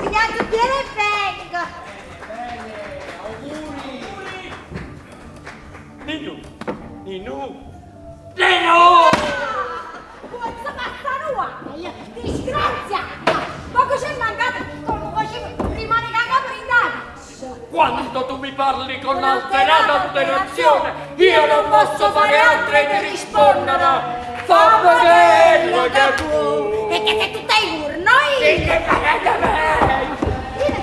pigliato pieno e vengo. Bene, auguri! Ninu, Ninu, Ninu! Puozzo passà nu guaio, disgraziata! Poco c'è mancato, come facevo, rimane c'a capa dint' 'a caccia. Quando tu mi parli con alterata alterazione, io non posso fare altro che rispondere. Fammi quello che vuoi. E che sei tutta in urno, Sì, che farete me? Vieni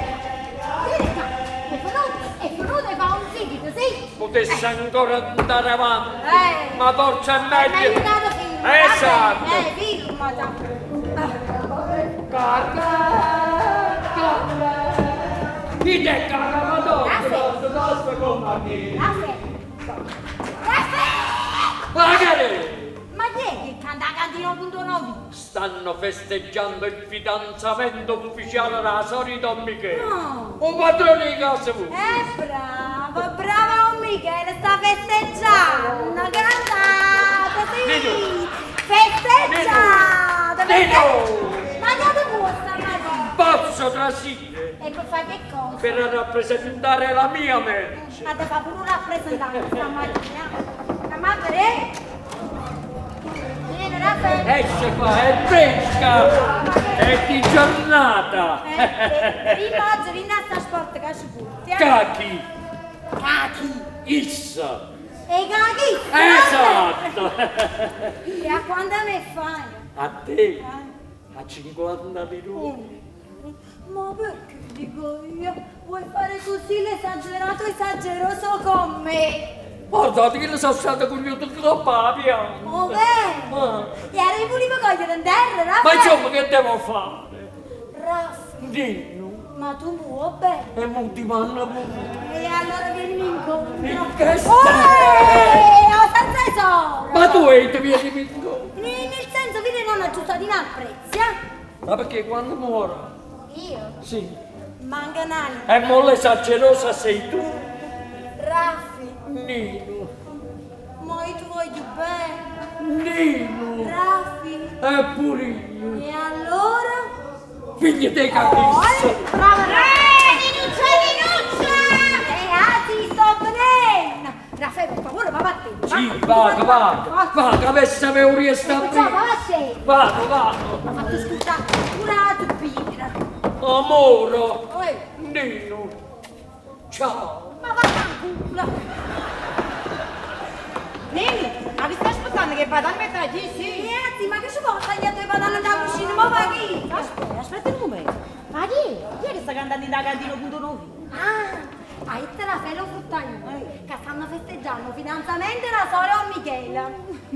qua, vieni qua. È venuto, è venuto e fa un seguito, sì? Potessi ancora andare avanti, ma forse è È meglio. meglio che firma. Esatto. Firmata. Carla, Chi è cara Madonna? Raffaele. Raffaele. Raffaele! Ma che è? Ma chi è che canta a cantina punto 9? Stanno festeggiando il fidanzamento ufficiale della sorella di Don Michele. No. Un padrone di casa voi. Bravo, bravo Don Michele, sta festeggiando, cantate, sì! Nino. Festeggiate! Nino. Ma che ti vuoi stamattina? Posso trasire E per fare che cosa? per rappresentare la mia merce. Ma ti fa pure un rappresentante stamattina. Ma per Vieni, Raffaele. Esce qua, è fresca, è di giornata. Prima oggi vieni a sta sport che ci porti. eh. Cachi, Cachi. issa. E cachi. Esatto. E a quando me fai? A te, a 50 minuti. Ma perché dico io? Vuoi fare così l'esagerato esageroso con me? Guardate che ne sono stato cogliuto troppo alla pianta. Oh beh! Ah. E ora io volevo cogliere in terra, Ma Raffaele! insomma che devo fare? Raffa, Nino, ma tu muo bene! e mo ti manda pure. E allora vienimi incontro! In che senso? Oh, senza tesoro! Ma tu e ti vieni incontro? Nel, nel senso, viene non aggiustatina al prezzo, eh? Ma perché quando muoro? Io? Sì. Manca un'anima. E mo l'esagerosa sei tu, Raffi, Nino. ma io ti voglio bene! Nino. Raffi! E pure io. E allora? Figlio dei capisse. Brava! Ninuccia, Ninuccia! E anzi, sto venendo! Raffaele, per favore, va a te. Sì, vado, vado. Vado, adesso avevo riesco a Va, va a te. Vado, vado. Mi ha fatto scudare pure la turbina. Amore. Oi, Nino. Ciao. ma vaffanculo. Nini, ma vi stai aspettando che vada a mettere chi? Sì. Ragazzi, ma che ci può tagliare due patate da cucina? Ma va chi? Aspetta, aspetta un momento. Ma chi è? Chi è che sta cantando in da cantina punto 9? Ah, a te Raffaele Fruttagnolo, che stanno festeggiando il fidanzamento della sorella Michele,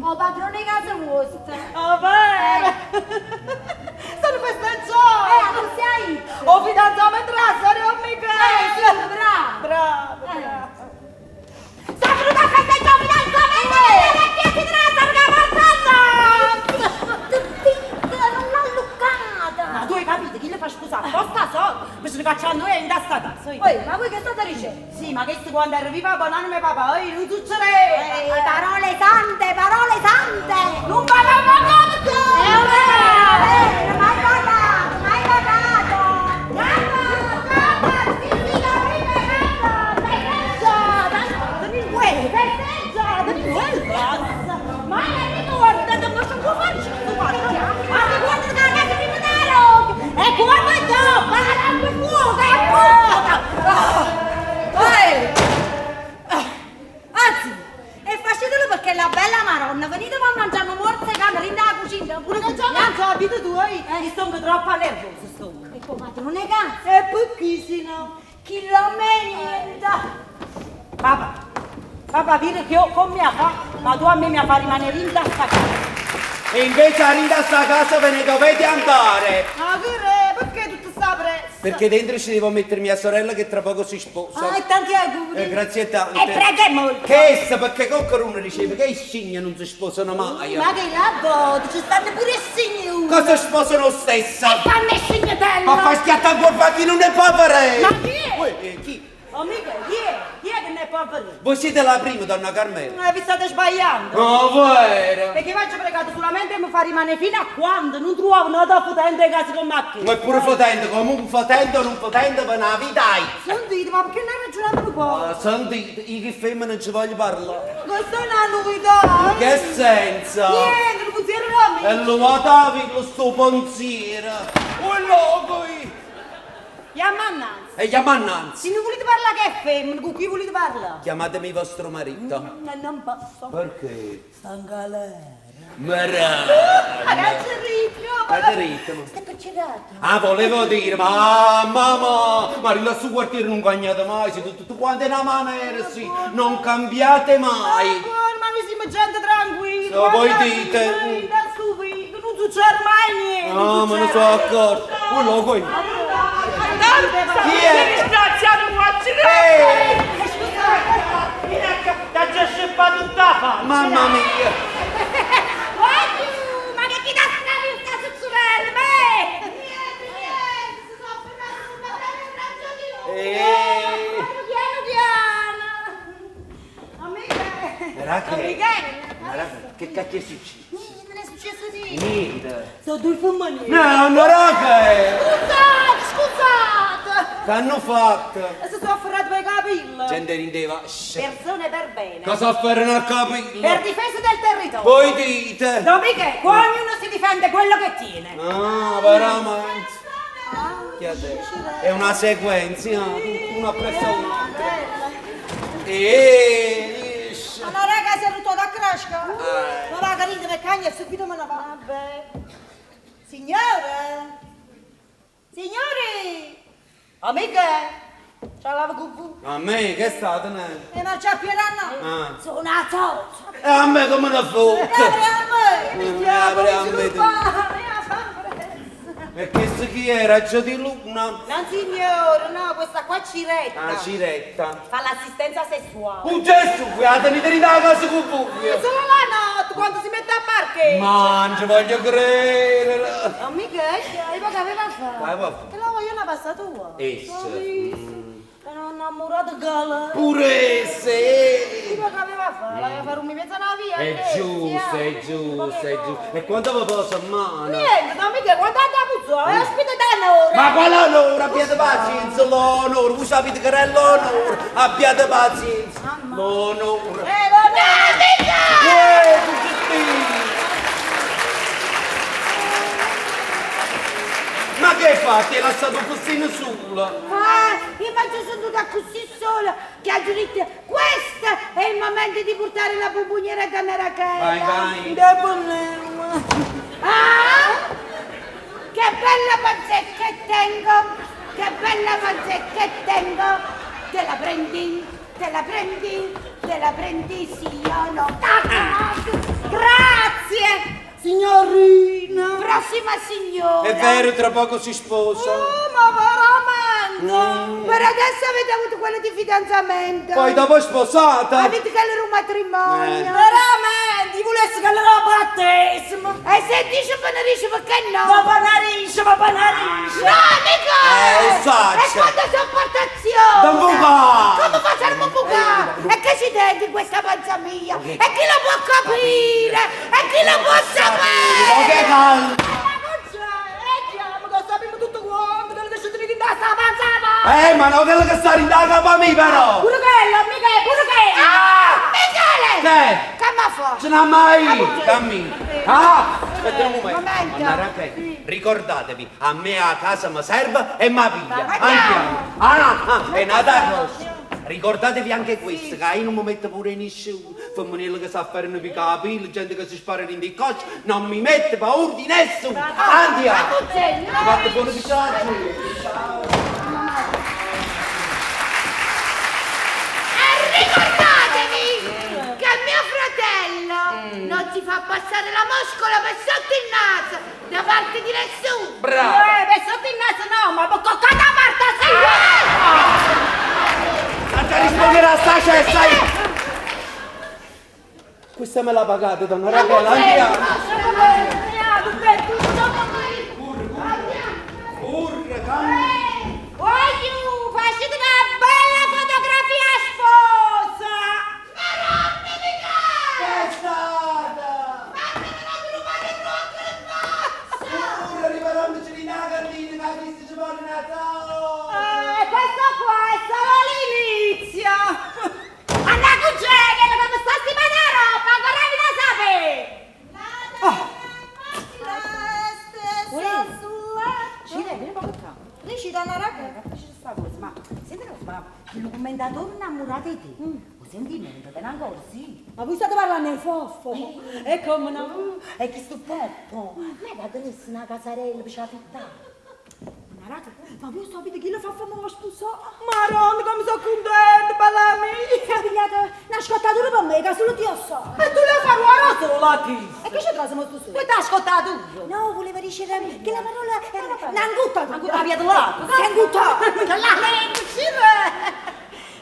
o padrone di casa vostra. Oh, bene! Stanno festeggiando! Tu sei? Ho fidanzamento della sorella Michele! Sì, bravo! Bravo, Eh. bravo! Sta venuta a festeggiare il fidanzamento della vecchia sidra che portata! Zitta, non l'ho luccata! Ma tu hai capito chi le fa sposare? Posta solo! Mi sono cacciando io in sta casa. Poi, ma voi che state dicendo? Sì, ma questo quando arriva banana mio papà, oi, non succede! Parole sante, parole sante! Non va va Eh, vabbè, mai pagato, mai pagato! Bravo, bravo, sì, sì, la prima, bravo! Festeggia! Festeggia! Ma io guardate, ma sono può farci questo fatto! Ma ti guarda che la casa prima da rock! E guarda dopo, la lama fuoco, è fuoco! Anzi, e facetelo perché la bella Maronna, venite a mangiare un morso canna in la cucina, pure che già Mangia la vita tua, io sto troppo nervoso, sto. E poi padrone cazzo, E perché se no? chi lo merita? Papà, papà, vedi che io con mia fa, ma tu a me mi fa rimanere in sta casa. E invece a ridere sta casa ve ne dovete andare! Ma che re, perché tutta sta pressa? Perché dentro ci devo mettere mia sorella che tra poco si sposa. Ah, e tanti auguri. Grazie tante. E prega molto. Che essa, perché qualcuno diceva che i scigne non si sposano mai. Ma che la botte, ci stanno pure i signori. Cosa sposano stessa? Fanno il signatello. Ma fa schiattare ancora a chi non è povero! Ma chi è? Uè, chi? Oh, mica, chi è? Chi è che ne è povero? a vedere. Voi siete la prima, donna Carmela. Vi state sbagliando. No, vero. Perché vi ho pregato solamente di mi far rimanere fino a quando non trovavo un'altra potente casa come a che. Ma è pure fotente, comunque fotente o non fotente per una vita hai. Sentite, ma perché non ragionate un po'? Ah, sentite, io che femmina non ci voglio parlare. Questa è una novità. Che senso? Niente, non pensiero da me. E levatavi sto pensiero. Oh, loco! Chiama Nancy. E chiama Nancy. Se non volete parlare che è femmina, con chi volete parlare? Chiamatemi vostro marito. Non posso. Perché? Sta in galera. Merà. Ma che c'è ritmo? Ma che ritmo? Sta carcerato. Ah, volevo dire, ma mamma, ma là su quartiere non cagnate mai, siete tutti quanti una maniera, sì, non cambiate Ma mai. ma noi siamo gente tranquilla. Se voi guarda, dite. sì, Da subito, non succede mai niente. No, me ne sono accorto. Quello qui. Chi è? Disgraziato, guarda! Eh, Ti ha già sceppato tutta la faccia! mamma mia. Guardi, ma che chi da strada sta succedendo? Beh! Niente, niente, si sono fermato sul battello in raggio di luce. Eh. Piano piano. Amica. Rachele. Amichella. Ma Rachele, che cacchio è successo? Niente, non è successo niente. Niente. Sono due fumani. No, no, Rachele. Scusate, scusate. Che hanno fatto? Si sono afferrato per i capelli. Gente rideva. Shh. Persone per bene. Cosa afferrano al capello? Per difesa del territorio. Voi dite. No, mica, qua ognuno si difende quello che tiene. Ah, veramente. Chi ha detto? È una sequenza, ah, una appresso all'altra. E Ma no, raga, si è rotto da crasca. Ma va, carina, per cagna, subito me ne va. Vabbè. Signore? Signori? Amiche, ce l'avevo con voi. A me che è stato? Ne? E non c'è più la no. Ah. Sono una zozza. E a me come una fotte. Apri a me, mi Apri a chiamo, me. mi sruba. E questo chi è? Raggio di luna? Non signore, no, questa qua è Ciretta. Ah, Ciretta. Fa l'assistenza sessuale. Un gesto qui, la tenete in casa con voi. Solo la notte, quando si mette a parcheggio. Ma non ci voglio credere. Amiche, io che aveva fatto? Che aveva fatto? Che la voglio una passatura. Essa. Sono innamorato gala. Pure se. Io che aveva fatto? La aveva fare un mezzo una via. È giusto, è giusto, è giusto. E quanto vi posso a mano? Niente, no, mica quando andavo a puzzare, aspetta da un'ora. Ma quale onore? Abbiate pazienza, l'onore! Voi sapete che è l'onore! Abbiate pazienza! L'onore! Eh, Eh, Giuseppino! Ma che fate? Hai lasciato un postino solo! Ah, io mi sono seduta così sola che ho detto questo è il momento di portare la bomboniera da Rachele. Vai, vai! Devo Ah! Che bella pancetta che tengo! Che bella pancetta che tengo! Te la prendi? Te la prendi? Te la prendi sì o no? Ah! Grazie! Signorina. Prossima signora! È vero, tra poco si sposa! Oh, ma veramente? Per adesso avete avuto quello di fidanzamento! Poi dopo è sposata! Avete quello era un matrimonio! Veramente? Io volessi che la battesimo. E se dice benedice perché no? Ma panarisce, ma panarisce. No, amico! Lo saccio. E quando sopportazione! Da buca! Come facciamo a bucare? E che ci dentro in questa panza mia? E chi lo può capire? E chi lo può sapere? Ma che calma! Ma non c'è, leggiamo che sappiamo tutto quanto, quello che ci tieni da sta panza. va. Ma no, quello che sta in capa mia però! Pure quello, mica, pure quello. Ah, Michele! Che? Che mi fa? Ce n'ha mai! Dammi! Ah! Aspetta un momento! Momento. Anna Rachele, ricordatevi, a me a casa mi serve e mi piglia! Andiamo! Ah, ah, è nata rossa! Ricordatevi anche questo, che io non mi metto pure nessuno, femminile che sa fare i capelli, gente che si spara in coccia, non mi mette paura di nessuno! Andiamo! Fate buon viaggio! E ricordatevi che mio fratello non si fa passare la muscola per sotto il naso da parte di nessuno! Brava! Per sotto il naso no, ma per coccata a parte sì. Andate a rispondere a sta cessa! Questa me l'ha pagata, donna Rachele, andiamo! Urra, calma! Voglio, facete una bella fotografia sposa! Rache. Capisci sta cosa, ma senti una cosa, ma chillo commendatore innamorato di te, 'o sentimento tene ancora, sì? Ma voi state parlando 'e Foffo? E come no? E chisto Foffo, ma che tenesse una casarella per affittare? Ma raga, ma voi sapete chi la fa famo sposare? Maronna, come sono contenta, bella mia! Ha pigliato una scottatura per me, che solo Dio sa. E tu la fai guardare sola a chi? E che c'è trasimo tu solo? Tu t'hai scottatura? No, voleva dire che la parola era un'angutta. La via là. Si è anguttata. La lingua,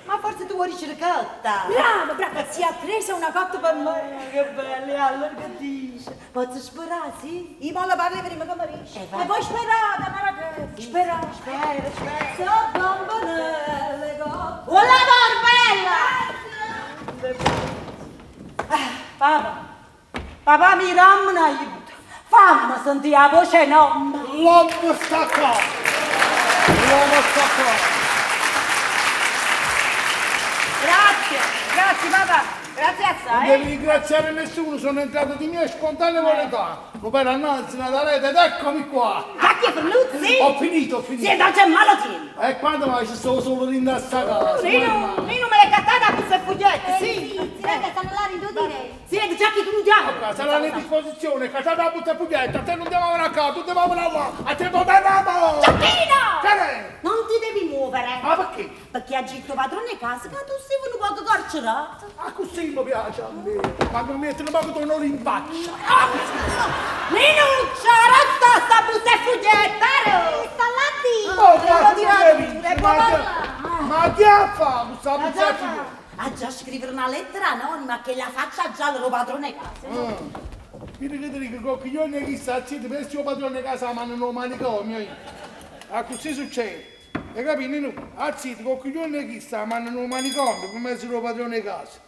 Ma forse tu vuoi dire cotta. Brava, brava, si è presa una cotta per me. Che bella, e allora che dici? Posso sperare, sì? Io voglio parlare prima che mi riesce. Eh, va. E voi sperate, ma ragazzi. Sperate. Spera, spera. So bambonelle, cotte. Oh, la barbella! Papà, papà mi dammi un aiuto. Fammi sentire la voce nonna. L'uomo sta qua! L'uomo sta qua! Grazie, grazie papà, grazie Non assai. devi ringraziare nessuno, sono entrato di mia spontanea volontà. Roberto Annanzi, Nataleta, ed eccomi qua! Cacchio Fernuzzi! Ho finito, ho finito. Sì, non c'è malo tieni. E quando mai ci sto solo in sta casa? Nino, Nino me l'hai cattata a queste fogliette, sì. Sì, raga, stanno là in due direi. Sì, già che tu non diamo. Sarà a disposizione, casata la butta e puglietta, a te non devo a casa, tu devo là, a te non devo! Giacchino! Che è? Non ti devi muovere. Ma perché? Perché ha gitto padrone casa che tu sei venuto poco carcerato. Ah, così mi piace a me. Ma mi mettono poco d'onore in faccia. Ninuccia, resta sta busta e foglietta! Sta là dentro. Oh, Devo guarda, tirare devi- pure, ma Ma che fa questa butta e puglietta? Ha già scrivere una lettera anonima che la faccia già il padrone casa. Vedi che ti dico, coglione chi sta zitto, per il suo padrone casa ma non lo manicomio io. Ah, così succede. Hai capito? Nino? Ah, zitto, coglione chi sta, ma non lo manicomio, per mezzo del padrone casa.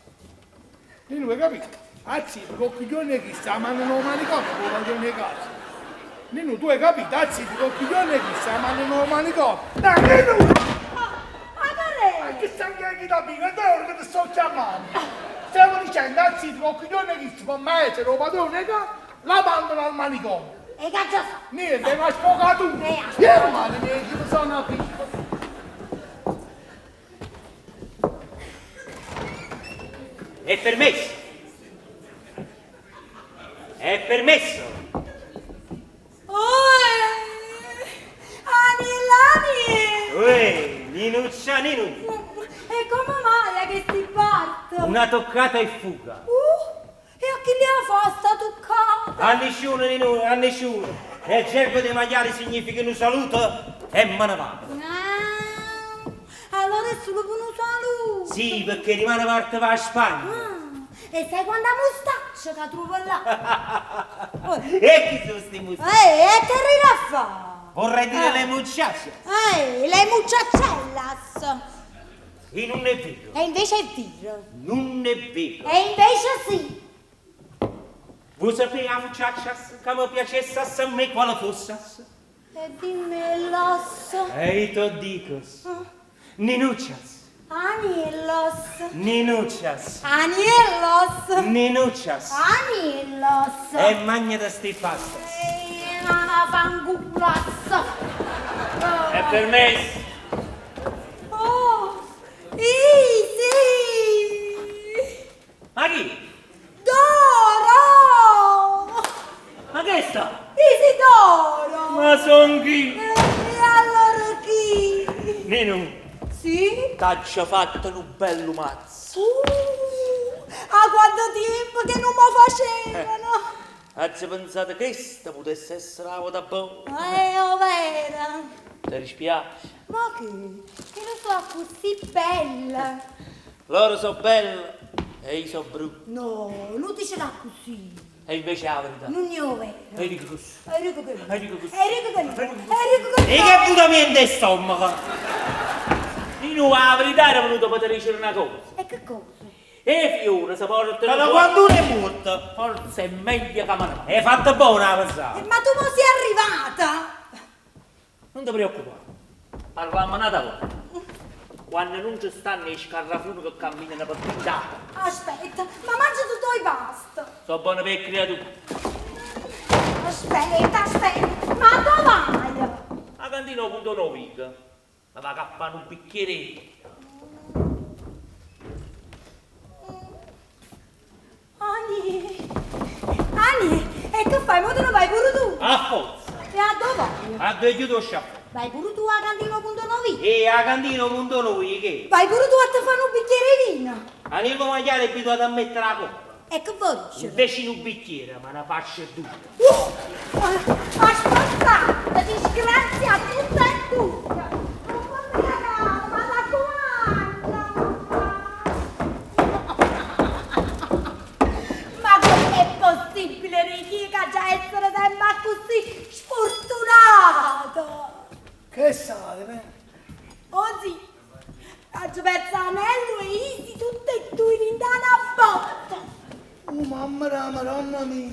Nino, hai capito? Ah, zitto, coglione chi sta, ma non lo manicomio, per il padrone casa. Nino, tu hai capito? Ah, zitto, coglione chi sta, ma non lo manicomio. Dai, Nino! Ma che Ma che sta anche chi da piccola, è ora che ti sto chiamando. Stiamo dicendo, ah, zitto, coglione chi sta, per mezzo del padrone casa, la mandano al manicomio. E che già fa? Niente, ma sfogatura! Io male, niente, mi sono una piccola. È permesso. È permesso. Oh, Anilani! Uè, Ninuccia Ninu. E come mai che si parte? Una toccata e fuga. E a chi li ha fatta toccata? A nessuno, Ninu, a nessuno. Nel gergo dei maiali significa un saluto e me ne vado. Ah, allora è solo per un saluto. Sì, perché rimane parte va a Spagna. Ah, e sai quanta mostaccia che trovo là? E chi sono sti mus? E che ride a fa? Vorrei dire le mucciacce. Le mucciacellas. E non è vero. E invece è vero. Non è vero. E invece sì. Voi sapete la mucciaccia che mi piacesse a me quale fosse? E dimmellos. E io te dico. Ninuccias. Anillos. Ninuccias. Anillos. Ninuccias. Anillos. E magna da sti pastas. E una fangulas. È permesso. Oh, sì, sì. Ma chi? Doro. Ma che sta? Isidoro. Ma son chi? E allora chi? Nino, Sì? t'ha fatto un bello mazzo. A quanto tempo che non mi facevano? Hai pensato che questa potesse essere la volta buona? Oh, vero. Ti dispiace? Ma che? Che lo so così bella. Loro sono belle e io sono brutto. No, non dice da così. E invece la verità. Non è vero. E dico così. Enrico che no. E dico così. Enrico che no. Enrico che E no. che butamento in stomaco? Io la verità era venuto per dire una cosa. E che cosa? E fiore si portano... Ma da quando uno è morto? Forse è meglio che me ne vada. È fatta buona la pensata. Ma tu mo sei arrivata? Non ti preoccupare. Parliamo un'altra volta. Quando non ci stanno i scarrafoni che camminano per pinta. Aspetta, ma mangia tutto e basta. Sono buone per creature. Aspetta, aspetta, ma dove vai? A cantina punto 9. Me vaco a fa' nu bicchiere 'e vino. Ani, Ani, e che fai? Mo te ne vai pure tu? A forza! E addò vai? Addò è ghiuto 'o sciaffè? Vai pure tu 'a cantina 'o punto novì? E 'a cantina 'o punto novì che? Vai pure tu a te fa nu bicchiere 'e vino? Aniello Magliaro è abituato a mettere 'a coppa. E che vo dicere? Invece 'e nu bicchiere me ne faccio duje. Aspettate, disgraziate tutte e due! Non fate cagare, ma raccomando! Ma com'è possibile, Ricchi, che aggia essere sempre accussì sfortunato? Che sale, eh? Oh zì, aggio perso anello e Isi tutte e due dint' 'a na botta. Oh mamma d' 'a Maronna mia!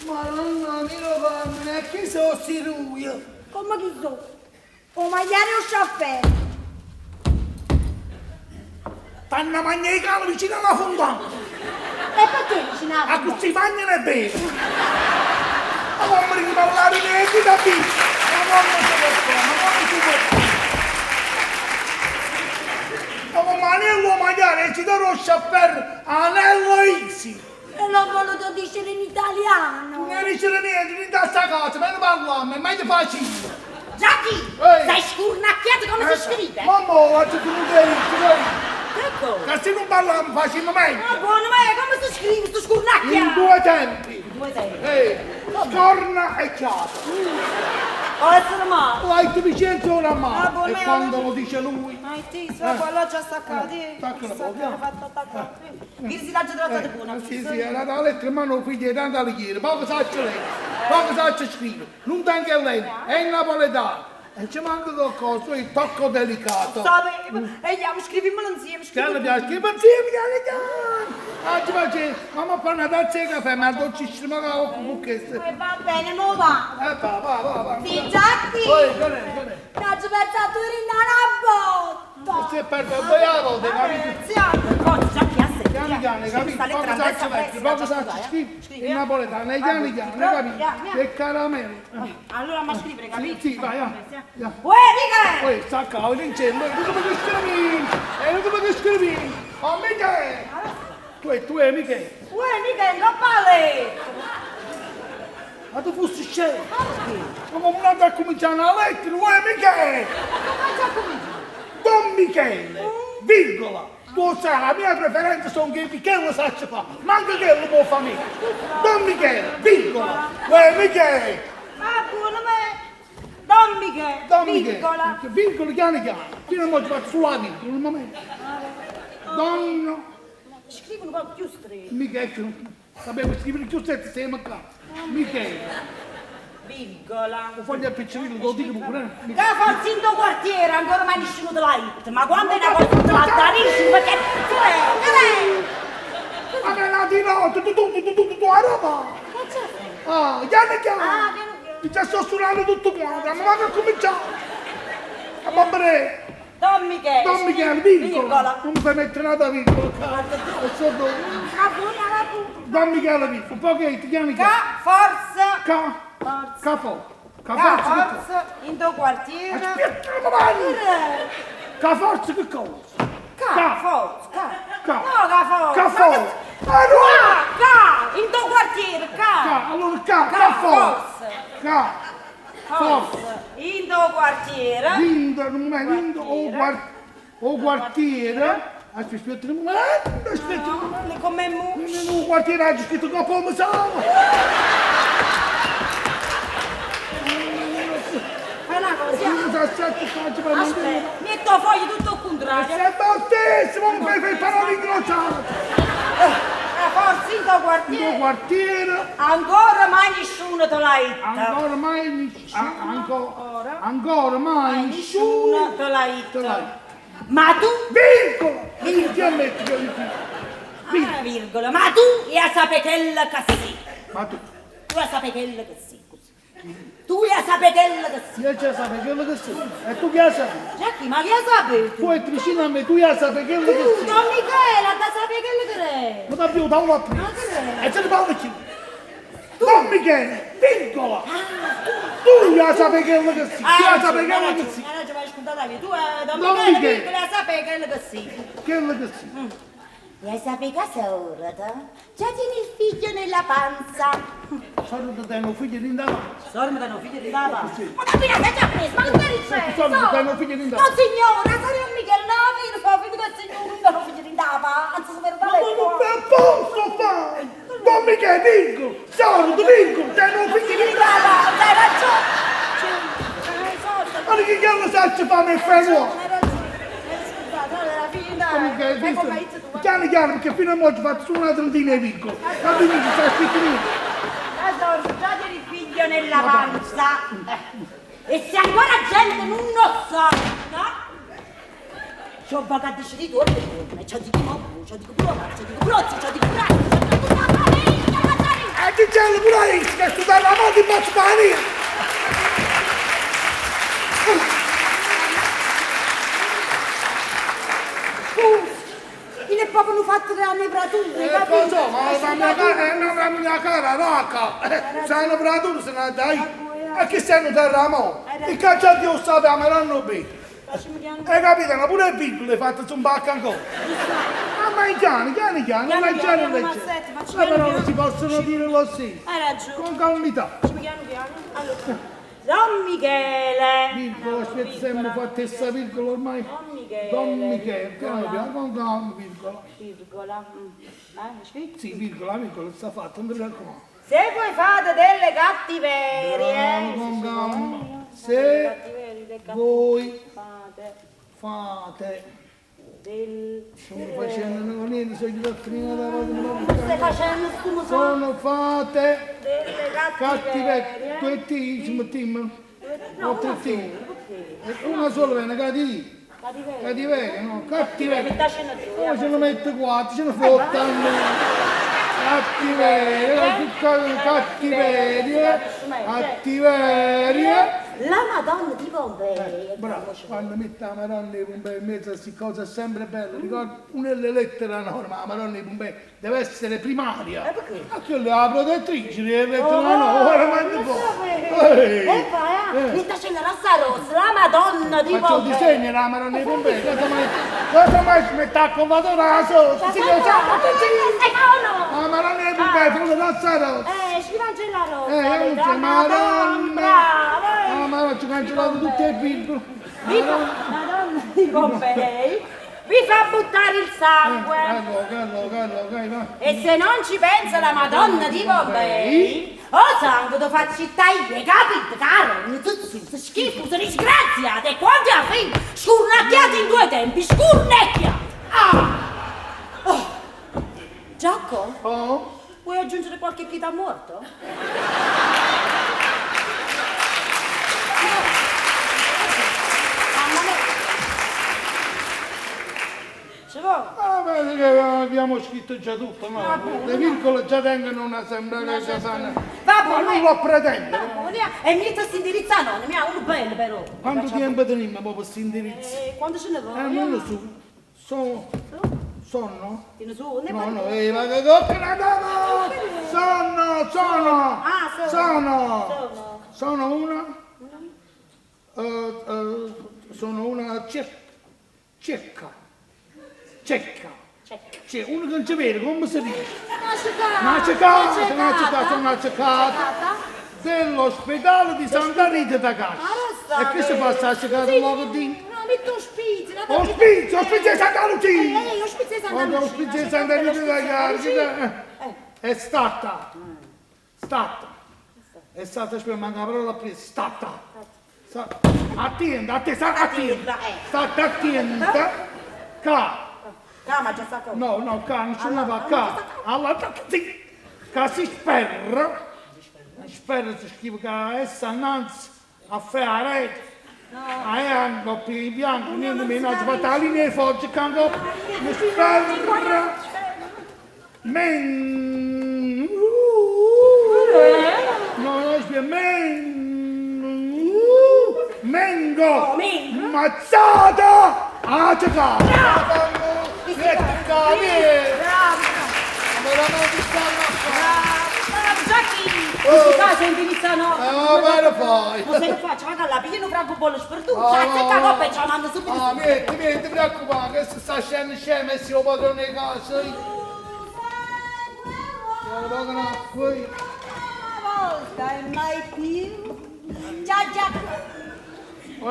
Maronna mia d' 'o Carmine, e chi so' sti duje? Comme chi so'? 'O magliaro e 'o sciaffè. T'hanna magnà 'e cane vicino a na funtana. E pecché vicino 'a funtana? Accussì magnano e bevono. Ma comme dico parlare di vita Ma come si può fare? Ma come si può fare? Ma come anello 'o magliaro e ci dà 'o sciaffer anello Isi. E l'ho voluto dicere in italiano. Nun 'e dicere niente dint' 'a sta casa, meno parlammo, è meglio fa ciglia. Giacchì, sei scurnacchiato come si scrive? Mo mo l'aggio tenuto 'e dicere. Che cosa? Ca si nun parlammo facimmo meglio. Ah, buono, ma come si scrive sto scurnacchiato? In due tempi. In due tempi. Scorna e chiata. Po' essere mai. L'ha detto Vincenzo oramai. Ah, buono, E quando lo dice lui. Ah, ti, so, qua già sta qua, ti. Stacca una poco. Fatto attaccare. Dirsi l'aggio trattato buono. Sì, sì, era da lettera in mano figlio di tanta allegria. Poco saccio leggere, poco saccio scrivere. Nun tengo lente, è napoletano. E ci manca qualcosa, il tocco delicato. Sapevo, e andiamo, scrivimolo insieme, Piano scrivimolo. piano, scrivi insieme, piano piano. Oggi faccio, mamma fa una tazza di caffè, ma dolcissima che ho con questo. E va bene, mo va. Va, va, va, va. Sì, Giacchi. Poi, che è, che è? T'aggio perso in una botta. Se perdo un paio di volte, capito? Forza, Giacchi, a sé. Piano piano, capito? Poco saccio vecchio, poco saccio scrivi in napoletano, e piano piano, capito? E caramello. Allora, ma scrivere, capito? Sì, vai, va. va. Uè, Michele! Poi sta qua, in cielo, e tu come scrivi? E tu come scrivi? Oh, Michele! Tu e tu e Michele. Uè, Michele, non parli! Ma tu fossi scemo! Ma come non a cominciare una lettera, uè Michele! Don Michele, virgola! Tu sai, la mia preferenza sono che Michele lo saccia fa, manca che lo può fare me. Don Michele, virgola! Uè Michele! Ma buono, ma... Don Michele, Don Michele, virgola. virgola, piano piano, fino a mo' ti faccio sulla virgola, un momento. Don Scrivi un po' più stretto. Michele, sapevo scrivere più stretto, siamo qua. Michele, Virgola. lo voglio appiccicarlo, lo dico pure. eh. Che forza in tuo quartiere ancora mai nessuno te l'ha detto, ma quando è una cosa te l'ha darisci perché tu è, Ma che la di notte, tu tu tu tu tu tu a roba! Che c'è? Ah, piano piano! Ah, piano piano. Mi già sto suonando tutto quanto, ma vado a cominciare! A bambere! Don Michele. Don Michele, virgola! Virgola. Non mi fai mettere una virgola, cazzo! E sotto... La buona, la buona. Don Michele, virgola, un po' che ti chiami Ca forza. Ca... Forza. Capo! Ca Ca forza che cosa? forza in tuo quartiere. Aspetta, ma vai! Ca forza che cosa? Ca forza. Ca. Ca. No, ca forza. Ca Ma forza! che- Ah, no! Ca, ca, in tuo quartiere, ca. Ca, allora ca, Ca ca forza! forza. Ca forza! Forza. In tuo quartiere. Lindo, un momento, o, guar, o quartiere. Aspetta, aspetta un momento, aspetta un momento. Come mu. Un quartiere ha scritto dopo mi sa. Fai una cosa. Aspetta, metto foglio tutto al contrario. Sempre lo stesso, ma mi fai fare parole incrociate. La forza in tuo Il tuo quartiere. quartiere, Ancora mai nessuno te l'ha detto. ancora mai nessuno, ancora, ancora mai Nessuno nessuno te l'ha te detto. l'ha detto. Ma tu, Virgola! Ti ammetti che ah, virgola, ma tu ya sapere quello che sei. Ma tu, Tu ya sapere quello che sei. Tu ya sapere quello che sei. io già sapevo quello che sei. E tu che sai? Giacchi, ma che sapete? Tu è vicino a me, tu ya sapere quello che Tu, sei. Don Michele, da sapere quello che è. Non abbiamo tavolo a prima. Ma che è? E se ne parla chi? Don Michele, virgola! Ah, tu. Tu ya sapè quello che si, tu ya sapè quello che si. Hai ragione, vai scontata via. Tu, Don Don Michele, Michele. virgola, sapè quello che si. Quello che si. Vuoi sapere cosa ora? Già tieni il figlio nella panza. Sono da te un figlio di davanti. Sorma da un figlio di lava. Sì. Ma che fine sei già preso? Ma che stai dicendo? Sorma da un figlio di No davanti. signora, sarà Michele, no, io sono figlio del signore, non ho figlio di panza, sono venuta Ma non posso fare! Don Michele, dico! Sono, dico! Te non figlio di davanti! Hai ragione. Ma che cavolo sa ci fa me fai uomo? Hai ragione. Scusate, allora, fine. Don Michele, Fai come visto? hai tu. Piano piano, perché fino a oggi ho fatto solo una trentina di piccolo. Ma tu mi sta scritto niente. Allora, già tieni il figlio nella panza. E se ancora gente non lo sa, no? C'ho vagato di torno, c'ho di chi c'ho di pure, c'ho di pure, c'ho di pure, c'ho di tutta la famiglia, E ti c'è pure io che sto dando la mano di Botswana! Il è proprio un fatto della nevratura, Eh, capito? cosa? Ma la mia cara, è la mia cara raca! Se hanno bratura se ne dai! E che sei un terra mo? Il cacciato io sapeva, ma non bene. Hai capito? Ma pure il piccolo hai fatto su un bacco ancora. Ah, ma i piani, piani, piani, Piano, leggero, piano, leggero. Massetti, facci Le piano, parole piano. si possono dire lo stesso. Hai ragione. Con calmità. Piano piano. Allora. Don Michele. Virgola, aspetta, sempre fatta questa virgola ormai. Don Michele. Don Michele, piano piano, con calma, virgola. Virgola. Eh, scritto? Sì, virgola, virgola, sta fatta, non ti preoccupare. Se voi fate delle cattiverie, Bravo, con calma. Se voi fate fate del Sono facendo niente, sono chiuso a finire la volta. Stai facendo scusa? Sono fate delle cattive, cattiverie. due T, ci mettiamo? O tre T? Una sola viene, cattiveria. Cattiveria, no, cattiveria. Come ce ne mette quattro, ce ne fottano. Cattiveria, cattiveria, cattiveria. La Madonna di Pompei. Bravo, quando mette la Madonna di Pompei in mezzo a queste cose è sempre bello, ricordo una delle lettere della norma, la Madonna di Pompei deve essere primaria. E perché? A quella è la protettrice, deve mettere la norma, veramente po'. Ehi! E vai, ah, mettaci la rossa rossa, la Madonna di Faccio il Pompei. disegno della Madonna di Pompei, cosa mai, cosa mai si mette a combattere la sotto? Si chiama, Eh, no, no. la Madonna di Pompei, fa la rossa rossa. Scrivanci la rosa. Io non la c'è Madonna. Brava. La Madonna ci ha cancellato tutte le virgole. Vi fa, Madonna di Pompei vi fa buttare il sangue. Carlo, Carlo, Carlo, ok, va. E se non ci pensa la Madonna di Pompei, o sangue ti fa città io, capito, caro? Tu schifo, sono disgraziata e quando è a fine, scurnacchiati in due tempi, scurnecchiati! Ah! Oh. Giacomo, Oh. Vuoi aggiungere qualche chita morto? Mamma mia. Ci vuole? Ah, beh, che abbiamo scritto già tutto, no? Le virgole già tengono una sembrata sana. Va Ma buono, non lo pretendo. E mi sta indirizzo no, mi ha uno bello però. Quanto tempo teniamo proprio questo indirizzo? Quando ce ne vuole? Non lo so. Sono. Sonno? Tieni su, ne No, no, ma che cocca la dama! Sonno, sono! Ah, sono. Sono! Sono una. Sono una cecca. Cecca. Cioè, uno che non ci vede, come si dice? Una Una cecata, una cecata, sono una cecata dell'ospedale di Santa Rita da Cascia. E che si fa sta cecata luogo di? No, metto ospizio. Ospizio, ospizio di Santa Lucia! Ospizio di Santa Lucia. Ospizio di Santa Rita da Cascia. È stata. Stata. È stata, aspetta, manca la parola prima. Stata. Attenta, attenta, attenta. Stata attenta. Ca. Ca, ma già sta cosa. No, no, ca, non ce la fa, ca. Alla, sì, ca si sperra. Sperra si scrive che S annanzi a fare rete. A E anche più bianco, niente meno, ci fa la linea di foggia, che anche mi sperra. Men. No, no, sperra, men. Mengo. Mazzata. Ah, c'è qua. Metti qua, vieni. Bravo! Veramente stanno qua. Bravo! Giacchi, questo caso è indirizzato no. Ah, ma lo fai. Ma sai che faccio? Vado là, piglio un francobollo sperduto, Ah, azzecca la coppa e ce la mando subito. Ah, niente, niente, ti preoccupare, che se sta scendo scemo e si lo padrone di casa. Una volta e mai più. Ciao Giacomo.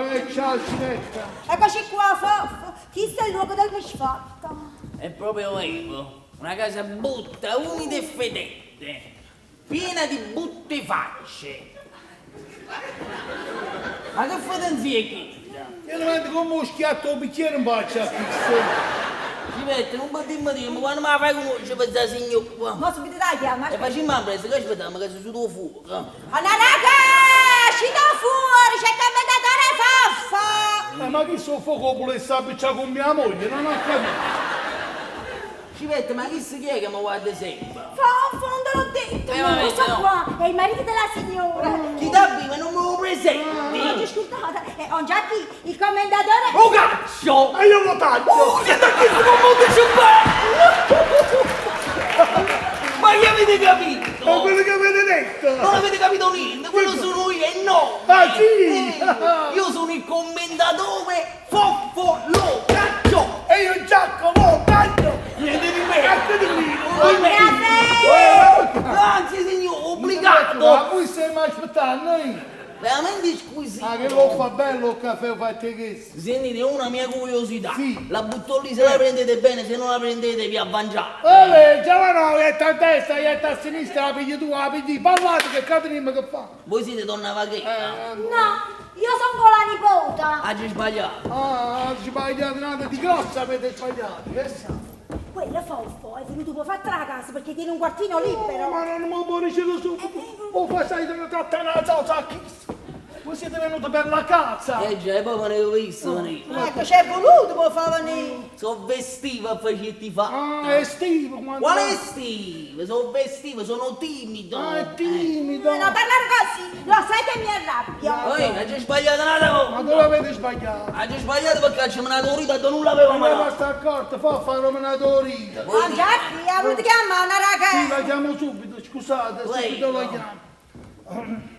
Eh, ciao Cinetta. Eccoci qua, Foffo. Questo è il luogo del misfatto. È proprio vero, una casa brutta, umida e fedente, piena di brutte facce. Ma che fedenzia è questa? Io non vedo come ho schiatto un bicchiere in faccia a questo. Ci mette un po' di tempo, quando me la fai conoscere per questa signora qua. Ma subito dai, chiama. E facciamo presto, che aspettiamo che si suda fuoco. Allora, raga, uscite fuori, c'è il commendatore Foffo. Eh, ma chi sto fuoco volesse appicciare con mia moglie? Non ho capito. Ci mette, ma chi si chi è che mi guarda sempre? Foffo, non te l'ho detto. Vabbè, Questo no. qua è il marito della signora. Chi da viva non me lo presenti? Non ti scusate, oh, Giacchi, il commendatore... Oh cazzo! E io lo taglio! Oh, siete qui con molto più bello! Ma che avete capito? Ma quello che avete detto! Non avete capito niente, quello sono io e no! Ah, sì? Io sono il commendatore Foffo Lo Caccio! E io Giacomo taglio! Niente di me! Cazzo di me! Anzi signore, Ma obbligato! voi stai mai aspettando? eh? Veramente squisito! Ah, che lo fa bello il caffè ho fatto questo! Sentite, una mia curiosità. Sì. La butto lì, se la prendete bene, se non la prendete vi avvangiate. Olè, giovano, ietta a destra, ietta a sinistra, la pigli tu, la pigli, parlate che catrima che fa! Voi siete donna Vachetta? No, io sono la nipota. Ah, ci sbagliato. Ah, sbagliate, nada di grosso avete sbagliato, che sa? Quello Foffo è venuto per fare la casa perché tiene un quartino libero. Ma non mi può ricevere subito! O fai una trattata una a chi? Voi siete venuti per la casa! Eh già, e poi me ne avevo visto, me ne. Ecco, c'è voluto per far venire. Sono vestivo a farti fa. Ah, è estivo quando... Qual è estivo? Sono vestivo, sono timido. Ah, è timido! Non parlare così, lo sai che mi arrabbio. Poi, hai già sbagliato un'altra volta. Ma dove avete sbagliato? Hai già sbagliato perché ci menato rita dove non l'avevo Ma non menato. sta accorto, fa fare una dorita. Ma Giacchi, ha voluto chiamare una Sì, raga. la chiamo subito, scusate, Lei, subito la no. chiamo.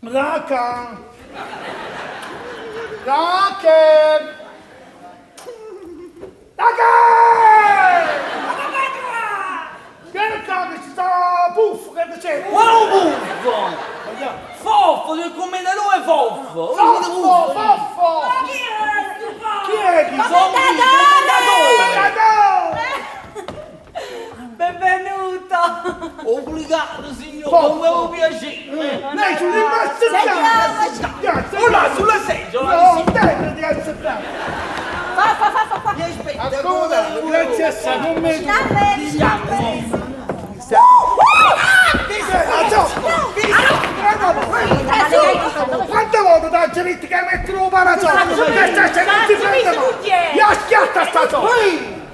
Raca! Rache! Rache! Vieni qua che ci sta buffo che c'è! Quale buffo? Foffo, il commendatore Foffo. Voi siete Foffo, buffi. foffo! Chi è sto Chi è chi? Sono il commendatore. Commendatore! Benvenuto. Obbligato, signore, Foffo. con avevo piacere. Lei ci rimasta Grazie! Oh là, sulla seggiola. No, te di accettare! Fa, fa, fa, fa. Ti aspetta, Ancora, grazie a sé, con me! Scnappe, scnappe. Quante volte ti ho detto che metti lo parasole? Che c'è, se non ti prende mai! Io schiatta sta zoccola!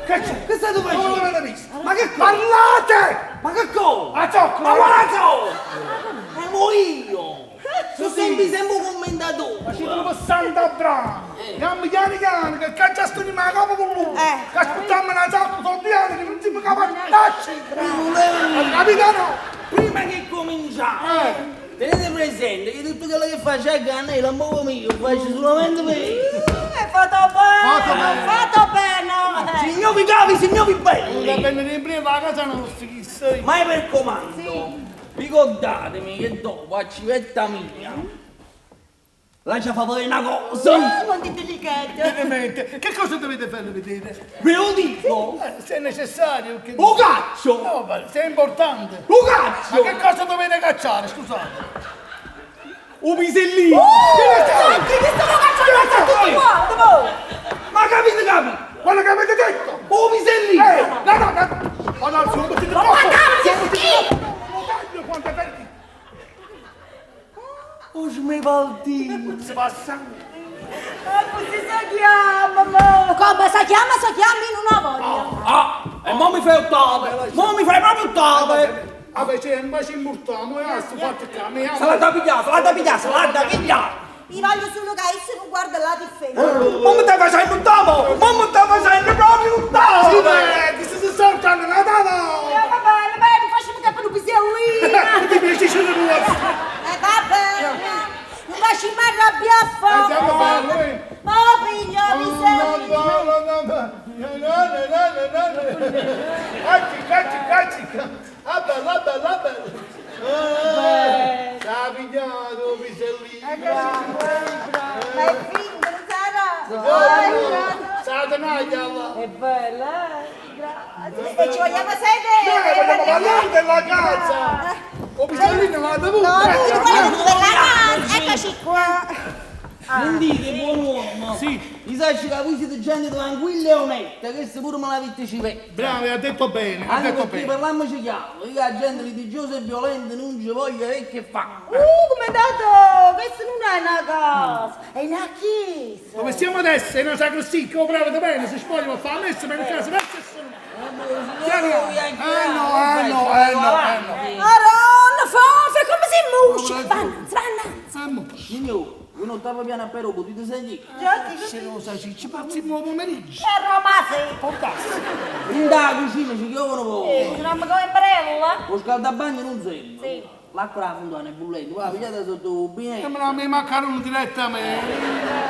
Che c'è? Che stai Non facendo? l'avete visto? Ma che cosa? Parlate! Ma che cosa? La zoccola! Ma guarda cosa? Ero io! Sono sempre sempre un commendatore! Facetelo per Santa Brava! Andiamo piano piano, che caccia sto di ma capo con lui! Che aspettiamo una zoccola, sono piano, che non siamo capaci! Volevo- Capito no? Prima che cominciamo, tenete presente che tutto quello che faccio a Ganna è l'amore mio, lo faccio solamente per Hai fatto bene, fatto bene. Signori capi, signori Da belli! bene riempire la casa nostra, chi sei? Ma per comando, ricordatemi che dopo a civetta mia lascia fare una cosa! Quanto è delicato. Veramente, che cosa dovete farle vedere? Ve lo dico! Se è necessario, perché... Lo caccio! No, ma se è importante. Lo Ma caccio! che cosa dovete cacciare, scusate? Un pisellino! Senti, che stiamo cacciando tutti quanti, voi. Ma capite, capite? Quello che avete detto! Un pisellino! No, no, no! Ma no, sono mettete troppo! Sono mettete troppo! Lo taglio quanto è perdi! Oh, smevaldino! Si passa! Ma così si chiama, mo. Come si chiama, si chiama in una voglia. Ah! E mo mi fai ottave! Mo mi fai proprio ottave! Vabbè, c'è un bacio immortale, e adesso fate qua, mi Se la da pigliare, se la da pigliare, se la da pigliare! Mi voglio solo che se non guarda la differenza. Ma mi stai facendo un tavolo! Ma mi stai facendo proprio un Sì, tavolo! beh, che si sono soltando la tavola! Va bene, va bene, facciamo che per un pisellino. No, no, no, no, no, no. Cacci, cacci, cacci. Ah, bella, bella, bella. Ah, T'ha pigliato, pisellino. Ma è finto, non sarà? Satanaglia là. È bella, eh? Grazie. E ci vogliamo sedere? Noi vogliamo parlare della casa. O pisellino l'ha dovuto. No, avuto, quello della casa. Eccoci qua. Sentite, buon uomo. Sì. Mi sa che voi siete gente tranquilla e onesta, che pure me l'avete civetta. Bravo, ha detto bene, ha Anche detto perché bene. parliamoci chiaro, io la gente litigiosa e violenta non ci voglio avere che fa. Come è andato? Questa non è una casa, è una chiesa. Dove siamo adesso? È una sacrestia, che bravo da bene, si spoglia, ma fa la messa per casa, verso e sono. Eh no, eh no, eh no, eh no. Madonna, fa, come si musce? Va innanzi, va innanzi. Ah, mo. Signore, voi non stavo piano a però, potete sentire. Se lo sai, ci passiamo pomeriggio. È Roma, sì. Può darsi. In da cucina ci chiovono poco. Sono come ombrella. Lo scaldabagno non serve. Sì. L'acqua della fontana è bollente, guarda, pigliate sotto il rubinetto. Sembra la mia maccaroni direttamente.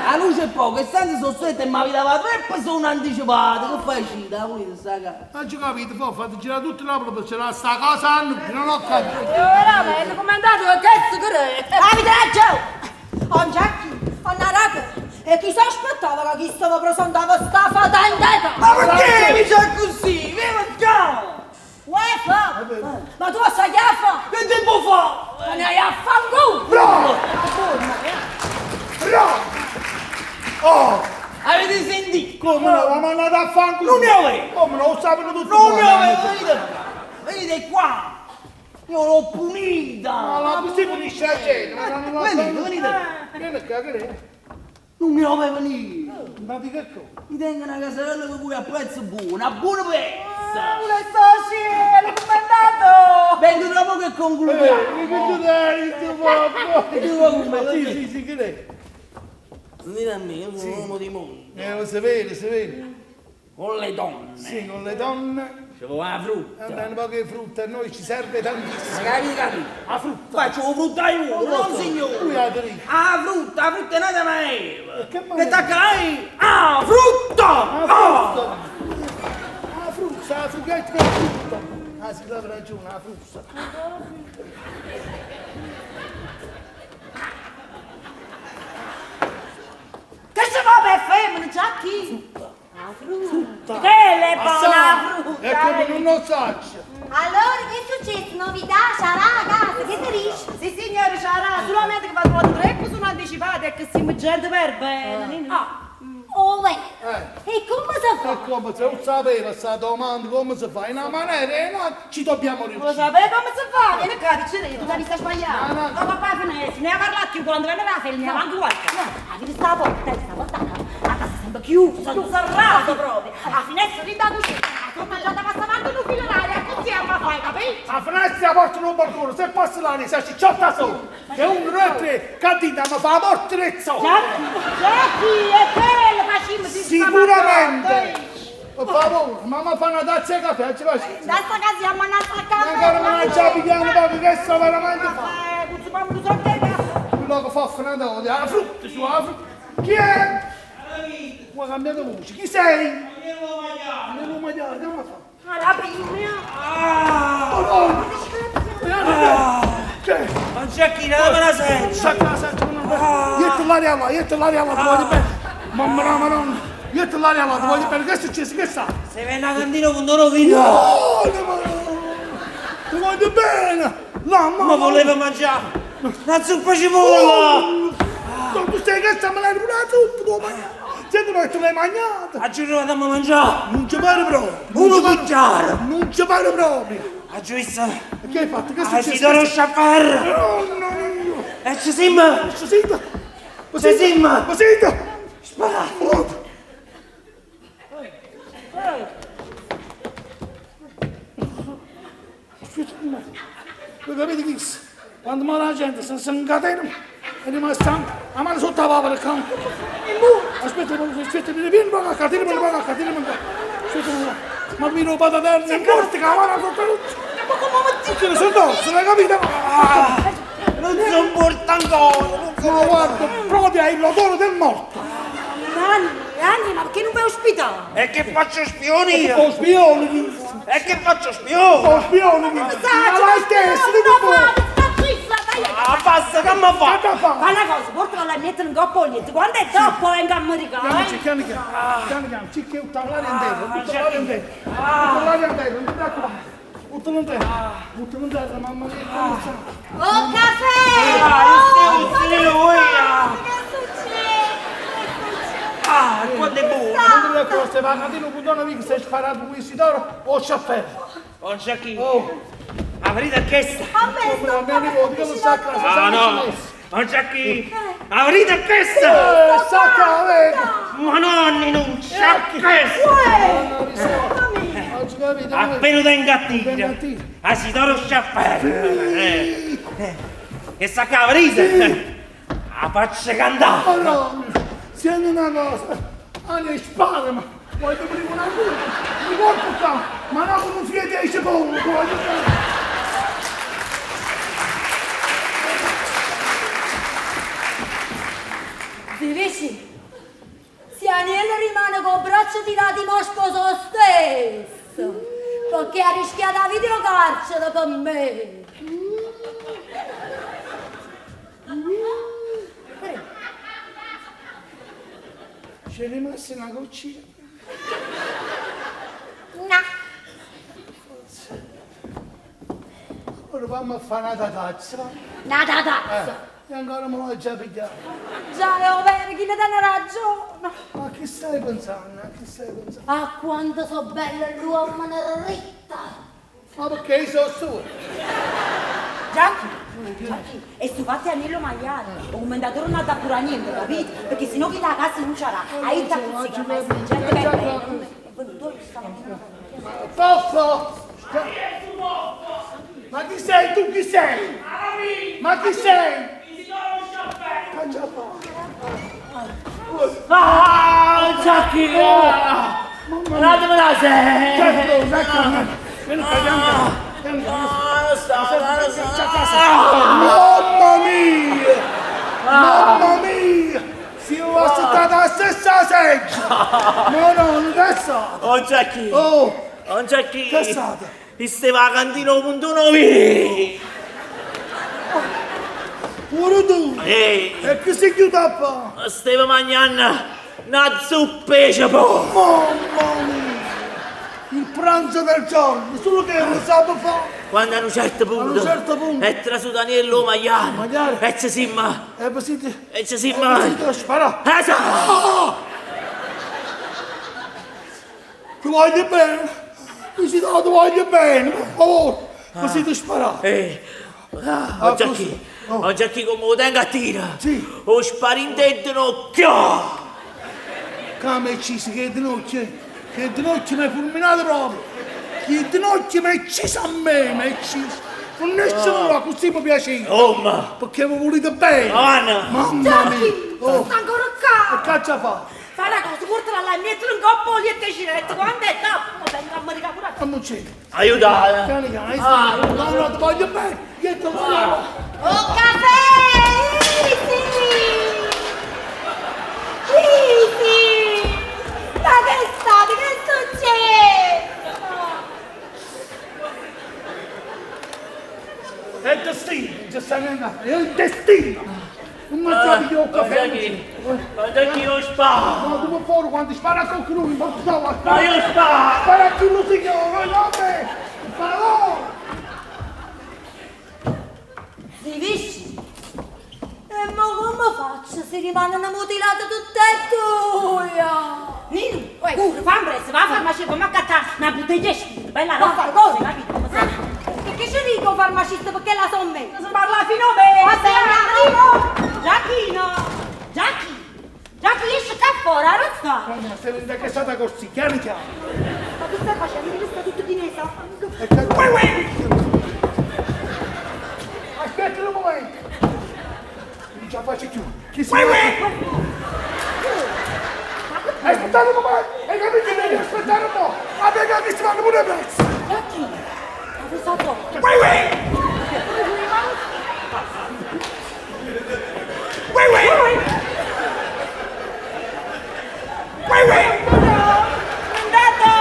La luce è poca, e stanze sono strette e mi dava troppo sono anticipate. Che fai, Cita? Volete sta casa? Non ci capite, poi fate girare tutte la per c'era sta casa a noi, non ho capito. Veramente, come è andato? Che cos'è? Avete ragione! Ho Giacchi, ho una raga. E chi si aspettava che chi stava presentava sta fatendetta? Ma perché mi c'è così? Vieni qua! Uè, fa! Ma tu sai che fa? Che tempo fa? Ma ne hai affanculo! Bravo! Bravo! Oh! Avete sentito? Come no? Ma mandate a fanculo! Non ne avevo! Come no? Lo sapevano tutti Non ne quanti. avevo! Venite qua! Venite qua! Io l'ho punita! Ma la si punisce la gente, ma non la Venite, venite! Vieni qua, che è? Non ne avevo niente! Ma di che cosa? Mi tengo una casarella con cui a prezzo buono, una buona pezza! Una cielo, come è andato? Vengo tra poco e concludiamo! Eh, che tu dai, tu papà? Tu come? Sì, sì, sì, che è? Sentite a me, io sono un uomo di mondo. Lo si vede, si vede. Con le donne. Sì, con le donne. Ci vuole la frutta. Va bene, poche frutta, a noi ci serve tantissimo. Ma capite, capite? La frutta. Faccio la frutta io, non signore. Lui ha diritto. Ah, frutta, la frutta è nata maniera. Che Che maniera? tacca lei? Ah, frutta! La Ah! frutta. La frutta, la frutta, la frutta. Ah, si dava ragione, la frutta. Che si fa per femmine, Giacchi? La frutta. Che è buona frutta! E come non lo saccio. Allora, che è successo? Novità? Sarà a casa? Che ti dici? Sì, signore, c'era solamente che vado a troppo sono anticipate e che siamo gente per bene. Ah, oh, beh. Eh. E come si fa? E come se non sapeva sta domanda come si fa? In una maniera e in un'altra ci dobbiamo Lo riuscire. sapete come si fa? Vieni qua, dice tu devi stare sbagliando. No, no. Ma papà finestra, ne ha parlato più quando venne la femmina, avanti guarda. No, avete sta porta, sta porta, La casa sembra chiusa, serrata proprio. La finestra lì da cucina, la sotto già da passa avanti un filo d'aria, così a ma fai, capito? La finestra porta un balcone, se passa l'aria si cicciotta solo. Che uno, due, tre, cantina, ma fa la morte del sole. Giacchi, Giacchi, è quello, facciamo si Sicuramente. Per favore, mamma fa una tazza di caffè, ci faccio. Da sta casa siamo andati a casa. Ancora me la già pigliamo poco, che sto veramente fa. Consumiamo un sacco di caffè. Quello che fa finata, la frutta, su la frutta. Chi è? Ma ha cambiato voce. Chi sei? Non lo mangiare, andiamo a fare. Ah, la prima. Oh no! Che? Ma Giacchino, dammi una sedia! Sacca, sacca, Ietta l'aria là, ietta l'aria là, ti voglio bene. Mamma mia, madonna. Ietta l'aria là, ti voglio bene. Che è successo? Che sa? Se viene alla cantina con loro vino! Oh, ti voglio bene. No, mamma. Ma voleva mangiare! Una zuppa cipolla! No, tu stai che sta me l'hai pure la zuppa, tu mangiare. Senti, ma tu l'hai mangiata. A giorno a mangiare! Non ci pare proprio. Uno cucchiaio! Non ci pare proprio. A giusto! E che hai fatto? Che è A successo? Isidoro Sciaffer! No, no, no. E ci siamo! Ci sento. Ci siamo! Ma sento. Sparato! Voi capite chi? Quando muore la gente si incatena è rimasta la mano sotto la papera qua. Aspetta, aspetta, vieni qua, tirami qua, tirami qua. Aspetta, ma mi ruba da terra, è morto che la mano sotto la Ma come mi sono addosso, l'hai capito? Non sono morto ancora! Ma guarda, proprio hai l'odore del morto. Nanni, Anni, ma perché non vai all'ospedale? E che faccio spione io? O spione chi? E che faccio spione? O spione chi? Ma vai stesso, non può. Ah, basta, che mi fa? Che fa? Fa una cosa, portala là e mettila in coppa al letto. Quando è troppo vengo a americare. Piano, piano, piano, piano, piano, cicche, butta l'aria in terra, butta l'aria in terra, butta l'aria in terra, non ti preoccupare, buttalo in terra, buttalo in terra, mamma mia, come sta? Oh, caffè! Ah, Oh, ma sì, che sì, sta? Che succede? Ah, quanto è buono! Non ti preoccupare, se va a catino, puttana mica, sei sparato con questi d'oro, o c'è ferro. Oh, Giacchino! Oh, La verità è questa! A me come la mia nipote, che non sta a casa, Ah, sa no! che ci messo. Oh, Giacchino! La verità è questa! Eh, sta a casa, vedi? Ma nonni, non c'è questa! Oggi capito, come- Appena tengo a tiro! Vengo a tiro. Ah, si toro sciaffare! E sta qua la verità! La faccio cantare! Allora, senti una cosa, Ale spara, ma voglio prima una cosa, mi colpo qua, ma non con un fiete di cipolla, voglio fare. Vivici, se Aniello rimane con il braccio tirato mi sposo lo stesso, perché ha rischiato la vita in carcere per me. C'è rimasta una goccina. No. Ora fammi a fare una tazza. va? Una tazza. E ancora me l'ho già pigliata. Già, è vero, chi ne dà una ragione? Ma che stai pensando? A che stai pensando? Ah, quanto so bella l'uomo ritta. Ma perché io sono solo? Giacchi, Giacchi, e su fatti Aniello Maiale, o commendatore non ha pure niente, capito? Perché sennò chi la casa non c'era. Aiuta così, che ma è gente che è bene. È venuto io stamattina. Poffo! Ma chi sei tu? Chi sei? Ma chi sei? Caccia fuori. Ah, Giacchino! Datemi la sedia! Certo, ecco. Vieni qua, vieni qua. Vieni qua. Ah, Mamma mia! Mamma mia! Si è stata la stessa seggia! No, no, non è stato! Oh, Giacchino! Oh, Oh, Giacchino! che è stato? Mi stava a cantina punto nove! Pure tu! Ehi! E che si chiude a fare? Stava mangiando una zuppa e cipolla! Mamma mia! Il pranzo del giorno, solo che non sa fare! Quando a un certo punto, A un certo punto. è trasuto Aniello Maiale, Maiale. e ci si ma, E poi si... e ci si E ma, poi si spara! eh, sa- Ti voglio bene! Mi si ti voglio bene, per favore! Mi siete sparato! Ah, Ah, oggi così. qui, Oh. oggi qui come lo tengo a tiro, Sì. ho sparito un occhio, Come ci si che dinocchio, che dinocchio mi hai fulminato proprio! Che dinocchio mi hai ucciso a me, mi hai ucciso! Non è solo così mi piace! oh ma, Perché mi volete bene! Anna. Mamma mia! Oh, Sta ancora qua. che caccia fa? Fai una cosa, portala là e mettila in coppa al letto e ci Quando è troppo, vengo a americare pure a te. Ammuccino! aiutate, Piano piano, no, no, ti voglio bene! Che ti voglio! Oh, caffè! Easy! Easy! Ma che è stato? Che è successo? È il destino, non c'è sta niente, è il destino! Non mangiate io il caffè! oggi qui io sparo, No, tu per favore, quando spara a qualcuno, mi porto da ma io sparo, Spara a chi lo signore, no a me! Per favore! Vivisci? E ma come faccio se rimangono mutilate tutte e due? Nino, cura, fa un presto, va a farmacia, fammi accattare una bottiglia di spirito, bella roba, cosa? capito? Come si- Perché ci dico farmacista perché la so me? Si parla fino a me! Va bene, arrivo! Giacchino! Giacchi! Giacchi, esci qua fuori, non sta! Guarda, stai vedendo che è stata così, chiaro chiaro. Ma che stai facendo? Mi sta tutto di nesa. E che... Aspetta un momento. Non ce la faccio più. Chi si Aspettate un momento! Hai capito che devi aspettare un po'! Ma perché che si fanno pure i pezzi? Giacchino! Ma cosa troppo? Uè uè! Andato!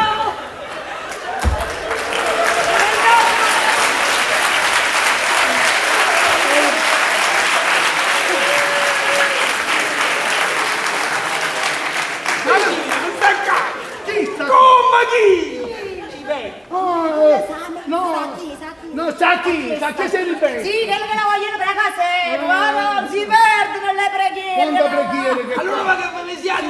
Chi sta? Come chi? Ah, no, no, sa chi? Sa chi sei ripete? Sì, quello che la vogliono per la casa, ma non si perdono le preghiere. Quanta preghiere che Allora ma che ve ne siate?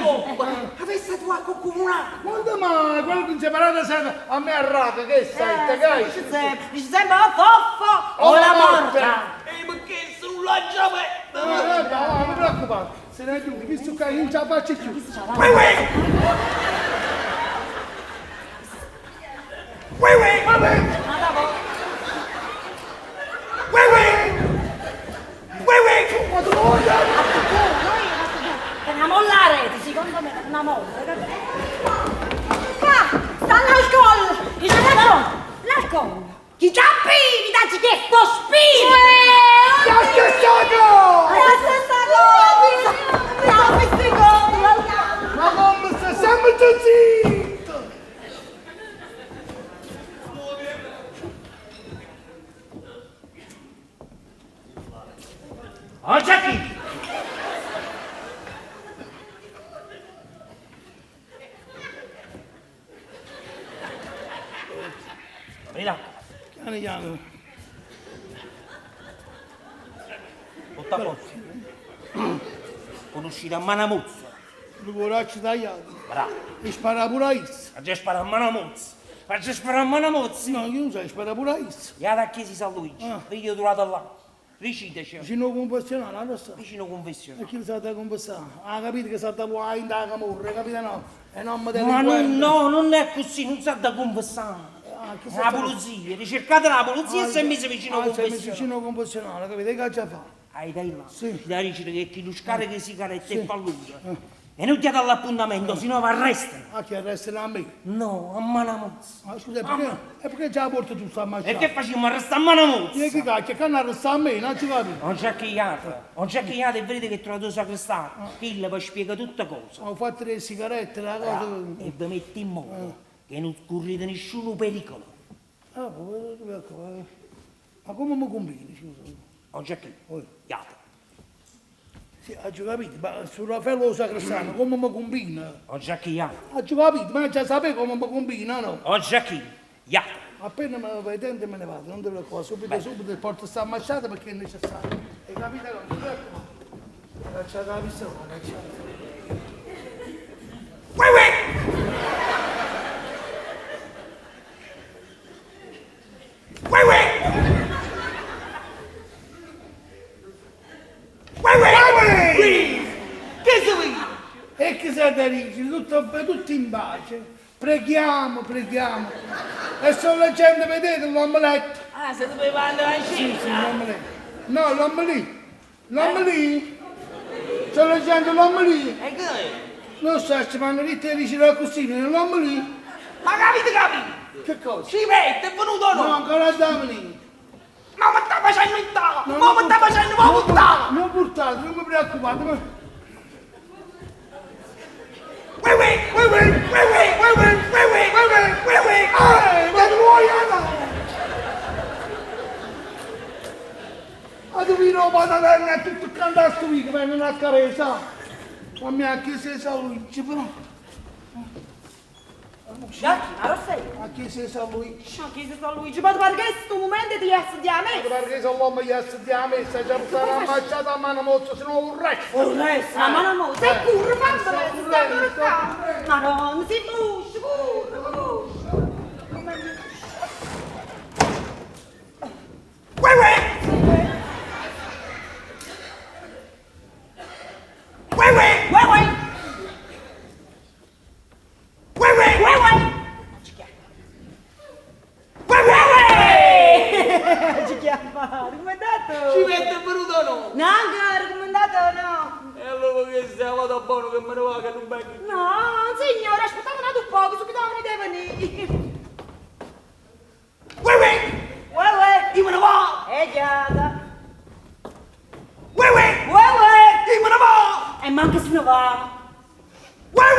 Avesse tu a comunare! Quando mai? Quello che separato sa a me arraca, che sai, te Eh, Dice sempre, dice sempre o foffo o la morta. E perché se non l'ha già No, no, no, non mi preoccupare, se ne è giù, visto che non ce la faccio più. Uè uè! Uè uè! Uè uè! Uè uè! Una molla a rete, secondo me, una molla. Qua, sta l'alcol! Chi c'è l'alcol? L'alcol. Chi c'ha bevi, dacci chiesto spirito. La stessa cosa! La stessa cosa! La stessa cosa! Ma come sta sempre zitto! Oh, Jackie! Aprila. Piano piano. Tutto a posto. Conosci la mano mozza. Il coraggio tagliato. Bravo. E spara pure a isso. Faccia sparare a mano mozza. Faccia sparare a mano mozza. No, io non so, spara pure a isso. E alla chiesa di San Luigi. Io trovato là. Riciteci. Vicino confessionale, allora sta. Vicino confessione. E chi lo sa da confessare? Ha capito che sa da buona in da camorra, capito no? E non mi Ma non, no, non è così, non sa da confessare. Ah, che La sa polizia, ricercate la polizia e si è messa vicino Ah, si è messo confessione. vicino confessionale, capito? Che già fa? Hai dai là. Sì. Da dicere che chi lo scarica sigarette e fa l'uso. E non chiede all'appuntamento, sennò va arrestano. Ah, che arrestano a me? No, a mano mozza. Ma scusa, perché, e perché già porta tu sta macchina? E che facciamo? Arrestare a mano mozza? E che cacchio, che hanno arrestato a me, non ci capito. Non c'è chiato, non c'è chiato e vedete che trovato sacrestano. Chi vi spiega tutta cosa. Ho fatto le sigarette, la cosa. E vi mette in modo che non correte nessun pericolo. Ah, povero, ma come mi combini, scusa? Non c'è chi. Oi. Iate. Sì, ho già capito, ma su Raffaello Sacrestano come mi combina? Non c'è chi iate. Ho già capito, ma già sapevo come mi combina, no? Non c'è chi. Iate. Appena me lo vedete me ne vado, non ti preoccupare, subito subito porto sta masciata perché è necessario. Hai capito? Non ti preoccupare. Cacciata la pistola, cacciata. Uè uè! Uè uè! Uè uè! Che si vede? E che siete ricchi, tutto, tutto in pace. Preghiamo, preghiamo. E sto leggendo, vedete, l'omelette. Ah, se doveva andare in Sì, cena! l'omelette. No, l'uomo lì. L'uomo lì. Sto leggendo l'uomo lì. E che è? Non so, ci fanno lì te dici la così, l'uomo lì. Ma capite, capite? Che cosa? Ci mette, è venuto o No, no? ancora da venire. Ma mi sta facendo in tavola! No, Ma non mi sta facendo, ma buttava! Non buttate, non mi preoccupate. Ma... Uè uè! Uè uè! Uè uè! Uè uè! Uè uè! Uè uè! Uè uè! Eh, ma tu vuoi no? Ma tu vino pataterna e tutto cantato sto vico, vengono a carezza. Ma mi ha chiesto se sa Luigi, però. Giacchi, ma lo sai? Ha chiesto se sa Luigi. Ma chi si sta Luigi? Ma perché in questo momento ti essi di a me? Perché se l'uomo gli è di a me, se già portare una manciata a mano mozzo, se no un resto. Vorresti, ma no, no, sei curva, fammi, Sto stai currendo, sto qua. Ma non si buscia, curva, buscia. Uè uè! Uè uè! Uè, uè, Uè uè! uè, uè. Uè uè! Ci chiama, recomandato. Ci mette è venuto o no? No, ancora, recomandato no. E allora che stiamo da buono che me ne va che non vengo. No, signore, aspettate un altro poco, subito me ne deve venire. Uè uè! Uè, uè. Io me ne vado! E chiata. Uè uè! Uè, uè. Io me ne vado! E manca se ne va. Uè uè!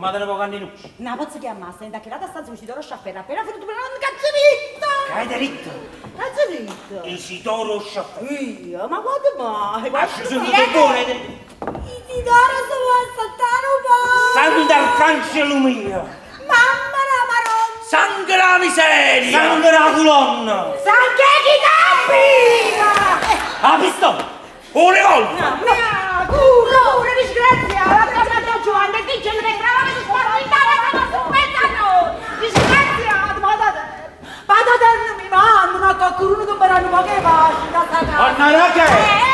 Chiamate nu poco a Ninuccia. Nun 'a pozzo chiammà, sta dint' a chell'ata stanza cu Isidoro Sciafferro, appena fenuto me ne c'aggio ditto! Che avete ditto? C'aggio ditto? Isidoro Sciafferro. Io? Ma quando mai? Aggio sentuto buono, avete ditto. Isidoro se vo' assettà nu poco! Sant'Arcangelo mio! Mamma d' 'a Maronna! Sanghe d' 'a miseria! Sanghe d' 'a culonna! Sanghe 'e chi t'abbia! 'A pistola! 'O revolver! No, cura, cura, disgraziato! Ha chiamato Giovanni e dice che brava che si spara in casa ma su pensano! Disgraziato, ma da ma da terno mi mandano a qualcuno che mi danno poche pace da sta casa. Donna Rachele!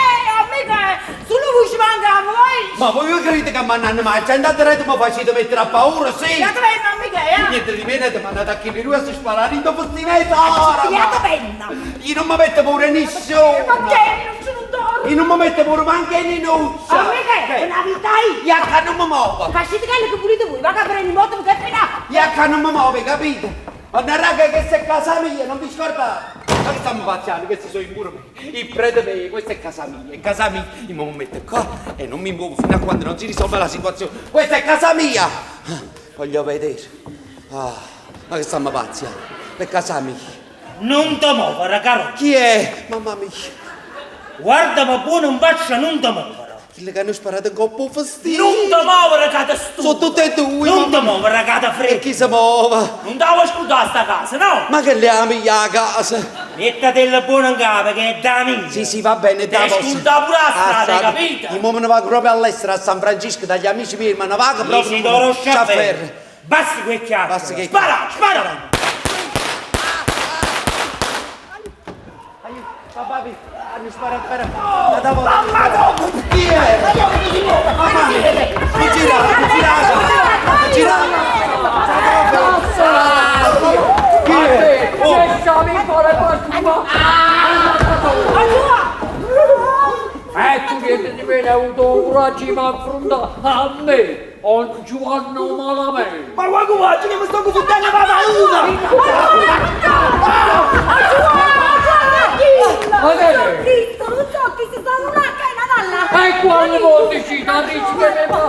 Amica, solo voi ci manca a voi! Ma voi credete che mi ma la gente a diretto mi facete mettere a paura, sì? Piate penna, amica, eh? Niente di meno, ti mandate a chi lui a sparare in dopo sti mezz'ora! Piate penna! Io non mi metto pure nessuno! Ma che? Non ce non torno! Io non mi metto pure manco Ninuccia! Amica, una vita io! Io qua non mi muovo! Facete quello che volete voi, va che prendo in moto perché è finita! Io qua non mi muovo, capite? Ma raga, questa è casa mia, non vi scordate! Ma che stiamo pazziando? Questi sono i muri miei, il prete mio, questa è casa mia, è casa mia. Io mi metto qua e non mi muovo fino a quando non si risolve la situazione. Questa è casa mia! Voglio vedere. Ah, ma che stiamo pazziando? È casa mia. Non ti muovere, caro. Chi è? Mamma mia. Guardami buono in faccia, non ti muovere. Quelli che hanno sparato in coppa festino. Non ti muovere, che ti stufa. Sono tutte e due. Non ti muovere, che ti E frega. chi si muove? Non ti vuoi scordare sta casa, no? Ma che le ami a casa? Mettetela buona in capo, che è da mia. Sì, sì, va bene, Ti dai. scorda pure la strada, hai capito? Io me ne vado proprio all'estero, a San Francisco, dagli amici miei, ma ne vado proprio. Isidoro Sciafferro. Sciafferro. Basta quel chiacchiere. Basta che- Spara, spara! Papà, hanno sparato per... Ma dopo! Chi è? Mamma mia! Mi gira, mi gira! Mi gira! Chi è? E tu niente di meno hai avuto il coraggio di affrontare a me, o Giovanni Malamente. Ma guarda coraggio che mi sto confondendo la paura! Ma che è? Cristo, non so chi si sono una cena dalla... E quando volti ci da che ma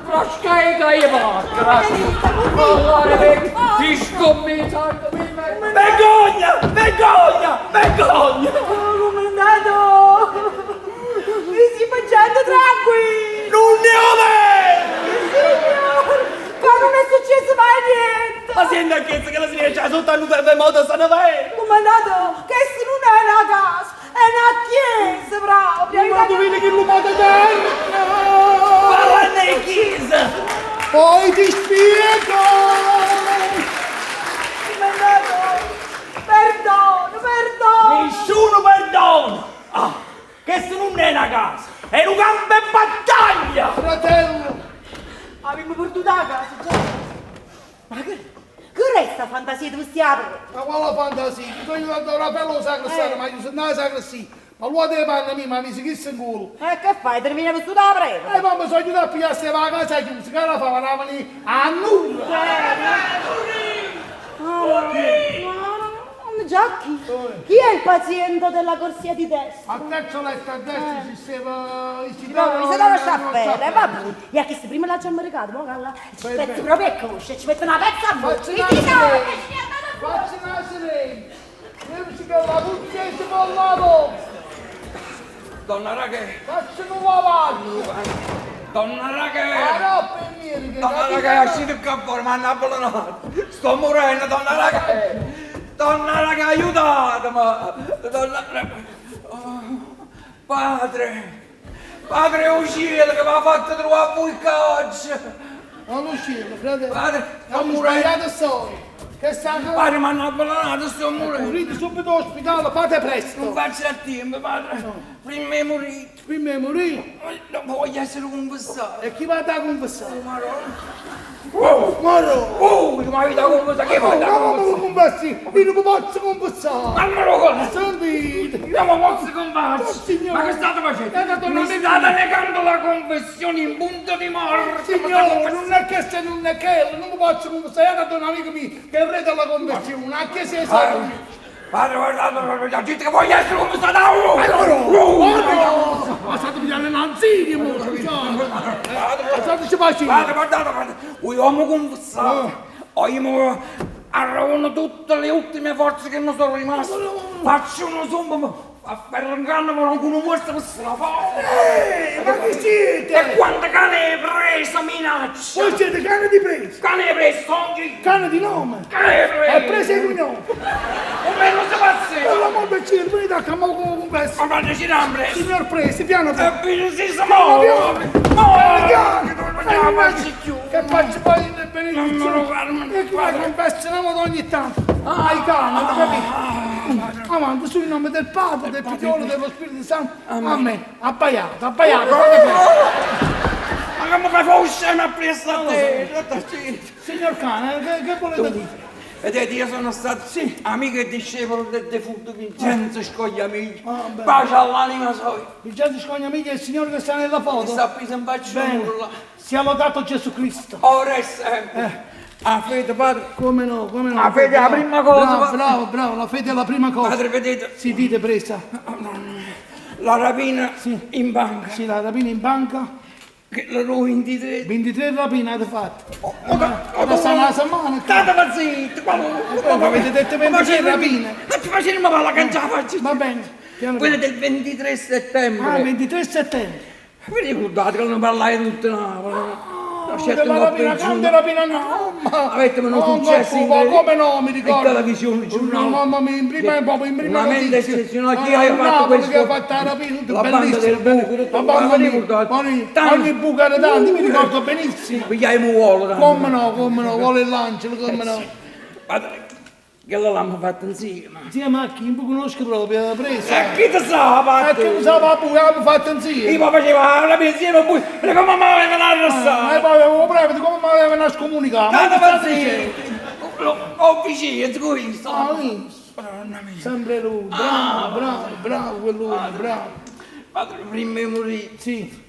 frasca e macchina. Parlare ti scommessa Vergogna! Vergogna! Vergogna! Oh, comandato! Mi si mangiando tranquillo! Non ne ho vero! Signor, qua non è successo mai niente! Ma senti che che la signora c'ha sotto al terremoto stanno bene! Comandato, questa non è una casa, è una chiesa proprio! Ma tu vedi che l'uomo terra! Ma è chiesa! Poi ti spiego! Comandato, perdono, perdono! Nessuno perdona! Ah, questa non è una casa, è un campo di battaglia! Fratello! Abbiamo perduto la casa, già. Ma che, che resta fantasia di questi apri? Ma quale fantasia? Ti voglio dare una bella sacrestana, ma io sono una sacrestia. Ma l'uomo delle panne mie, ma mi si chissa in culo. E che fai? Te ne vieni vissuta la preta? E mamma sono aiutato a pigliare se va a casa chiusa, che la fa? Ma a nulla! Giacchi, chi è il paziente della corsia di destra? Al terzo letto a destra ci stava Mi sono sciaffere, va bene. E a chi prima l'ha già americato, ma calla, ci metto proprio a coscia, ci metto una pezza a Facci bocca. nascere! Facci nascere! Devi che la puzza si fa la voce! Donna Rachele! Facci un lavaggio! Donna Rachele! Ma no, per niente, Donna capito? Rachele, uscite qua fuori, mi hanno avvelenato! Sto morendo, donna Rachele! Donna Rachele, aiutatemi! Donna Rachele! Oh, padre! Padre uscite che mi ha fatto trovare voi qua oggi! Non uscire, fratello! Padre, sto Abbiamo morendo! sbagliato solo! Che sta Padre, mi hanno avvelenato, sto morendo! Morite subito all'ospedale, fate presto! Non faccio a tempo, padre! Prima di morire! Prima di morire! Non voglio essere confessato! E chi va da confessare? Marò! Oh! Moro! Oh, mi avete confessato! Che No, va da come confessare? mi confessi? Io non mi posso confessare! Fammelo con! Sentite! Io mi posso confessare! Oh, signore. Ma che state facendo? Eh, donna Mi mia. state negando la confessione in punto di morte! Signore, non è che se non è che non mi posso confessare, io un amico mio che è il re della confessione, anche se è stato... Padre, guardate, la gente che voglia essere confessata! Oh! Allora, Oh! oh, no! Ma state pigliando cane Lanzini, mo, scusate. Stateci Padre, pazienza. guardate, padre, uomo confessato. Io arrauno tutte le ultime forze che mi sono rimaste. Faccio uno zumbo, afferro un cane, ma non con un morso per se la fa. Ma chi siete? E quante cane hai preso, minaccia? Voi siete cane di presa, Cane hai preso, songi? cane di nome. Cane hai preso? È preso il nome. Come non si Per fa l'amor del cielo, venite a campo con questo. Ma quando ci hanno preso? Signor Presi, piano piano. E si si Piano muove! piano. Piano. Non faccio più! Che faccio poi le Non me lo benedizioni. farmi. E qui la confessione ogni tanto. Ai cani, avete capito? Avanti, sul nome del Padre, del Figliolo, dello Spirito Santo. Amen. Abbaiato, abbaiato. fate bene. Ma come fai a uscire a presto a te? Signor cane, che volete dire? Vedete, io sono stato amico e discepolo del defunto Vincenzo Scogliamiglia. Ah, bene. Pace all'anima sua. Vincenzo Scognamiglio è il signore che sta nella foto. Sta appeso in faccia Bene. muro là. Sia lodato Gesù Cristo. Ora e sempre. A fede, padre. Come no, come no. La fede è la prima cosa, Bravo, padre. bravo, bravo, la fede è la prima cosa. Padre, vedete, Si dite presa. la rapina in banca. Sì, la rapina in banca. Che la 23. 23 rapine avete fatto. Oh, oh, Da una settimana. State ma zitto, ma Poi avete detto 23 rapine. Ma ci facciamo la cancia faccia. Va bene. Piano Quella piano. del 23 settembre. Ah, 23 settembre. Vi ricordate che non parlai tutto Napoli? No, certo Della un po' rapina, peggio. grande rapina no, ma Avete uno Oh, successo ma incredibile. come no, mi ricordo. In televisione, giornale. No, mamma mia, in prima, proprio in prima Una mente notizia. eccezionale, chi Ah, ha fatto Napoli questo? che ha fatto la rapina, tutto La banda bellissimo. del buco, tutto Ma mamma vi mia, ricordate? Tanti. ogni buco era tanto, mi ricordo benissimo. Pigliai un tanto. Come no, come no, vuole l'angelo, come no. Padre, che l'abbiamo fatto insieme. Insieme a chi non conosco proprio, presa. E chi ti sa, E padre? chi lo sa, papà, abbiamo fatto insieme. Io facevo la rapina insieme, poi, ma come mi avevano Ma arrestato? poi avevo prevete, come mi avevano scomunicato? Ma Tanto che state dicendo? paziente. Ho vicino, questo. Ah, visto. Madonna mia. Sempre lui, bravo, bravo, bravo, quell'uomo, bravo. Padre, prima di morire, Sì,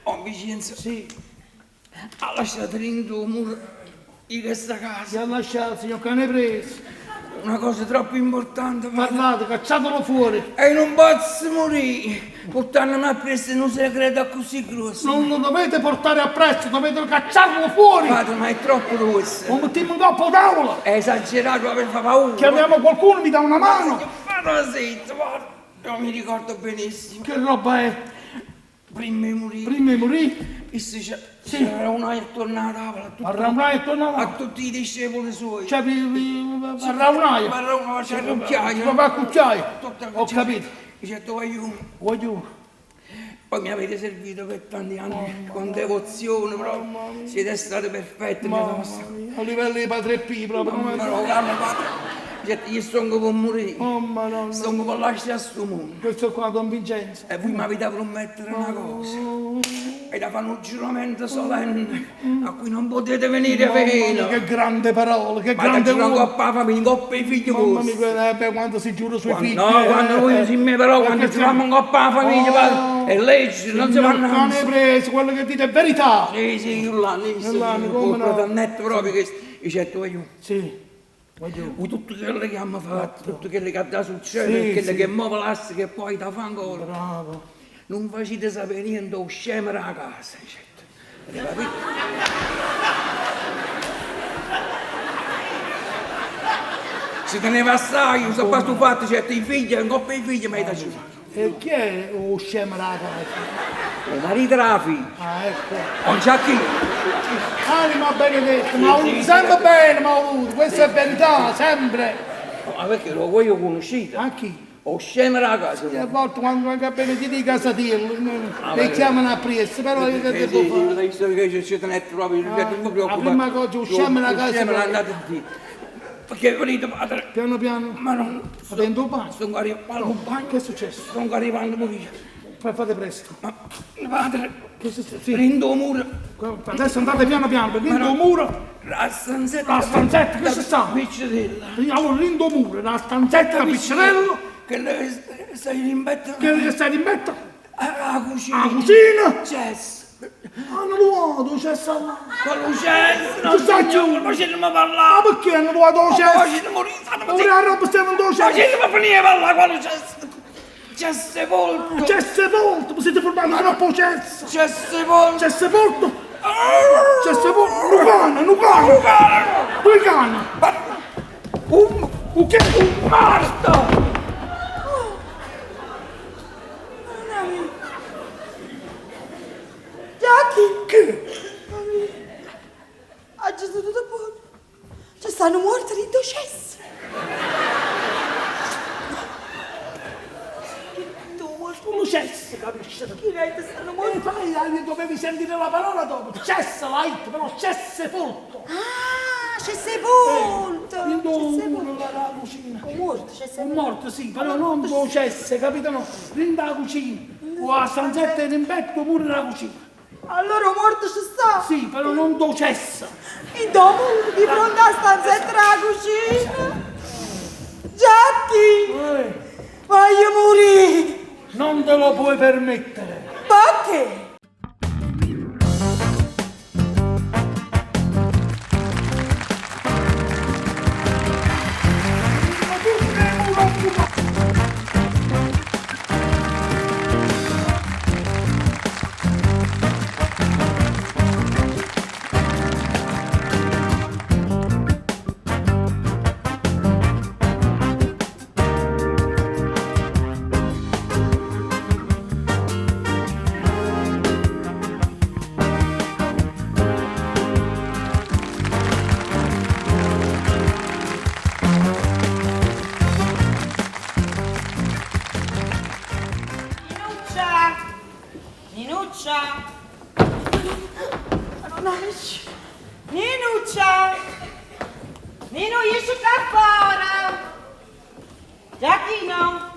ho Vincenzo sì, ha lasciato dentro un muro di questa si casa. è lasciato, signor cane preso. Una cosa troppo importante, padre. Parlate, cacciatelo fuori. E non posso morire portandomi appresso un segreto così grosso. Non lo dovete portare appresso, dovete cacciarlo fuori. Padre, ma è troppo grosso. Lo mettiamo in coppa tavola. È esagerato, per fa paura. Chiamiamo qualcuno, mi dà una mano. Padre, zitto, padre. Io mi ricordo benissimo. Che roba è? Prima di morire, Prima di morire, disse c'era una e tornare a tavola a tutti, a Raunai e tornava. a tutti i discepoli suoi. Cioè, vi, a Raunai. Ma Roma c'era un cucchiaio. Proprio a cucchiaio. Tutta- Ho capito. Dice, dove io? Voglio. Poi mi avete servito per tanti anni con devozione, proprio. Siete stati perfetti nella vostra. A livello di Padre P proprio. Come... Però, guarda, padre, dice, io sono per morire, Oh madonna. sono per lasciare sto mondo. Questo qua Don Vincenzo. E voi mi avete da promettere una cosa. E da fare un giuramento solenne a cui non potete venire Mamma mia, fino. che grande parola, che Ma da grande giurare uomo. coppa la famiglia, coppa i figli Mamma vostri. mia, beh, quando si giura sui Quando- figli. no, quando voi si me però, quando perché giuriamo in coppa la famiglia, Oh. padre, è legge, non si Signor vanno cane preso, quello che dite è verità. Sì, sì, l'anno, L'anno, come no? proprio netto proprio che dice tu io. Sì. Voglio. Voi tutto quello che abbiamo fatto, tutto quello che da succedere, Sì, quello sì. che muove l'asse che poi da fa ancora. Bravo. Non facete sapere niente, o scemo a casa, dice. Avete capito? Si teneva assai, so questo fatto, certo, i figli, un coppia di figli, ma è da giù. E chi è lo scemo della casa? Il marito della figlia, Ah, ecco. non c'è chi. Anima benedetta, ma ha voluto sempre bene, ma ha voluto, questa è verità, sempre. Ma perché lo voglio conoscere? A chi? O scemo della casa. E a volte quando manca bene ti dica casa dirlo, Ah, le beh. chiamano a presto, però io che Sì, devo sì, fare? sì, che c'è tenete proprio, Ah, non mi preoccupo. la prima cosa, usciamo dalla casa Usciamo, proprio. andate di. Perché venite padre, Piano piano, ma non va dentro il bagno. sto arrivando al bagno. Che è successo? Sto arrivando pure. Fate presto. Ma padre, Che è successo? Sì. prendo un muro, Adesso andate piano piano, per dentro il muro, la stanzetta. la stanzetta, che si sta? Piccerella. Allora, dentro il muro, la stanzetta piccerello, Che lei stai in petto che stai in petto, alla cucina. la cucina, Cesso. hanno luogo, c'è sta. Quello cesso, Tu sai non facciamo Ma parlare. perché hanno luogo Ma cesso? facciamo morire, Ora la roba stiamo in Ma cesso. ci ma finire parlare quello cesso. C'è sepolto! C'è sepolto! Vi siete formati troppo cesso! C'è sepolto! C'è sepolto! C'è sepolto! Un cane, un cane! Due cani! Un... Un che? Un morto! Jackie! Che? Oggi sono tutto buono. Ci stanno morti di cesso. Un cesso, capisci? Chi è che stanno morti? E fai, dovevi sentire la parola dopo. Cessa, l'hai detto, però c'è sepolto. Ah, c'è sepolto. In C'è uno sepolto. la cucina. Un morto, c'è Un sepolto. morto, sì, però non do cesse, capito? No, in la cucina. O a stanzetta in petto pure la cucina. Allora un morto ci sta. Sì, però non do cessa. E dopo, di fronte alla stanzetta della cucina. Jackie, Eh, voglio morire. non te lo puoi permettere. Perché? Ma tu sei un occupato. Ninuccia! Ninuccia! Mannaggia. Ninuccia! Nino, esci qua fuori! Giacchino!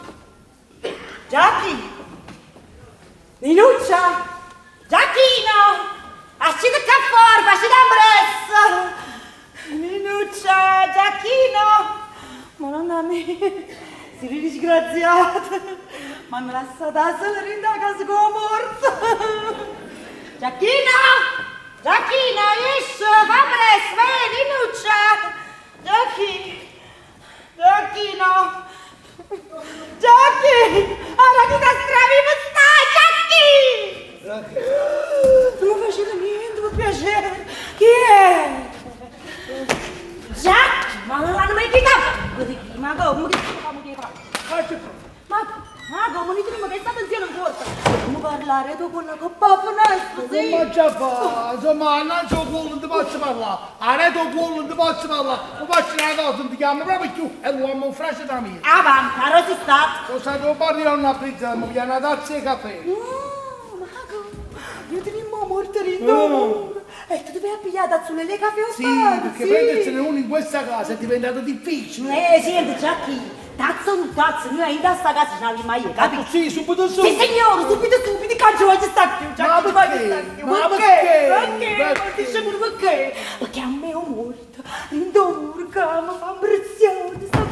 Giacchi! Ninuccia! Giacchino! Ascite qua fuori, facite ambressa! Ninuccia! Giacchino! Madonna mia, sei disgraziata. Ma mi lasciata sola in casa come morta. Giacchino! Giacchino, esci! Fa presto, vieni, Ninuccia! Giacchino! Giacchino! Jackie! Ora chi ti stravivo sta, Jackie! Non mi facete niente, per piacere. Chi è? Giacchi! Ma non l'hanno mai chiamato! Ma come che fa? Ma, ma come non ti che sta pensione in corsa? Come parlare tu con la coppa finestra, sì? Come già fa? Insomma, non c'ho culo, non ti posso parlare. A reto culo, non ti posso parlare. Non faccio una cosa, non ti chiamo proprio più. E l'uomo un frasce da mia. Avanti, ora si sta! Sono stato un po' di una pizza, mi piano una tazza di caffè. No, ma come? Io ti rimmo morto rindo. E tu devi pigliare sulle le caffè o Sì, pane, perché sì. prendersene uno in questa casa è diventato difficile. Senti, Giacchi, tazzo o non tazzo, noi in sta casa ce l'abbiamo mai, capito? Sì, subito su. Sì, signore, subito, subito, caccio, voglio stare più, Ma Giacchi, voglio perché? stare più. Ma Perché? perché? Perché? Perché? Ma dice pure perché? Perché a me è morto, rindo murca, mi fa impressione, sta...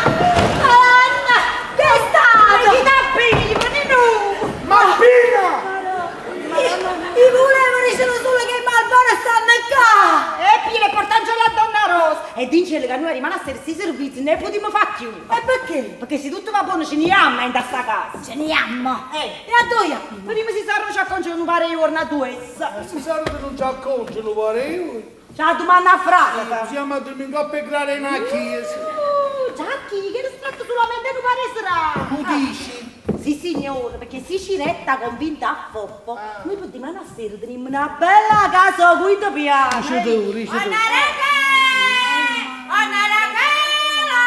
Anna, che è stato? Chi t'ha preso, Nino? Ma Pina! I volevo dicere solo che i malboni stanno qua! E Pina, portangelo la donna Rosa! E dice che noi rimane a essere questi servizi, ne potremmo fare più! E perché? Perché se tutto va buono ce ne andiamo in sta casa! Ce ne andiamo! Eh. E a dove? Prima si sarà ci accorge un pare giorno a due. Si sa che non ci accorge, lo vorrei io. Ciao, domanda a frate. Siamo a dormire in coppia e grare in chiesa. Giacchi, che lo solamente non pare sarà. Tu dici? Sì, signore, perché se ci retta convinta a Foffo, noi potremmo andare a sera teneremo una bella casa qui ti piace. Dici tu, dici tu. Anna Rachele! Anna Rachele!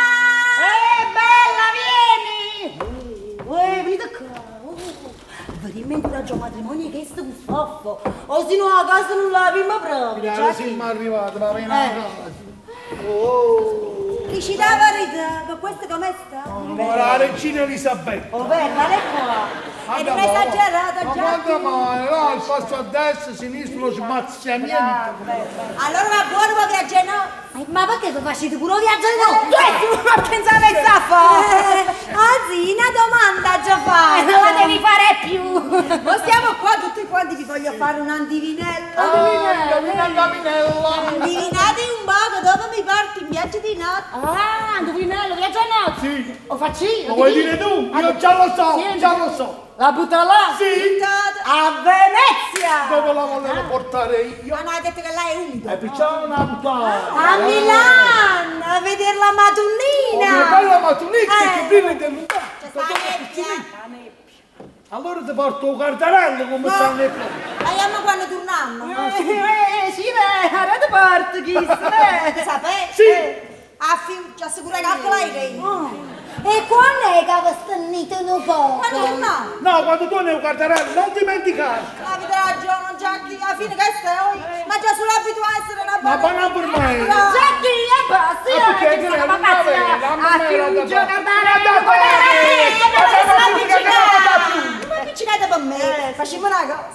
Bella, vieni! Uè, venite qua. Oh, Vedimmo incoraggio al matrimonio che sto con Foffo. O se no a casa non l'abbiamo proprio. Piano Giacchi. siamo arrivati, va bene a casa. Oh, Chi ci dà verità? Per questo come sta? ma la regina Elisabetta. Oh, bella, ecco qua. E non esagerata, Ma Giacchi. quando mai? No, il passo a destra, a sinistra, non smazzia niente. Allora va buono per viaggiare no? Ma perché tu facete pure un viaggio di notte? Tu, ma pensavo che sta a fare? Anzi, una domanda già fatta. Non la devi fare più! Ma siamo qua tutti quanti, vi voglio voglio fare una indovinella. Ah, indovina, indovinella. Indovinate un poco dove mi porti in viaggio di notte? Ah, indovinello, viaggio a notte. Sì. O faccio io? Lo vuoi dire tu? Io già lo so, già lo so. La butta là? Sì. A Venezia! Dove la volevo portare io? Ma no, hai detto che là è umido. E perciò una puttana. A Milano, a vedere la Madonnina. Oh, mia bella Madonnina che brilla del lontano. C'è sta la nebbia. Allora ti porto un cardarello come stanno le cose. Vediamo quando torniamo. Sì, beh, ara te porto, chi Sapete? Sì. A fi- ci assicuro che anche lei che E quando è che vi stennite un po'? Quando torniamo? No, quando torni un cardarello, non dimenticare. Avete ragione, Giacchi, alla fine che stai? Ma già solo abituato a essere una Ma buona per me. Giacchi, e basta, Ah, perché ci che sta non la aveva, pazza. non A era da fiugio, fare. cardarello, Ma avvicinate per me, facciamo una cosa.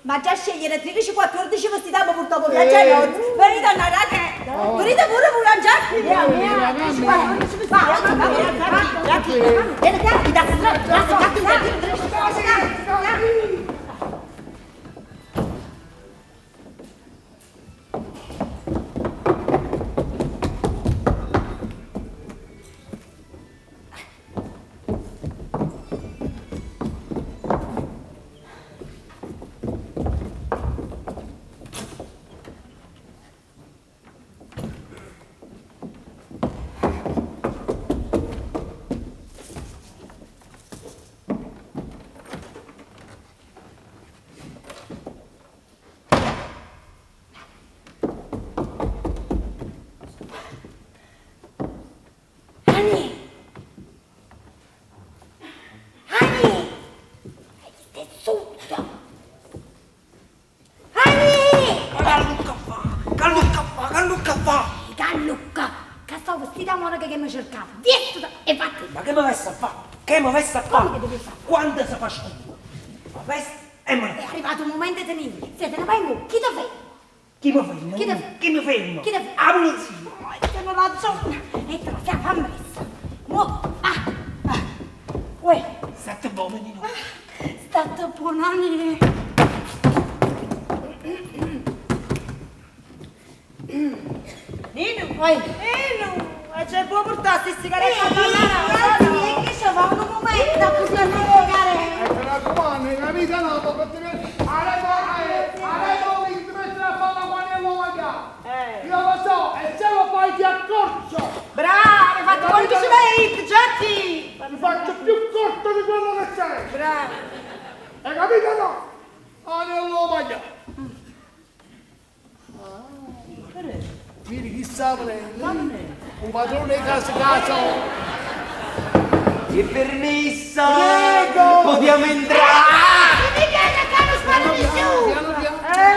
Ma già scegliere 13-14 vestiti per purtroppo viaggio a notte. Venite a andare che. Venite pure pure a Giacchi. Ani! Ani! Stai sotto! Ani! Callucca fa, callucca fa, callucca fa. Gallucca, che sto vestita monaca che mi cercava. Vestita e vattene. Ma che mi veste a fare? Che mi veste a fare? Come che devi fare? Quando si fa scuro? Ma veste e me ne È vado. arrivato il momento di tenere. Se te ne vai mo, chi ti ferma? Chi mi ferma? Chi ti ferma? Chi mi ferma? Chi ti ferma? La polizia. Oh, te ne ragione. E te la fiamma messa. Mo, ah, ah. Uè, Sette buone, Nino. state buona, Ani. Nino, Uè. Nino, e c'è buon portare queste sigarette a Ehi, banana? ragazzi, che ci va un momento così a spiegare. E te raccomando, la vita no, perché adesso ti mettere a fare la quando lo mangiare. Io lo so, e se lo fai ti accorcio. Bravo, hai fatto quello che ci vai, Giacchi! Ti faccio più corto di quello che sei. Bravo. Hai capito o no? Anello mangiare. Vedi chi sa prendere? Un padrone casa casa. Ti permesso? Prego! Possiamo entrare? Mi viene che non sparo nessuno! Piano piano.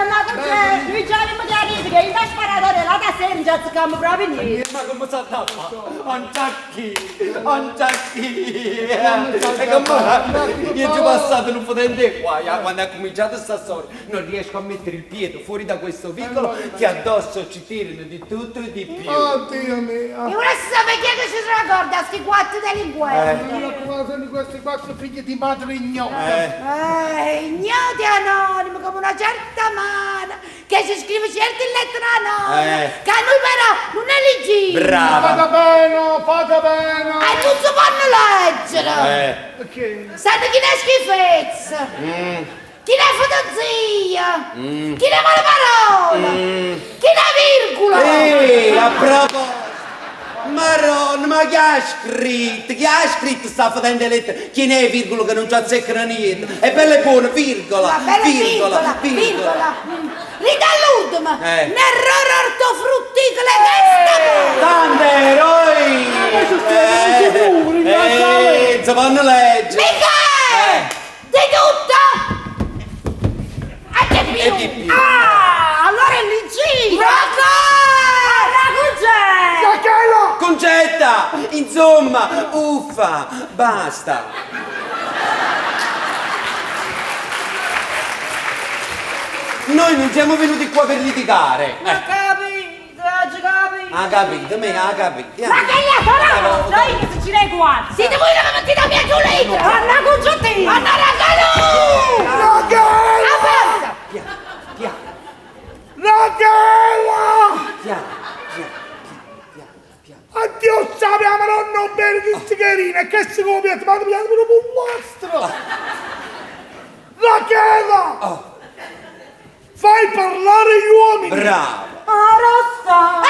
Ma perché? Noi già abbiamo chiarito che in da sparatore la da sera non ci azzecchiamo proprio niente. Ma come sa da fare? Anciacchi, anciacchi. E come io ci ho passato un potente qua, ya, quando ha cominciato sta storia, non riesco a mettere il piede fuori da questo vicolo che addosso ci tirano di tutto e di più. Oddio mio. E ora si sa perché che ci sono accorta, sti quattro delinquenti. Mi raccomando, sono questi quattro figli di madre ignota. Ignoti anonimi come una certa mano che ci scrive certe lettere anonime che a noi però non è leggibile. Brava. Fate bene, fate bene. E non si possono leggere. Perché? Sanno chi ne è schifezza, chi ne è fotozia, chi ne male parola, chi ne virgola. Ehi, a proposito! Maronna, ma chi ha scritto? Chi ha scritto sta facendo lettera? Chi ne è virgola che non ci azzeccano niente? È bella e buona, virgola, Va bene, virgola, virgola, virgola. virgola. Ridall'ultima, Eh. un errore ortofrutticolo che sta buono. Tante eroi! Ma succede, non si può, ringraziare. Si fanno leggere! Michele! Di tutto! E di E più! di più! Ah, allora è leggibile! Rocco! Giacchino! Concetta! Insomma, uffa, basta! Noi non siamo venuti qua per litigare! Ma capito, oggi capito. Ha capito, me ha capito. Ma che gli ha fatto? Dai che si gira i guanti! Siete voi che mi mettete la mia giuletta! Anna Concettina! Anna Ragalù! Rachele! Avanza! Michelino, e che si copia, ma ti piace pure pullastro! Rachela! Fai parlare gli uomini! Brava! Ah, rossa!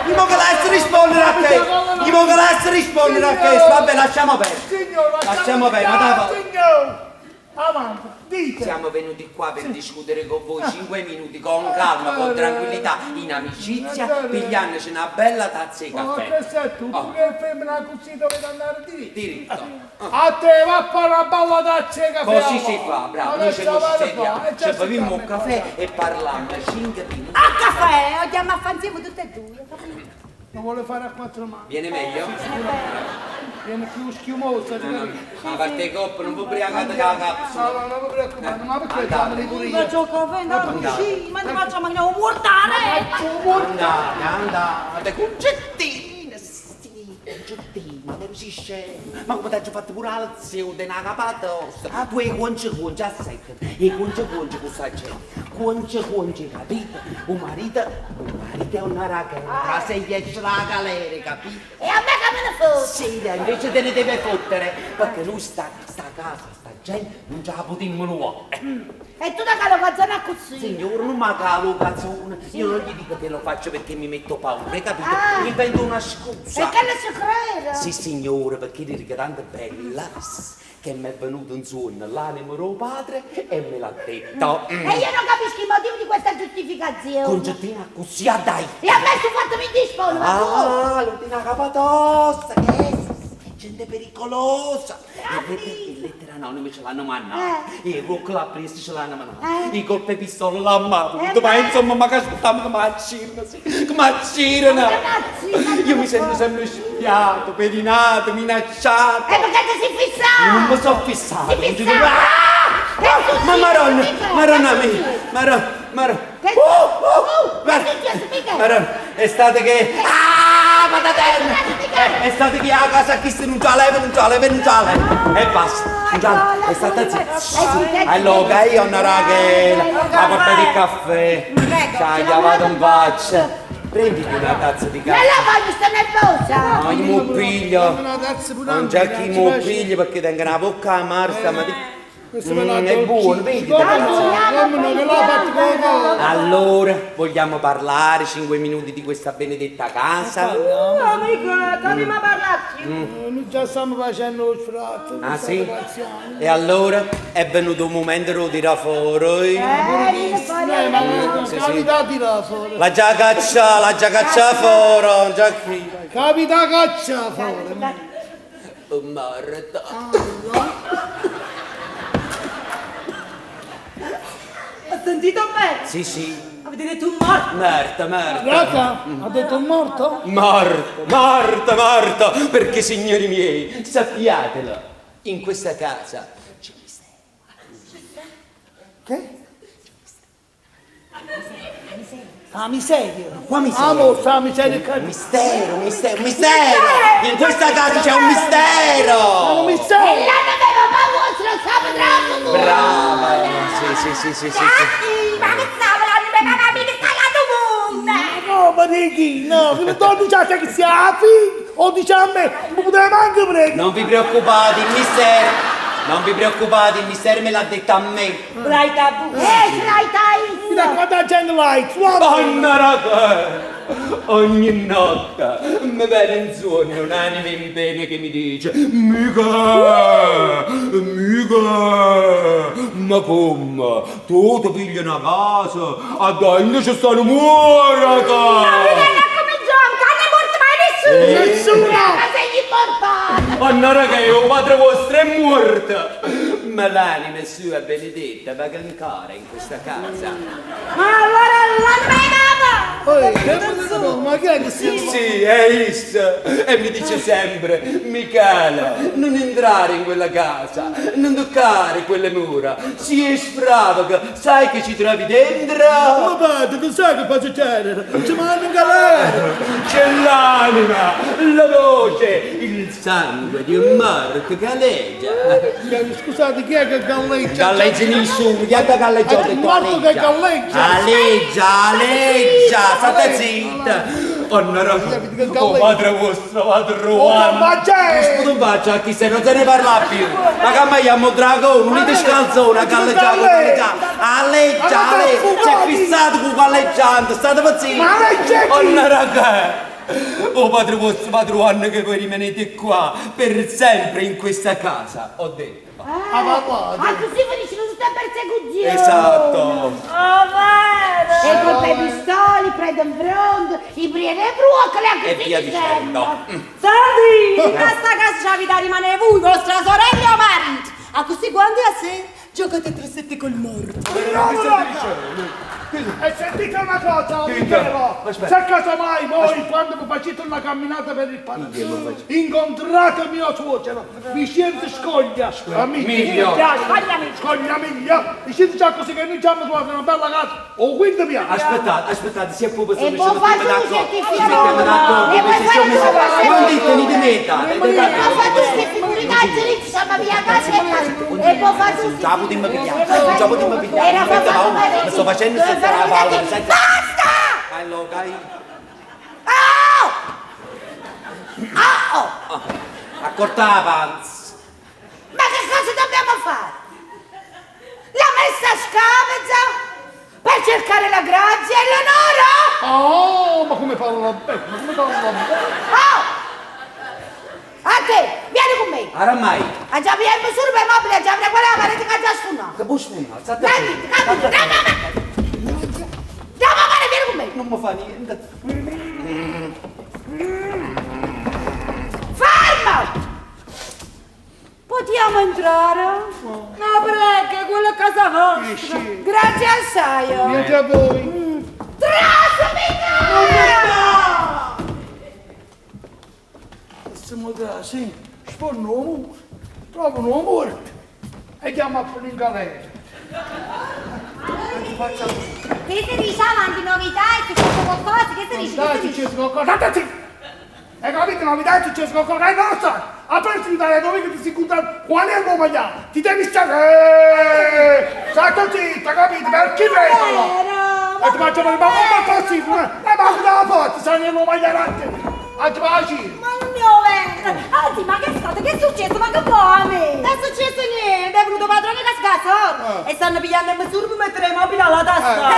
Gli manca lascia rispondere a te! Gli manca lascia rispondere a questo! Vabbè, lasciamo perdere! Signore, Lasciamo perdere, ma dai, Signore! Avanti, dite! Siamo venuti qua per discutere con voi 5 minuti con calma, con tranquillità, in amicizia, pigliandoci una bella tazza di Ma caffè. questo è tutto, Oh. che femmina così dovete andare diritto. Diritto. A te va a fare una bella tazza di caffè. Così si fa, bravo, noi ce Adesso non ci vado sediamo, qua, e ci ci beviamo un sediamo caffè e parliamo 5 minuti. A caffè, andiamo a fare insieme tutte e due. capito? Lo vuole fare a quattro mani. Viene meglio? Viene più schiumosa, ti capisci? Ma a parte coppa, non puoi ubriacare con la capsula. No, no, non mi preoccupate, ma perché Andate. chiamali pure Mi io? faccio il caffè, andate sì, ma ti faccio mangiare un mortare! Andate, andate, concettina, sì, concettina, ma non si scema. Ma come ti ho fatto pure al zio di una capatosta? Tu e conce conce a sette, e conce conce con sta gente. Conce conce, capito? Un marito, un marito è una ragazza, se gli esce la galera, capito? E a me che me ne fosse? Sì, dai, invece te ne deve fottere, perché lui sta, sta a casa, sta gente, non ce la potremmo nuove. E tu da calo cazzone così? Signore, non mi calo cazzone. Io non gli dico che lo faccio perché mi metto paura, hai capito? Ah. Invento una scusa. E che le si crede? Sì, signore, perché dire che tanto è bella che mi è venuto in sogno l'anima del padre e me l'ha detto. E io non capisco il motivo di questa giustificazione. Concettina, così ah, dai. E a me sto fatto mi dispone, ma tu? Ah, l'ultima capatosta, che è gente pericolosa. E le lettere anonime ce l'hanno mannato, i rock presto ce l'hanno mannato, i colpi di pistola l'hanno avuto, ma insomma, ma che aspettiamo che mi accirano, sì, che mi accirano. Io mi sento sempre spiato, pedinato, minacciato. E perché ti sei fissato? Io non mi sono fissato. Sei non ci fissato? devo- Ah! Che Ma Maronna, succede? Maronna Che mia, Maronna, Maronna. Che- Oh, oh, Oh, Mar- che successo, Michele? Maronna, è stato che... Ah, pataterna! È stato che a casa chi se non ce l'aveva, non ce l'aveva, non ce l'aveva. E basta, non ce l'aveva. È stata zitta. Allora, io una Rachele, ha portato il caffè, ci ha chiamato in faccia. Prenditi una tazza di Non caffè. la voglio, sto nervosa. No, io mi piglio. Una tazza pure a Non me, c'è chi grazie, mi piace. piglia perché tengo una bocca amara stamattina. Questo me la Mm, è buono, vedi? Come no, come no, che l'ha fatto con la Allora, vogliamo parlare 5 minuti di questa benedetta casa? No, mica, che mi parlarci? Noi già stiamo facendo lo sfratto. Ah sì? E allora è venuto un momento di tirare fuori. Eh, ma Sì, sì. capita tira fuori. La già caccia, la già caccia fuori, già qui. Capita caccia fuori. Oh, merda. Ho sentito bene? Sì, sì. Avete detto un morto? Merda, merda. Raga, ha detto morto? Morto, morto, morto! Perché, signori miei, sappiatelo, in questa casa c'è un mistero. Che? La miseria. Qua miseria. Ah, mo, sta miseria. Un mistero, un mistero, un mistero! In questa casa c'è un mistero! Un E mistero. là ne aveva paura, se lo stava troppo. Brava! eh, Sì, sì, sì, sì, sì, sì. Ma che stava la mia mamma che sta la domanda! No, ma di chi? No, che non dice a te che sia la figlia, o dice a me, non poteva manco prendere. Non vi preoccupate, il mistero! Non vi preoccupate, il mistero me l'ha detto a me! L'hai tabù. Eh, ce l'hai dai. Da quanta gente l'hai? Suona. Donna Rachele, ogni notte mi viene in sogno un'anima in bene che mi dice Mica, mica, ma come? Tu ti pigli una casa, a dove ci stanno muore cominciamo, che non è morto mai nessuno! Nessuno. Ma sei immortale. Anna Rachele, il padre vostro è morto! Ma l'anima sua benedetta va ancora in questa casa. Ma allora l'anima è mamma! Oi, che potete- Ma chi è che si Sì, è essa. E mi dice sempre, Michele, non entrare in quella casa, non toccare quelle mura. Si è sfravaga, sai che ci trovi dentro? Ma padre, tu sai che fa succedere? Ci manda in galera! C'è l'anima, la voce, il sangue di un morto che aleggia. Scusate, chi è che galleggia? Galleggia nessuno, chi è che galleggia? Ho È detto morto che aleggia. galleggia! Aleggia, aleggia, state zitta. Onna Rachè, 'o padre vuostro va truvanno. 'O Sputo 'nfaccia a chi se non se ne parla più. Ma che chiamo dragone, un scalzone, a galleggiare, a galleggiare. Alleggia, alleggia, c'è fissato con galleggiante, state zitti. Ma legge chi? Onna Rachè, 'o padre vostro va trovando che voi rimanete qua per sempre in questa casa, ho detto. Ah, va, va. Ah, così finisce tutta persecuzione. Esatto. Oh, vero! E con le pistole, prende in fronte, i priene brucoli, anche E via dicendo. Senti, in questa casa c'è vita rimane voi, vostra sorella o marito. A così quando è a sé, giocate 3-7 col morto. Bravo, raga! E sentite una cosa, Michelo, Aspetta. se casomai voi quando vi facete una camminata per il palazzo incontrate mio suocero, Vicente Scoglia, amico, Miglio. Scoglia Miglio, Vicente già così che noi ci abbiamo trovato una bella casa, o quinto piano. Aspettate, aspettate, si è proprio E ci può mettiamo fare tu d'accordo. che ti Ci mettiamo d'accordo, E puoi perché fare siamo tu che Non dite, dite metà. Ma fa tu che figuracce lì, ci siamo via casa e casa. E può fare tu. Già potremmo pigliare, già potremmo pigliare. Era Aspetta, fatto ma mi sto facendo senza la palla, senza... Basta! Allora, dai. Oh! Oh! oh. Accorta la panza. Ma che cosa dobbiamo fare? La messa scaveza per cercare la grazia e l'onore? Oh, ma come parla bene, ma come parla bene. Oh! A te, vieni con me. Oramai. A già vieni solo per mobile, a già avrei quella parete che ha già sfumato. Che può sfumare? State Dai, capito, dai, dai, dai. Dai, mamma, vieni con me. Non mi fa niente. Fermo! Potiamo entrare? No, perché quella è casa vostra. Grazie assai. Niente a voi. Trasmina! Siamo da, sì, sforno un muro, trovo un uomo morto e chiamo a prendere in galera. Che si dice avanti novità è successo qualcosa? Che si dice? Dai, Che si dice? successo qualcosa, state zitti! Hai capito? Novità è successo qualcosa, non lo sai! Appena ti dai dove che ti sei incontrato, qual è il nome là? Ti devi stare... State zitta, capito? Per chi vedono? E ti faccio male, ma come è possibile? Ma dalla porta, sai nell'uomo davanti! A ti faccio! Ma non è vero! Anzi, ma che è stato? Che è successo? Ma che vuoi? Non è successo niente, è venuto padrone che scassò. E stanno pigliando in misura per mettere i mobili alla testa.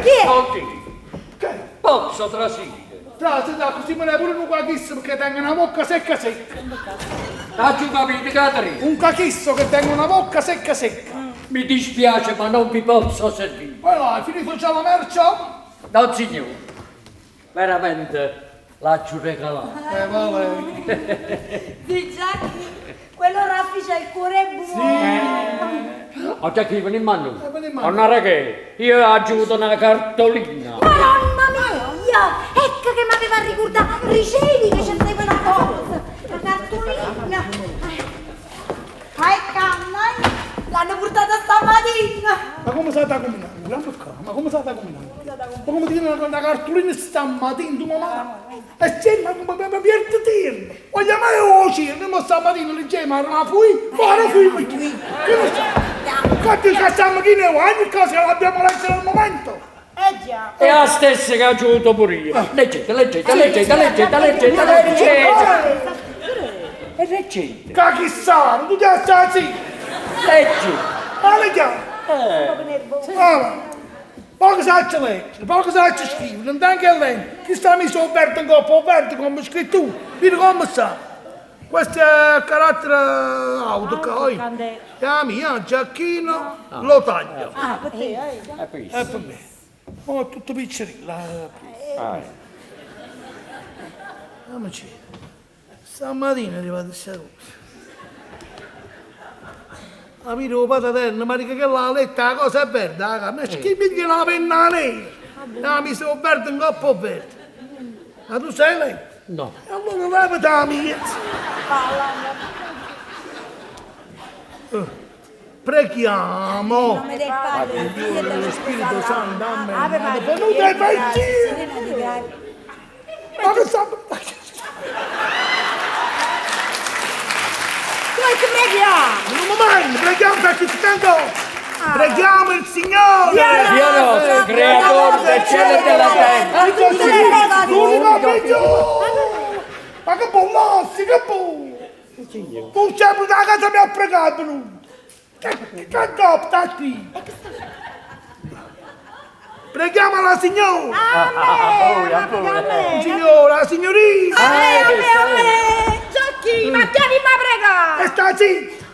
Chi Chi è? Oddio, Che? Posso trasire. Tra, se da così me ne pure un cachissimo che tenga una bocca secca secca. Faccio capire, Caterina. Un cachisso che tenga una bocca secca secca. Mi dispiace, ma non vi posso servire. Poi là, hai finito già la merce? No, signore. Veramente l'ho regalato. Vabbè. Sì, Giacchi, quello Raffi c'ha il cuore buono. Ho già chi in mano. viene in mano. Onna Rachele, io ho aggiunto una cartolina. Madonna mia! Ecco che mi aveva ricordato. Ricevi che c'è sempre una cosa. La cartolina. Ai canna, l'hanno portata stamattina. Ma come stai combinando? Ma come stai combinando? Ma come ti viene una cartolina stamattina, tu mamma? E se ma come mi aperto tirno? Voglio mai uscire, ma stamattina leggevo, ma non fui, ma non fui qui. Che lo so? Quanti stiamo chi ne ogni cosa l'abbiamo letta al momento. Eh già. È la stessa che ho aggiunto pure io. Leggete, leggete, leggete, leggete, leggete, leggete. E leggete. Cachissano, tu già stai zitto. Leggi. Ma leggiamo. Ah, poco sa leggere, poco sa scrivere, non anche lei. Chi sta messo Roberto in coppa, Roberto come scrittura, vedi come sta. Questo è il carattere auto, Chiami, Giacchino, lo taglio. Ah, per te, eh. È questo. E per me. Oh, è tutto piccerino. Andiamoci. Stamattina è arrivata questa cosa. La mira pataterna, ma dico che l'ha letta, la cosa è verde, la ma chi piglia la penna nera? La mi sono verde in coppa verde. Ma tu sai lei? No. E allora levati la mia. Preghiamo. Nome del Padre, del Figlio e dello Spirito Spirito Santo, amen. Ave Maria, Venuta e piena di grazia, vai piena di grazia. Ma che sta... Noi ci preghiamo. Non mi mandi, preghiamo perché ti tengo. Preghiamo il Signore! Dio nostro, creatore del cielo e della terra. L'unico figlio! Ma che bollassi, che buon! Tu sempre da casa mi ha pregato lui! Che che copta qui? Preghiamo la signora! Ancora, ancora. Signora, signorina! A me, a me, a me! Giacchi, ma chi mi prega? E sta zitta!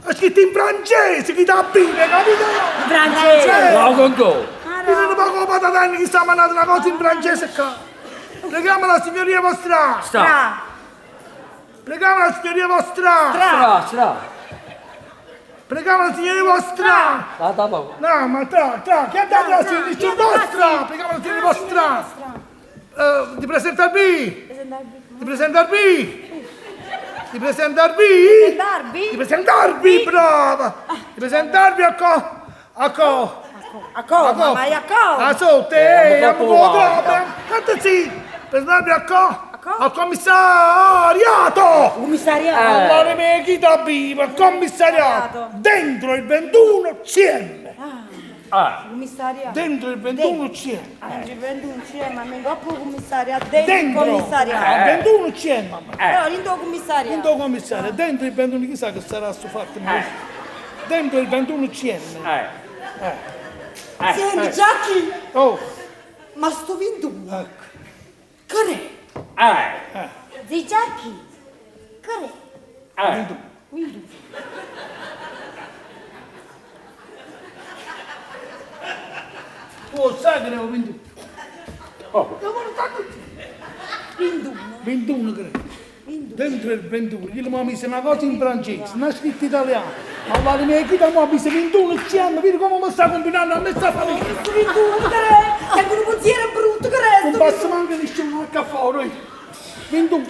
Ha scritto in francese chi dà bene, capito? Francese! No, con go. Io non pago patatani che sta mandando una cosa in francese qua. Preghiamo la signoria vostra! Sta. Preghiamo la signoria vostra! Stra, stra. Preghiamo la signoria vostra! La da No, ma tra, tra, chi ha dato la signoria vostra? Preghiamo la signoria vostra! Eh, di presentarvi! Di presentarvi! Di presentarvi! Presentarvi? Di presentarvi, brava! Di presentarvi a co... a co... A cosa? Ma a cosa? A sotto, Eh, eh, a a co- Tanto sì! Presentarvi a co... Al commissariato! Commissariato! Allora mi chi da viva, commissariato! Dentro il 21 CM! Ah. Commissariato. Dentro il 21 CM! Dentro il 21 CM, ma mi coppo commissariato, dentro il Dentro! commissariato. Il 21 CM! mamma. Però dentro il commissariato. Dentro il commissario, dentro il 21, chissà che sarà sto fatto. Dentro il 21 CM. Senti, Giacchi, Oh, ma sto 21, ecco. che è? Zi Giacchi, che è? Tu lo sai che ne ho 21. Oh. Io voglio tanto. 21. 21 credo. Dentro il 21, io mi ha messo una cosa in francese, una scritta italiana. Ma la mia chita mi ha messo 21 CM, vedi come mi sta combinando a me sta famiglia. Sto 21, che è? Tengo un pensiero brutto, che è? Non Sto passa manco nessuno a fuori. 21.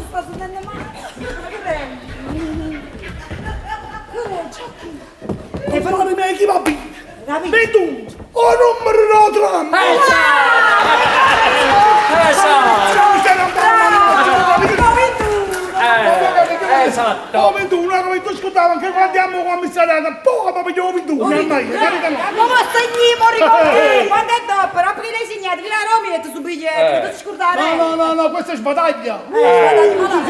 sta sentendo male. Ma che è? Che è, Giacchi? E fare la mia chi va bene. Capito? 21. O numero no tram. Esatto. Esatto. Ho 21, come tu ascoltavo anche quando andiamo al commissariato, poi ma io ho 21, non è capito no? Ma come segniamo, ricordi? Quando è dopo? Però perché l'hai segnato? Via la Roma e su biglietto, tu ti scordare? No, no, no, no, questa è sbataglia. Sì, sì,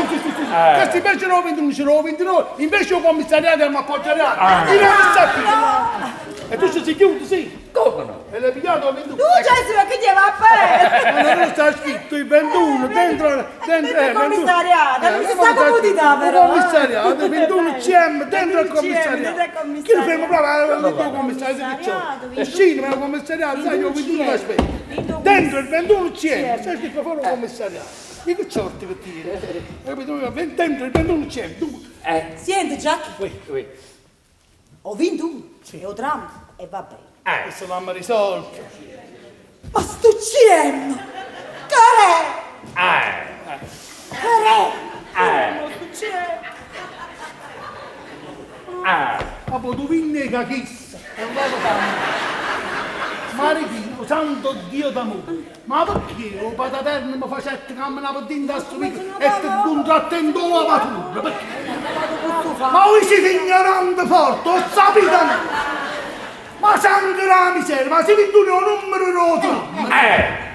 sì, sì, sì. Questo invece no 21, ce l'ho 29, invece il commissariato è appoggiato. Io non sta qui. E tu ci sei chiuso, sì. Come no? E l'hai pigliato a 21. Tu Gesù, che gli va a fare? Ma non sta scritto il 21 dentro dentro Dentro il commissariato, non si sta comodità però. Il commissariato, 21 CM dentro il 21 CM, commissariato. dentro il commissariato. Chi lo ferma proprio dentro il commissariato che c'è? E cinema il commissariato, sai io 21 da aspetto. Dentro il 21 CM, sta scritto fuori il commissariato. Io che sorte che tira? Capito? Dentro il 21 CM, dunque. Senti, Giacchi, Oui, oui. ho vinto uno, e ho tram, e va bene. Questo l'hanno risolto. Ma sto CM, che è? Che è? Ma poi tu vinne cachissa, e vado tanto. Marichino, santo Dio d'amore, ma perché o pataterno mi facette camminare dentro a sto vico e ti contrattendo la patura? Perché? Ma voi siete ignorante forte, ho sapete no? Ma sangue la miseria, ma si vinto un numero roto!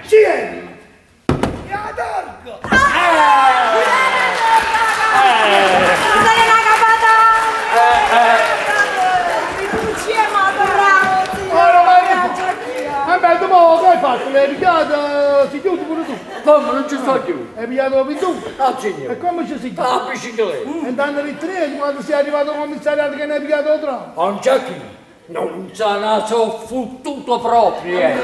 CM! E la targa! Dai la capata! Ora vai! Vabbè, dopo che hai fatto? L'hai pigliata? Si chiude pure tu? Come non ci sto più? Hai pigliato la 21? Ah, signore. E come ci si chiude? La bicicletta. E danno le tre quando sei arrivato al commissariato che ne hai pigliato troppo. Non c'è chi. Non se la so fottuto proprio, eh.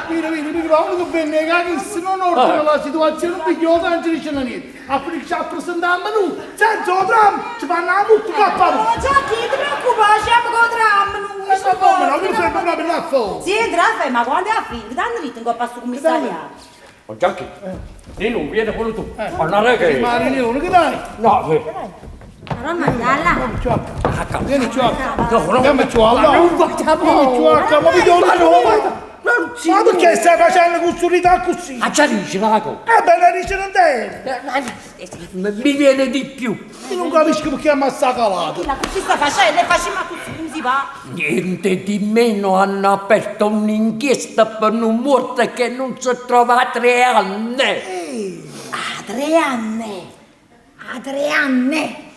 Mira, mira, mira, ma uno che venne che se non ordina la situazione, non piglio non ci dice niente. A ci presentiamo noi, senza il tram, ci fanno la multa che fa. Ma Giacchi, ti preoccupare, siamo con tram, noi. E ma come no, che serve proprio là fuori. Sì, entra, ma quando è a fine, danno rito in coppa a sto commissariato. Oh, Giacchi. Nino, vieni pure tu. Ma non è che... Ma Leone, che dai? No, eh. Però mandala. Vieni, ciocca. No, no. Vieni, ciocca. Non facciamo. Vieni, ciocca, ma vedo Ma non no, Ma perché stai facendo questo rito così? Ah, già dice una cosa. Eh beh, la dice non te. Mi viene di più. Io non capisco perché mi sta calato. La così sta facendo e facciamo così, come si va? Niente di meno hanno aperto un'inchiesta per un morto che non si trova a 3 anni. A 3 anni. A 3 anni.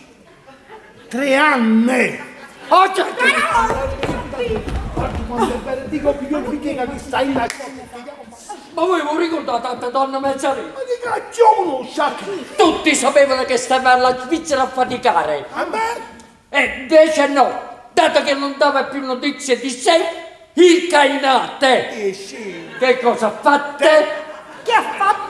3 anni. Oh, cioè, Guarda quanto è bello, dico io perché che stai in la ma voi vi ricordate tanta donna Mezzarino? Ma che cacchio conosci a chi? Tutti sapevano che stava alla Svizzera a faticare. A me? E invece no, dato che non dava più notizie di sé, il Cainate. Sì. Che cosa ha fatto? Che ha fatto?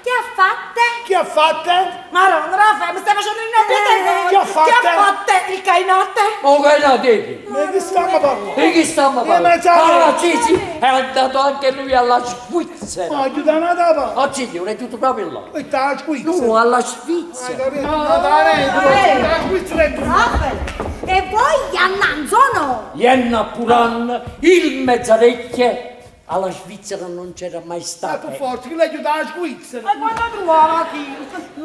Che ha fatto? Chi ha fatto? Madonna, Raffaele, mi stai facendo il nome? Chi ha fatto? Che ha fatto il Cainate? Oh, Cainate! Ma di stiamo parlando? E chi stiamo Eh, parlando? Mezzarino. Ah, sì, sì, è andato anche lui alla Svizzera. Ma aiuta una tapa. Oh, signore, è tutto proprio là. E sta la Svizzera. No, alla Hai Svizzera. capito? No, dai, la Svizzera è tutto. Raffaele, e voi annanzo no? Jenna Puran, il Mezzarecchie, alla Svizzera non c'era mai Ma stato. per forza, chi l'ha aiutato la Svizzera? Ma quando trovava chi?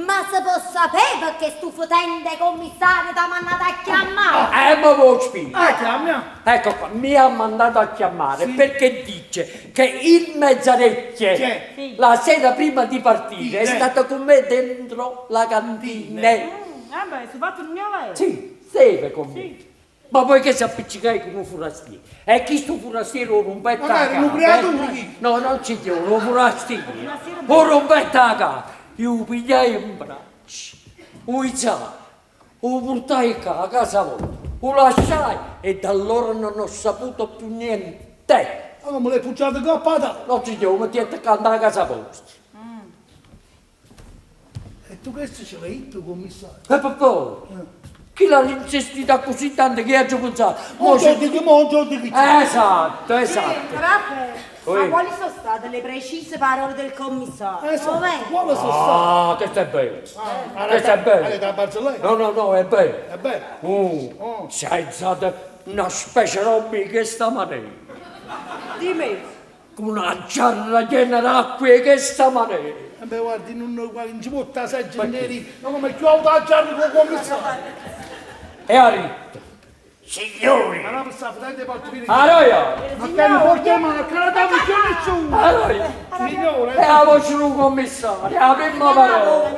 Ma se può sapere perché sto fotente commissario ti ha mandato a chiamare? Ma voi spiego. Ah, chiama. Ecco qua, mi ha mandato a chiamare perché dice che il Mezzarecchie Sì. la sera prima di partire è Sì. stato con me dentro la cantina. Vabbè, su fatto non mi aveva. Sì, steve con me. Ma poi che si appiccicai con un forastiero? E chi sto forastiero lo rompette Ma a era un capo, creatore, eh? chi? No, non ci dio, lo forastiero. Lo rompette a capo. Io lo pigliai in braccio, lo izzai, lo portai qua a casa vostra, lo lasciai e da allora non ho saputo più niente. Ma come l'hai pucciato coppata? Non ci dio, mi ti attaccando a casa vostra. E tu questo ce l'hai detto, commissario? E papà, chi l'ha insistita così tanto che ha già pensato? Mo Mongio se- di chi, mongio di chi. Esatto, esatto. Raffaele, Oi. ma quali sono state le precise parole del commissario? Esatto, quale sono Ah, questo è bello. stato? Questo è bello. la barzelletta? No, no, no, è bello. È bello. Oh, si è alzata una specie roba che stamattina. Dimmi. Con una giarra piena d'acqua che stamattina. Eh beh, guardi, non, guardi, non ci può stare seggi neri, ma come chiudo la giarra con il commissario. E ha detto, signori, Ma no, per sta frate porti via. allora, Ma che mi porti ma che la davo più nessuno. allora, Signore, e la voce del commissario, la prima parola.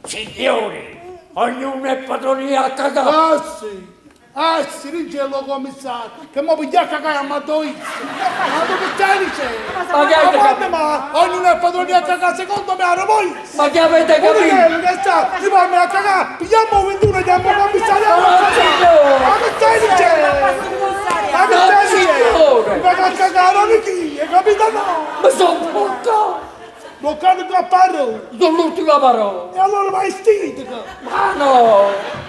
Signori, ognuno è padrone a cagare. Ah sì, ah sì, dice lo commissario, che mo piglia a cagare a Madonna. Ma dove stai dicendo? Ma che avete Ma capito? come ma ognuno è padrone a cagare, secondo me era voi. Ma che avete Pure capito? quello che sta, ti fanno a cagare, pigliamo 21 e andiamo al commissario a Ma cagare. Ma che stai dicendo? Ma che No, stai dicendo? signore! Mi vengo a cagare non chi, hai capito no? Mi sono bloccato. Bloccato qua a parola. Sono l'ultima parola. E allora vai stitico. Ma no!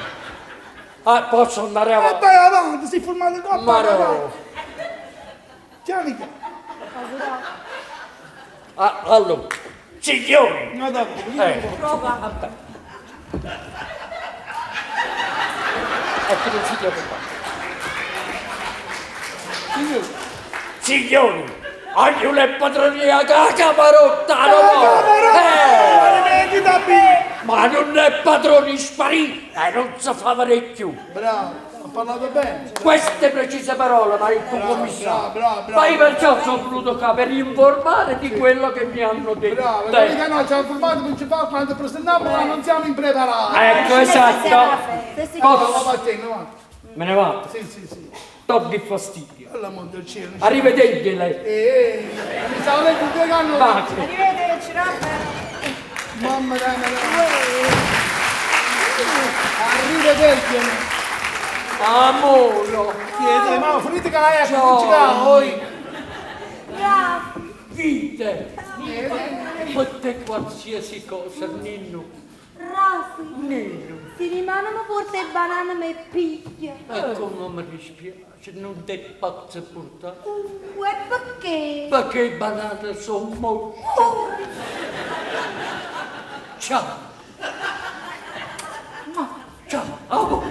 Ah, posso andare E avanti? vai avanti, si è formato qua a Ma parola. no! Tieni. Ah, allora, signori! No, dai, Vabbè. Ecco, non si chiama qua. Signori, ognuno è padrone a camarotta, no? Camarota! Da B. Ma non è padrone sparì e non si fa vedere più. Bravo, ha parlato bene. Queste precise parole, ma il tuo commissario. bravo, bravo. Ma io perciò sono venuto qua per informare di quello che mi hanno detto. Bravo, capito? No, ci hanno formato principale quando presentiamo, ma non siamo impreparati. Ecco, esatto. Posso? Posso? Me ne vado. Sì, sì, sì. Togli il fastidio. All'amor del cielo. Arrivederci lei. Mi stavo leggendo due canne. Pace. Arrivederci, Raffaele. Mamma mia, Arrivederci. Amore. Chiede, ma finite che la esce, Ciao. non ci cavo, oi. Vite. Per te qualsiasi cosa, Nino. Rafi, Nino. se rimane mi porta le banane mi piglia. E come mi dispiace, non te posso portare. E perché? Perché i banane sono mosce. Ciao. Ciao. Oh.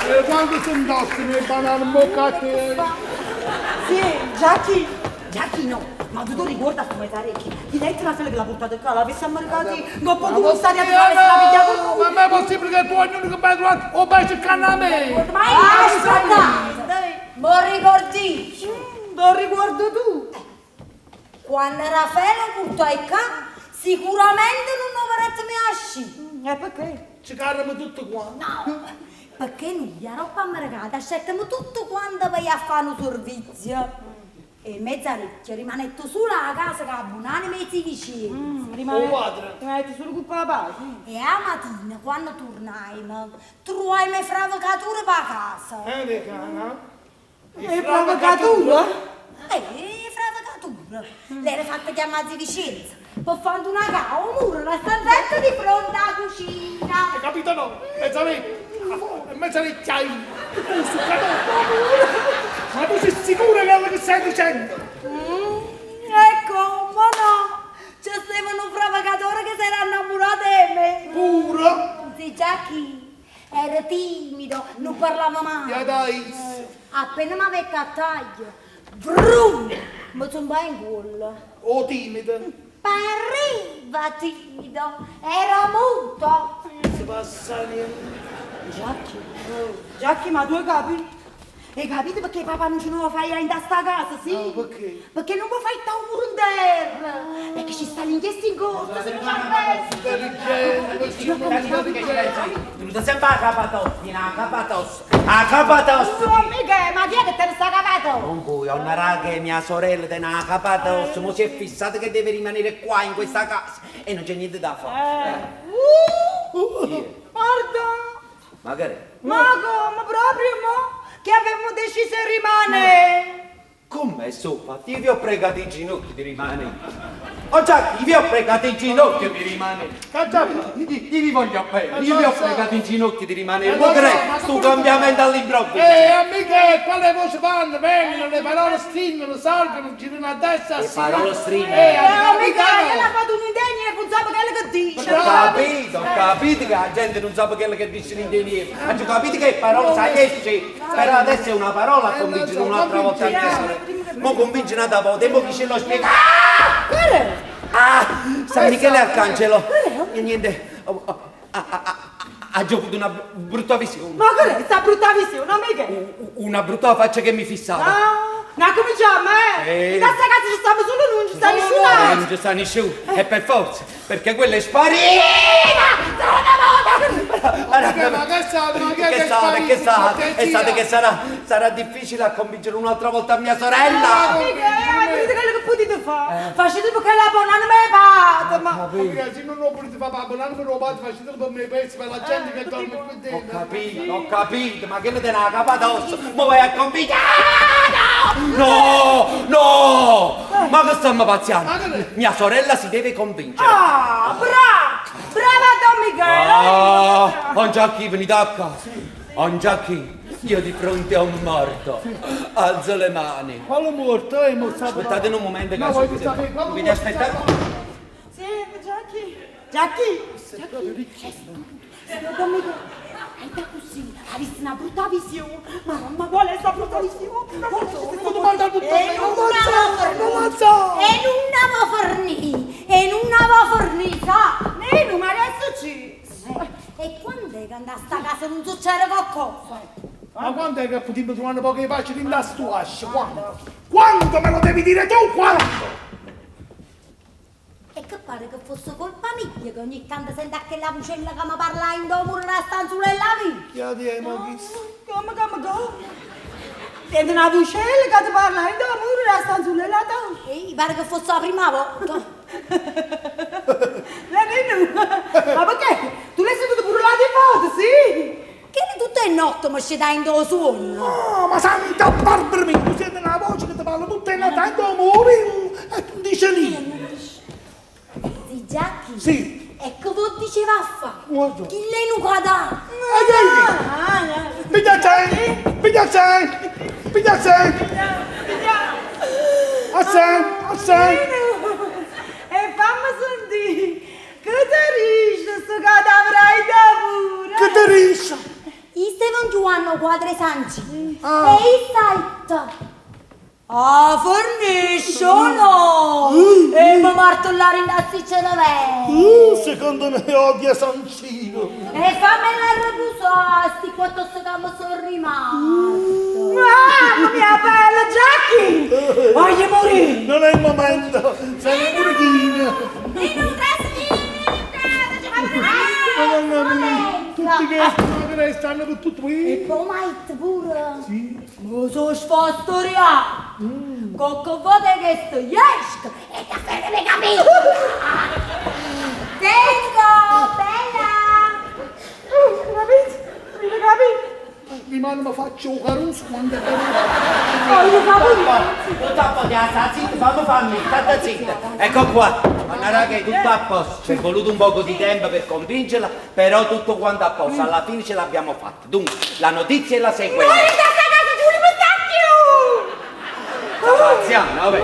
E quando si indossano le banane in bocca a te? Sì, Giacchi. Giacchi no, ma tu ti ricordi a come Zarecchi? Chi lei la fila che l'ha portata qua, l'avesse ammarcati, dopo Ma commissariato che l'avesse la piglia con lui. Ma ma è possibile che tu ognuno che vai trovare o vai cercando a me? Ma Ah, aspettate! Mo ricordi? Lo ricordo tu. Quando Raffaele portò il ca, sicuramente non avrete mai uscito. E perché? Ci carriamo tutto quanto. No, perché noi a roba americana sceltiamo tutto quanto per a fare un servizio. E mezzarecchia rimanetto sola a casa con la buonanima e i vicini. Rimane, Oh, padre. rimane solo con papà, sì. E la mattina, quando tornaimo, trovai le fravocature per casa. De cana. E provocatura? Fravocature. L'era fatta chiamare Vicenza per fare una cava, un muro, una stanzetta di fronte alla cucina. Hai capito no? Mezzarecchia. E mezzarecchia hai. Tu succatore. Ma tu sei sicura di quello che stai dicendo? Ecco, ma no! C'è stava un provocatore che si era innamorato di me. Pure? Sì, Jackie era timido, non parlava mai. Ya dai. Appena mi aveva a taglio, brum, mi zombò in culo. O timido. Pareva timido, era muto. Non si passa niente. Giacchi, Giacchi, ma tu hai capito? Hai capito perché papà non ce lo fa in sta casa, sì? No, perché? Perché non mi fai stare un muro in terra! Perché ci sta l'inchiesta in corso, se non ci arresti! Intelligente, intelligente. Venuta sempre a capa tosta, a capa tosta, a capa tosta. Oh, mica, ma chi è che te ne sta cavato? Non puoi, ho una raga che mia sorella tiene una capa tosta, mo si è fissata che deve rimanere qua in questa casa e non c'è niente da fare. Guarda! Ma che è? Ma come proprio mo? Che avevamo deciso di rimanere! Come so Io vi ho pregato i ginocchi di rimanere. Oh già, io vi ho pregato i ginocchi di rimanere. Io vi voglio bene, io vi ho pregato i ginocchi di rimanere. Ma che è? Sto cambiamento all'improvviso. Amiche, quale voce vanno? Vengono, le parole stringono, salgono, girano a destra, a Le sinistra. parole stringono. Hai Mica, capito? io l'ho fatto un'idea e non so quello che dice! Ho capito, ho capito che la gente non sa quello che dice l'ingegnere. Ho capito che parola sai esce. Però adesso è una parola a convincere un'altra volta anche sorella. Mo convince un'altra volta e mo chi ce lo spiega. Ah! Ah! San Michele Arcangelo. E niente, ho avuto una brutta visione. Ma che è sta brutta visione, amica? Una brutta faccia che mi fissava. Ah, ma cominciamo, eh? Eh. In questa casa ci stiamo solo noi, non ci sta nessun altro! Non ci sta nessuno, e per forza, perché quella è sparita! Ma che sa, ma che Che sa, che sa, e sa che sarà difficile a convincere un'altra volta mia sorella. Amica, vedete quello che potete fare? Facete perché la buona non me vada, ma... Perché se non lo volete fare, papà, non me lo fate, facetelo per me pezzi, per la gente che dorme qui dentro. Ho capito, ma che ne te la capa addosso? Ma vai a convincere? Ah, no! No! No! Ma che stiamo pazziando? Mia sorella si deve convincere. Ah, brava! Brava Don Michele! Ah, oh Giacchi, venite a casa. Oh Giacchi, io di fronte a un morto. Alzo le mani. Quello morto, mo sta Aspettate un momento che No, voglio sapere, quello Dovete morto. aspettare. Sì, Giacchi! Giacchi! Signor Don Michele, hai da così, ha visto una brutta visione. Ma, ma qual è sta brutta visione? Non lo so, Sto domandando tutto a me, non lo so, non lo so. E non va fornì, e non va fornì, sa? Nino, ma adesso ci... E quando è che andà a sta casa non succede qualcosa? Ma quando è che potremmo trovare poche pace in da sto ascio? Quando? Quando me lo devi dire tu? Quando? E che pare che fosse colpa mia che ogni tanto sento quella vocella che mi parla in domo nella stanzulella mia. Chiedi ai mochis. Come, come, come? Senti una vocella che ti parla in amore, la stanzulella tua. Ehi, pare che fosse la prima volta. Nino, ma perché? Tu l'hai sentito pure là di foto, sì? Che tutte le notte mi ci dai in do sonno. Oh, ma Santa Barbara mia, tu senti una voce che ti parla tutte le notti, amore, e tu dici lì. Sì, Giacchi? Sì. E che vuol diceva a fa? Guarda. Chi lei non guarda? Piglia sei, piglia sei, piglia sei. A sei, a sei. E fammi sentire, che ti dice sto cadavere da pure? Che ti dice? Io stavo giocando padre Sancino. E io ha detto... Ah, fornisce o no? E mi martellare in sti cervelli. Secondo me odia Sancino. E fammela riposare, sti quattro che mi sono rimasto. Mamma mia bella, Jackie! Voglio morire! Non è il momento, sei pure chino. Madonna mia, tutti che che stanno con tutto qui. E poi Mike pure. Sì. Mi sono sfastoriato! Cocco volte che sto esco e da fare le capelli. Vengo, bella. Capito? Capito? Rimane mi faccio un caruso quando è venuto. Tutto a posto, sta zitta, fammi fammi, state zitta. Ecco qua, ma raga è tutto a posto. Ci è voluto un poco di tempo per convincerla, però tutto quanto a posto, alla fine ce l'abbiamo fatta. Dunque, la notizia è la seguente. Sta pazziando, vabbè.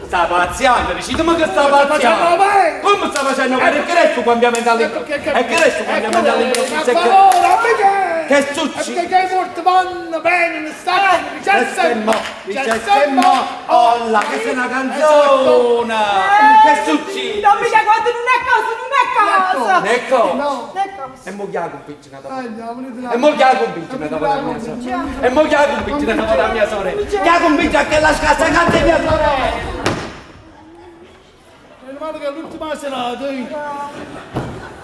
Sta pazziando, dicitemi che sta pazziando. Come sta facendo? Perché adesso cambiamento all'improvviso? E che adesso cambiamento all'improvviso? Allora, perché? Che succede? Perché i morti vanno bene, stanno, Diciassemmo, diciassemmo, olla, questa è una canzone! Che succede? Non mi da quanto non è cosa, non è cosa! Ecco! No. E mo chi ha convinto E mo chi ha convinto da mia sorella? E mo chi ha convinto da mia sorella? Chi ha convinto a che la scassa di mia sorella? Meno male che è l'ultima serata. eh.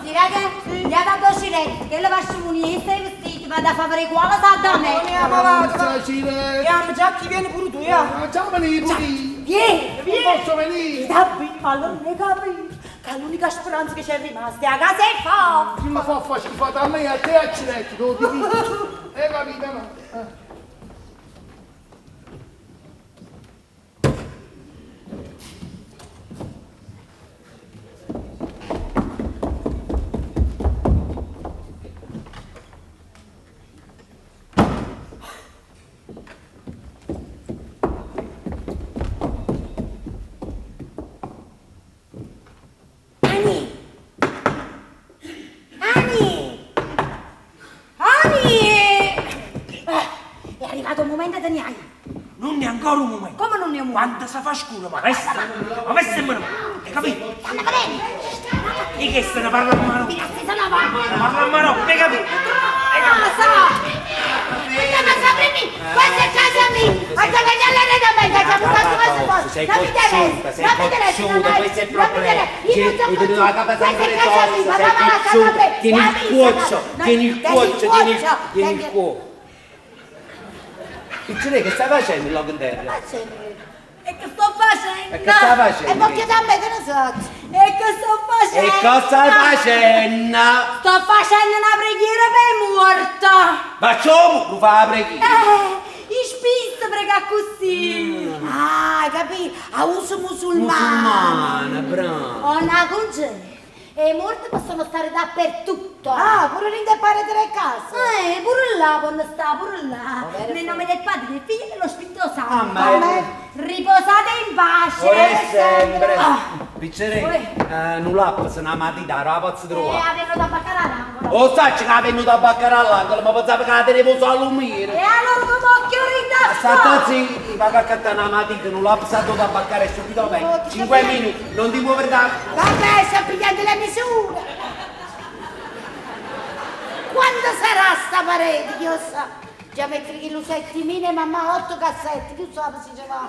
Sì, raga, gli ha dato ciretti, che le faccio unire, sei vestiti, vado a fare quale sa da me. Andiamo, Giacchi, vieni pure tu, ya. Ciao, venire pure io. Vieni, Non posso venire. Davvero, allora non hai capito che l'unica speranza che c'è rimasta è a casa e fa. Chi mi fa fare schifata a me e a te accidenti, te lo dico. Hai capito, no? Eh. Ani! Ani! Ani! È arrivato il momento di niai. Non è ancora un momento. Come non è un momento? Quando si fa scuro, ma resta, ma resta in mano. Hai capito? Stanno vedendo! Di che se ne parla a mano? Di che se ne va? Ne parla a mano, hai capito? Casa! Andiamo a saprimi! Questa è casa mia! Andiamo Sei cocciuta, sei cocciuta, questo è il problema. Tieni tenuto la capa sempre tosta, sei cocciuta, tieni il cuoccio, tieni il cuoccio, tieni il, tieni il cuoccio. Piccione, che stai facendo là in terra? E che sto facendo? E che stai facendo? E poi chiedi a me che ne so. E che sto facendo? E cosa stai facendo? Sto facendo una preghiera per morta! Facciamo, lo fa la preghiera. I spizzi prega così! Ah, hai capito? A uso musulmano. Musulmana, bravo. Ho una conce. E i morti possono stare dappertutto. Ah, pure lì del parete delle case. Pure là possono stare, pure là. Nel nome del Padre, del Figlio e dello Spirito Santo. Amen. Riposate in pace. Ora e sempre. Ah. Piccione, non l'ha se una matita, la posso E trovare. avevano da baccare all'angolo. Oh, sai che è venuta a baccare all'angolo, ma pensavo che la tenevo solo a lumire. E allora come occhio State ridotto? zitti, vado a cattare una matita, non l'ho passato da baccare subito bene. 5 minuti, non ti muovere da... Vabbè, sto pigliando le misure. Quando sarà sta parete, chi lo sa? Già mettere chi lo settimine, mamma, 8 cassetti, chi lo sa se ci va?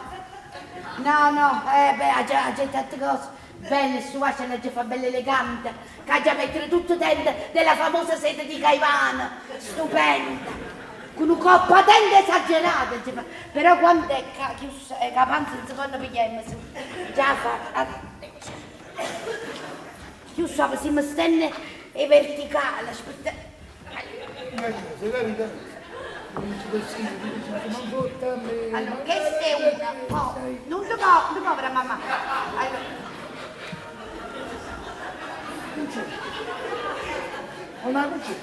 No, no, beh, ha già, ha già tante cose. Belle, sua, ce la già fa bella elegante. Che ha già mettere tutto dentro della famosa sede di Caivano. Stupenda. Con un coppa tenda esagerata. ci fa. Però quando è che che la panza in seconda pigliamo, già fa. Io so che si mi stende è verticale, aspetta. Sei capito? Non ci possiamo, non porta a me. Allora, questa è una. Oh, non lo può, non povera mamma. Allora, Una cucina.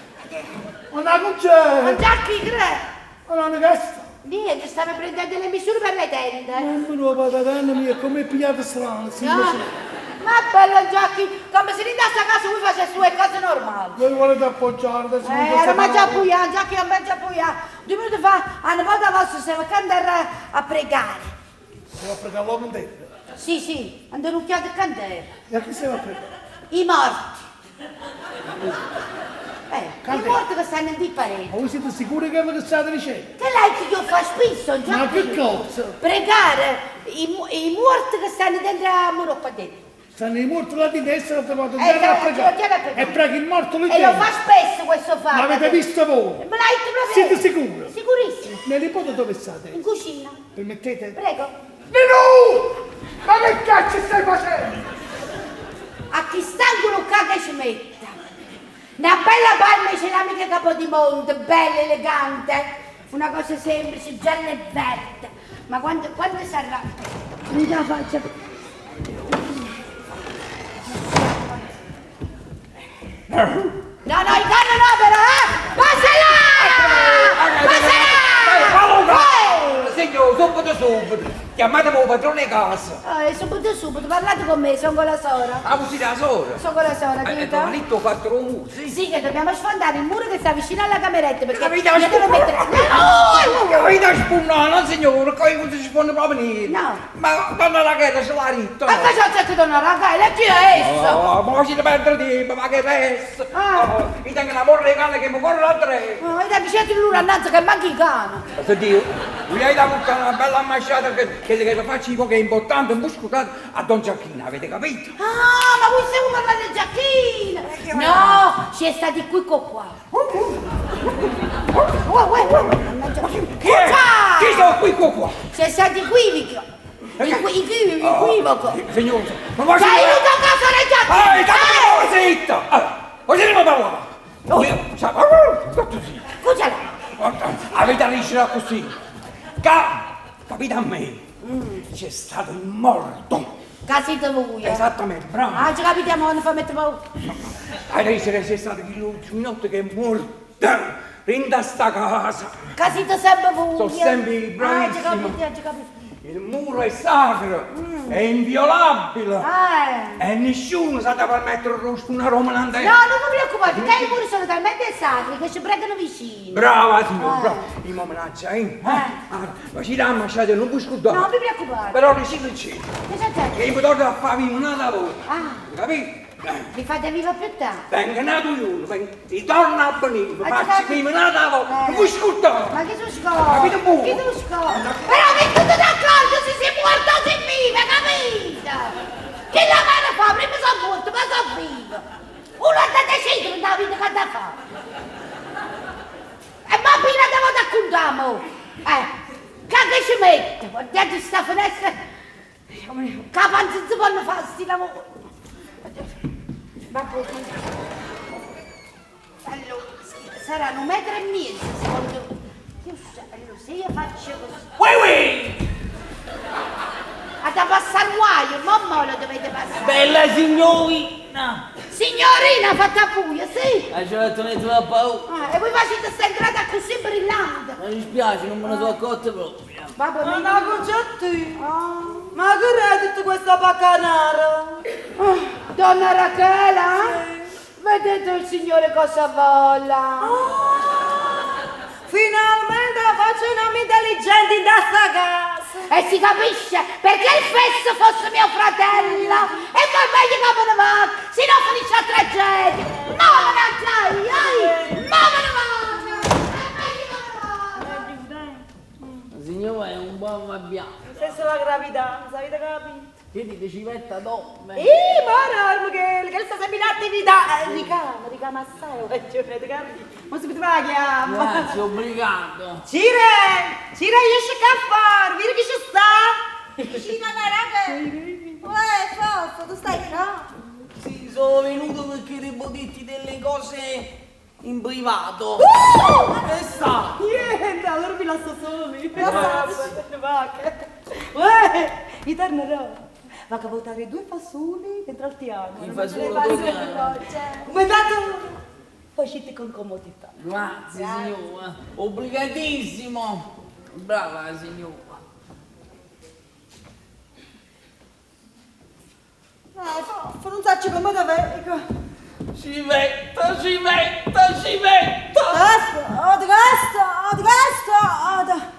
Una cucina. ma già chi crede? Allora, che sta? Niente, stava prendendo le misure per le tende. Non me lo patatana mia, come è pigliata strana. Sì, Ah, ma bello Giacchi, come se rindasse a casa lui facesse sue cose normali. Voi volete appoggiare adesso non Era ma già buia, Giacchi non mangia buia. Due minuti fa, 'a nipote vostra steva ccà 'nterra a pregare. Steva a pregà lloco 'nterra? Sì, sì, 'ndenucchiata ccà 'nterra. E a chi steva a pregà? I morti. Eh, i morti che stanno 'int' 'e pareti. Ma voi siete sicuri 'e chello che state dicendo? Chella è che io fa spesso, già. Ma che cosa? Pregare i, i muorti che stanno dentro a muro qua dentro. Stanno i muorti là dentro e essa l'ha trovato Eh, 'nterra a ce l'ha pregare. pregare. E prega il morto lì E lo dentro. fa spesso questo fatto. L'avete visto voi? Me l'ha detto proprio. Siete sicuri? Sicurissimo. Mia nipote dove sta adesso? In cucina. Permettete? Prego. Ninu! Ma che cazzo stai facendo? A chi stanco qua che ci metta. Una bella palma ceramica Capodimonte, bella, elegante. Una cosa semplice, gialla e verde. Ma quando, quando sarà? Non ce la faccio. No, no, il cane no però, eh! Passa là! Passa là! Signor, subito subito, chiamatemi il padrone di casa. Eh, subito subito, parlate con me, sono con la sora. Ah, così da sola? Sono con la sora, Eh, dite. ma lì ti ho fatto un muro, sì. Sì, che dobbiamo sfondare il muro che sta vicino alla cameretta perché Capite a io devo mettere... No! Capite a spunnare, no signore, che non si sfonda proprio niente. No. Ma donna Rachele ce l'ha detto. Ma cosa c'è che donna Rachele? Chi è essa? Oh, ma si perde tempo, ma che resta? Ah. Oh, io tengo una morra di cane che mi corre a tre. Oh, e dai, c'è l'ura innanzi che manca il cane. Senti, vogliamo da buttare una bella ambasciata che, che, che faccio io che è importante, un po' scusate, a Don Giacchino, avete capito? Ah, ma voi stiamo parlando di Giacchino! No, c'è stati qui con qua. Uè, uè, uè, mannaggia. Chi è? Chi sono qui qua qua? C'è stato equivoco. Equivoco. Signore, ma ma Cioè, io tocco a fare Giacchino! Ehi, state zitta! Ah, Così non parlava! Scusa, Avete riuscito così! Ca- capite a me? C'è stato il morto! Casito voi. Esattamente, bravo! Ah, ci capitiamo quando fa mettere paura. Avete visto che c'è stato quello che è morto! Rinda sta casa! Casito sempre voi. Sono sempre Ah, ci bravissimo. capite, ci capite. Il muro è sacro, è inviolabile! Eh. E nessuno sa da permettere rosto una Roma in No, terra. non vi preoccupate, che i muri sono talmente sacri che ci pregano vicino. Brava signora, Eh. brava. I minaccia, eh? Ah, Ma ci dà ambasciata, non puoi scordare. No, non vi preoccupate. Però riciclo c'è. Che c'è? Che io mi torno a fare vivo un'altra volta. Ah, Capito? vi fate viva più tardi. Venga nato io, venga, ritorna a venire, Ma faccio ci vivo un'altra volta. Eh. Non puoi scordare. Ma che sono scordo? Capito voi? Che sono scordo? Però che tutti d'accordo se si è morto o si vive, capito? Che la mano fa? Prima sono morto, poi sono vivo. Uno ha da decidere nella vita che ha da fare. E ma appena devo da contare, mo. Eh, che che ci mette? Guardate sta finestra. Che panza si possono fare sti lavori. Vabbè. Allora, saranno 1,5 metri, secondo me. Io so- allora, se io faccio così. Ui ui! Ha da passare un guaio, mamma lo dovete passare. Bella signorina! Signorina, fatta buia, sì. Eh, ci ho detto mettere la paura. Ah, e voi facete questa entrata così brillante. Mi dispiace, non me ne sono accorto proprio. Vabbè, Ma mi- no, Concetti! Ma che è tutta questa baccanara? Ah, Donna Rachela, vedete il signore cosa vola. Finalmente faccio un uomo intelligente in questa casa! E si capisce perché il fesso fosse mio fratello. E poi meglio che me ne vado, se no finisce la tragedia. Ma me ne vado, ai, ma me ne vado. È meglio che me ne vado. Signora è un po' arrabbiato. Stesso la gravidanza, avete capito? Che dite civetta dorme? Ehi, ma no, Michele, che sta sempre in attività! Ricama, ricama assai, oggi, avete capito? Ma subito va la chiama! Grazie, obbligato. Cire! Cire, esce che a fare! Vedi che ci sta! Vicino alla raga. Uè, Fofo, tu stai qua? Sì, sono venuto perché devo dirti delle cose in privato. Che sta? Niente, allora vi lascio soli. Grazie. Uè, mi tornerò. Va a votare due fasuli dentro al piano. I fasuli due piano. Come tanto facete con comodità. Grazie, signora. Obbligatissimo. Brava signora. Eh, Fofo, non so come te vedo. Civetta, civetta, civetta! Questo, questo, questo.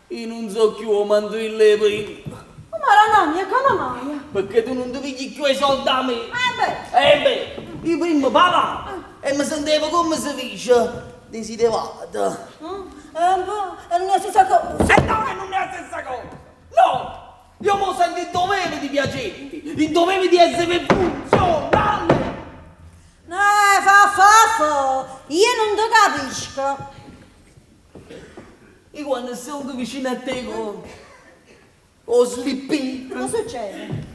Io non so più 'o mandrillo 'e prima. Oh, Maronna mia, come mai? Perché tu non ti pigli più i soldi da me. Eh beh. Eh beh, io prima pagavo e mi sentivo come si dice, desiderato. Eh beh, non è la stessa cosa. E no, che non è la stessa cosa! No! Io mo sento il dovere di piacerti, il dovere di essere funzionale! No, fa, fa, fa. Io non ti capisco. Io quando sono vicino a te con o slippino. Che succede?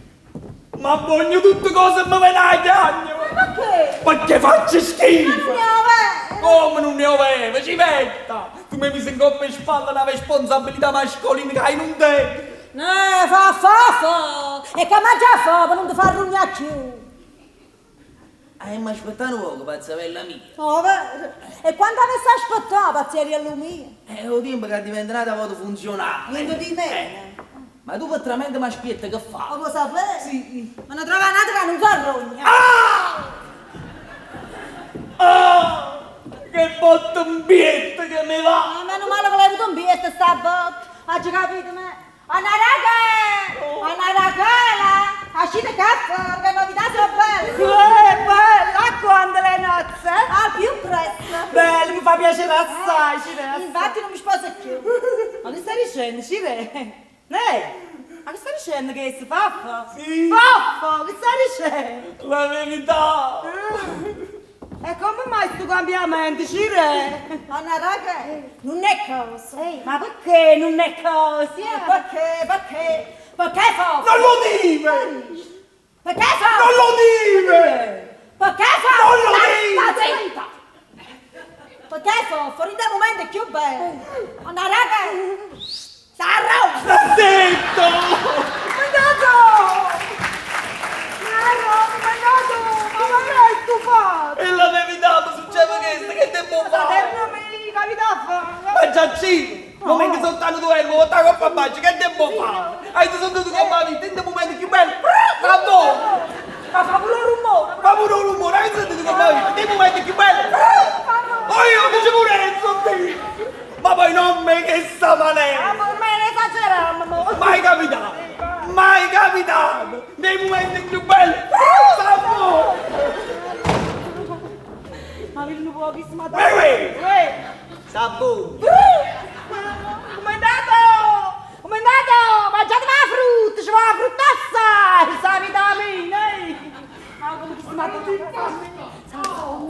Ma voglio tutte cose e mi viene a chiagno! Ma perché? Perché faccio schifo! Ma non ne avevo! Come non ne avevo? Civetta! Tu mi hai messo in coppa e spalla una responsabilità mascolina che non tengo! No, fa, fa, fa! E che mangia fa per non ti far rugnare più? Ma aspetta un poco, pazzavella mia. Oh, vero. E quando avessi aspettato, pazzeria mia? È tempo che diventa una volta funzionale. Niente di meno. Ma tu veramente mi aspetti che fa? Lo vuoi sapere? Sì. Ma ne trova un'altra che non fa rogna. Ah! Ah! Che botta un bietto che mi va! Ma meno male che l'hai avuto un bietto sta botta. Hai capito me? Anna raga! Anna ragala! Uscite cazzo, che novità sono belle! Bella, quando le nozze? Al più presto! Bello, mi fa piacere assai, Cire. Infatti non mi sposo più! Ma che stai dicendo, Cire? Ma che stai dicendo che si fa? Sì! Faffa, che stai dicendo? La verità! E come mai sto cambiamento, Cire? Anna raga, non è cosa! Ma perché non è cosa? Perché, perché? Perché fa? Non lo dire! Perché fa? Non lo dire! Perché fa? Non lo dire! Sta zitta! Perché fa? Fuori dal momento è più bello! Anna raga, sarò! Sta zitto! Mandato! Mandato! Ma ma è stufato! E la verità, mi succede questo, che devo fare? Fratello mio, capita a fare? Ma già ci! Ma mentre soltanto tu eri, ma coppa a bacio, che devo fare? Hai sentito come la vita, in momento più bello, ma boh! Ma fa pure un rumore! Fa pure un rumore, hai sentito come la vita, in momento più bello, oh io dice pure Enzo, ma poi non me che sta manera! Ma ormai ne esageriamo! Mai capitato! Mai capitato! Nei momenti più belli! Sta Ma vedi un pochissimo da... Uè! Sabù! Come è andato? Come è andato? Mangiate la frutta, ci va la frutta assai, sa vitamina! Ma come chi si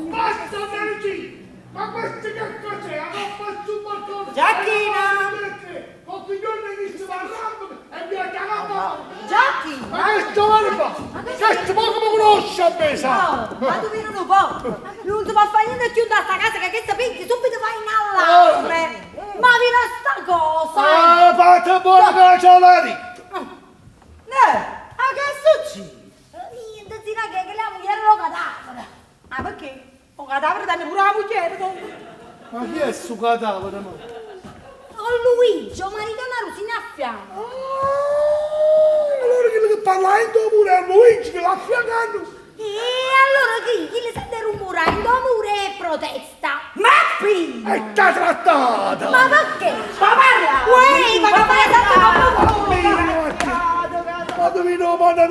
Basta, Luigi! Ma questo che cos'è? La coppa su balcone! Giacchina! Con coglione che si va e mi ha chiamato! Giacchina! Ma questo vale qua! Questo poco mi conosce a me, sa! Oh, ma tu vieni un po'! Non ti può fare niente più da sta casa che questa picchia subito va in allarme! Ma viene sta cosa! Ah, fatta buona che ce l'ha detto! No, ma che succede? Niente, zina che la moglie lo cadavere! Ma perché? O cadavere danno pure la moglie, Ma chi è sto cadavere, ma? Oh Luigi, ho marito una Rosina a fianco! Ah, allora quello che parla in pure è Luigi che l'ha affiancato! E allora chi? Chi le sente rumorare in muro e protesta? Ma qui! E t'ha trattata! Ma perché? Ma parla! Uè, ma che fai tanto Ma dove non manda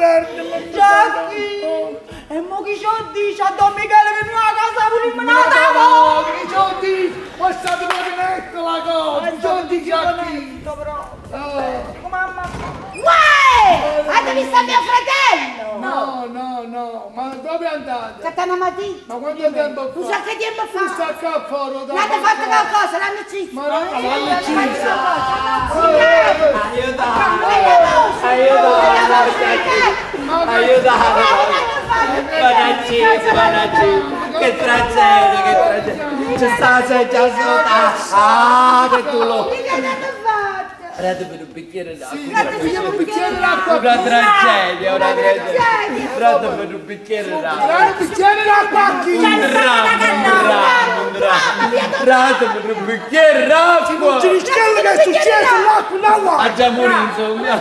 Giacchi! E mo chi ci dice a Don Michele che noi a casa volimmo una tavola? Chi ci dice? Ma è stato proprio netto la cosa! Chi ci dice Giacchi? Però! Mamma! Uè! Avete visto mio fratello? No, no, no, ma dove andate? Catana Matì. Ma quanto tempo fa? Non so che tempo fa. Tu sta qua fuori, da L'hanno fatto qualcosa, l'hanno ucciso. Ma no, l'hanno ucciso. Aiutate! Aiutate! Aiutate! M'hanno ucciso, m'hanno ucciso! Che tragedia, che tragedia! C'è sta già sotto! Ah, che dolore! Che l'hanno fatto? Datemi un bicchiere d'acqua. Sì, un bicchiere d'acqua. Una tragedia, una tragedia. Datemi un bicchiere d'acqua. Dai un bicchiere d'acqua a chi? Un dramma, un dramma, un dramma. Datemi un bicchiere d'acqua. Non ci rischiamo che è successo l'acqua, l'acqua. A già morire, insomma.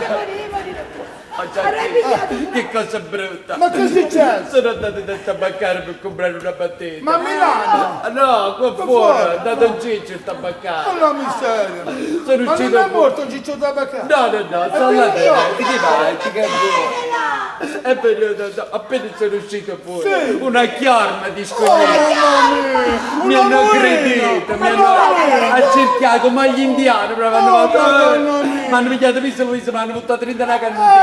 Che cosa brutta! Ma che è successo? Sono andato dal tabaccaro per comprare una matita. Ma a Milano? Ah, No, qua Qua fuori, fuori? è andato Ciccio il tabaccaro. Ma la miseria! Sono Ma uscito non è fuori. morto Ciccio Tabacca? No, no, no, sono là dentro, ti vai, ti che vuoi. È venuto, no, appena sono uscito fuori, Sì. una chiorma di Oh, scognizzi. mamma mia! Mi Una hanno morena! aggredito, mi Ma hanno no! accerchiato come agli indiani, proprio hanno Oh, fatto. Madonna mia! Mi hanno pigliato visto visto, mi hanno buttato dentro la cantina.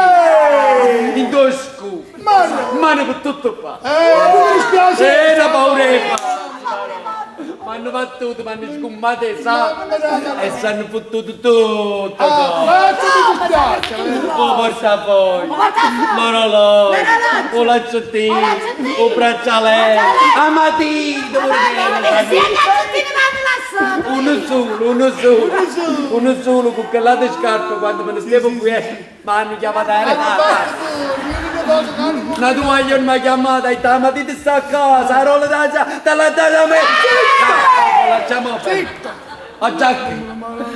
In due scupe. Mano! Mano per tutto qua. Mi dispiace! Era paura e Mi hanno battuto, mi hanno sgommato e sa e si hanno fottuto tutto. Ah, eh, mi dispiace! O portafoglio, l'orologio, o l'accettino, o braccialetto, la matita, pure Uno solo, uno solo, uno solo con quell'altra scarpa quando me ne stavo qui, mi hanno chiamato a Una tua non mi ha chiamato, ha detto la matita sta a casa, la rolla da già, te l'ha data a me. Lasciamo Zitto! A Giacchi,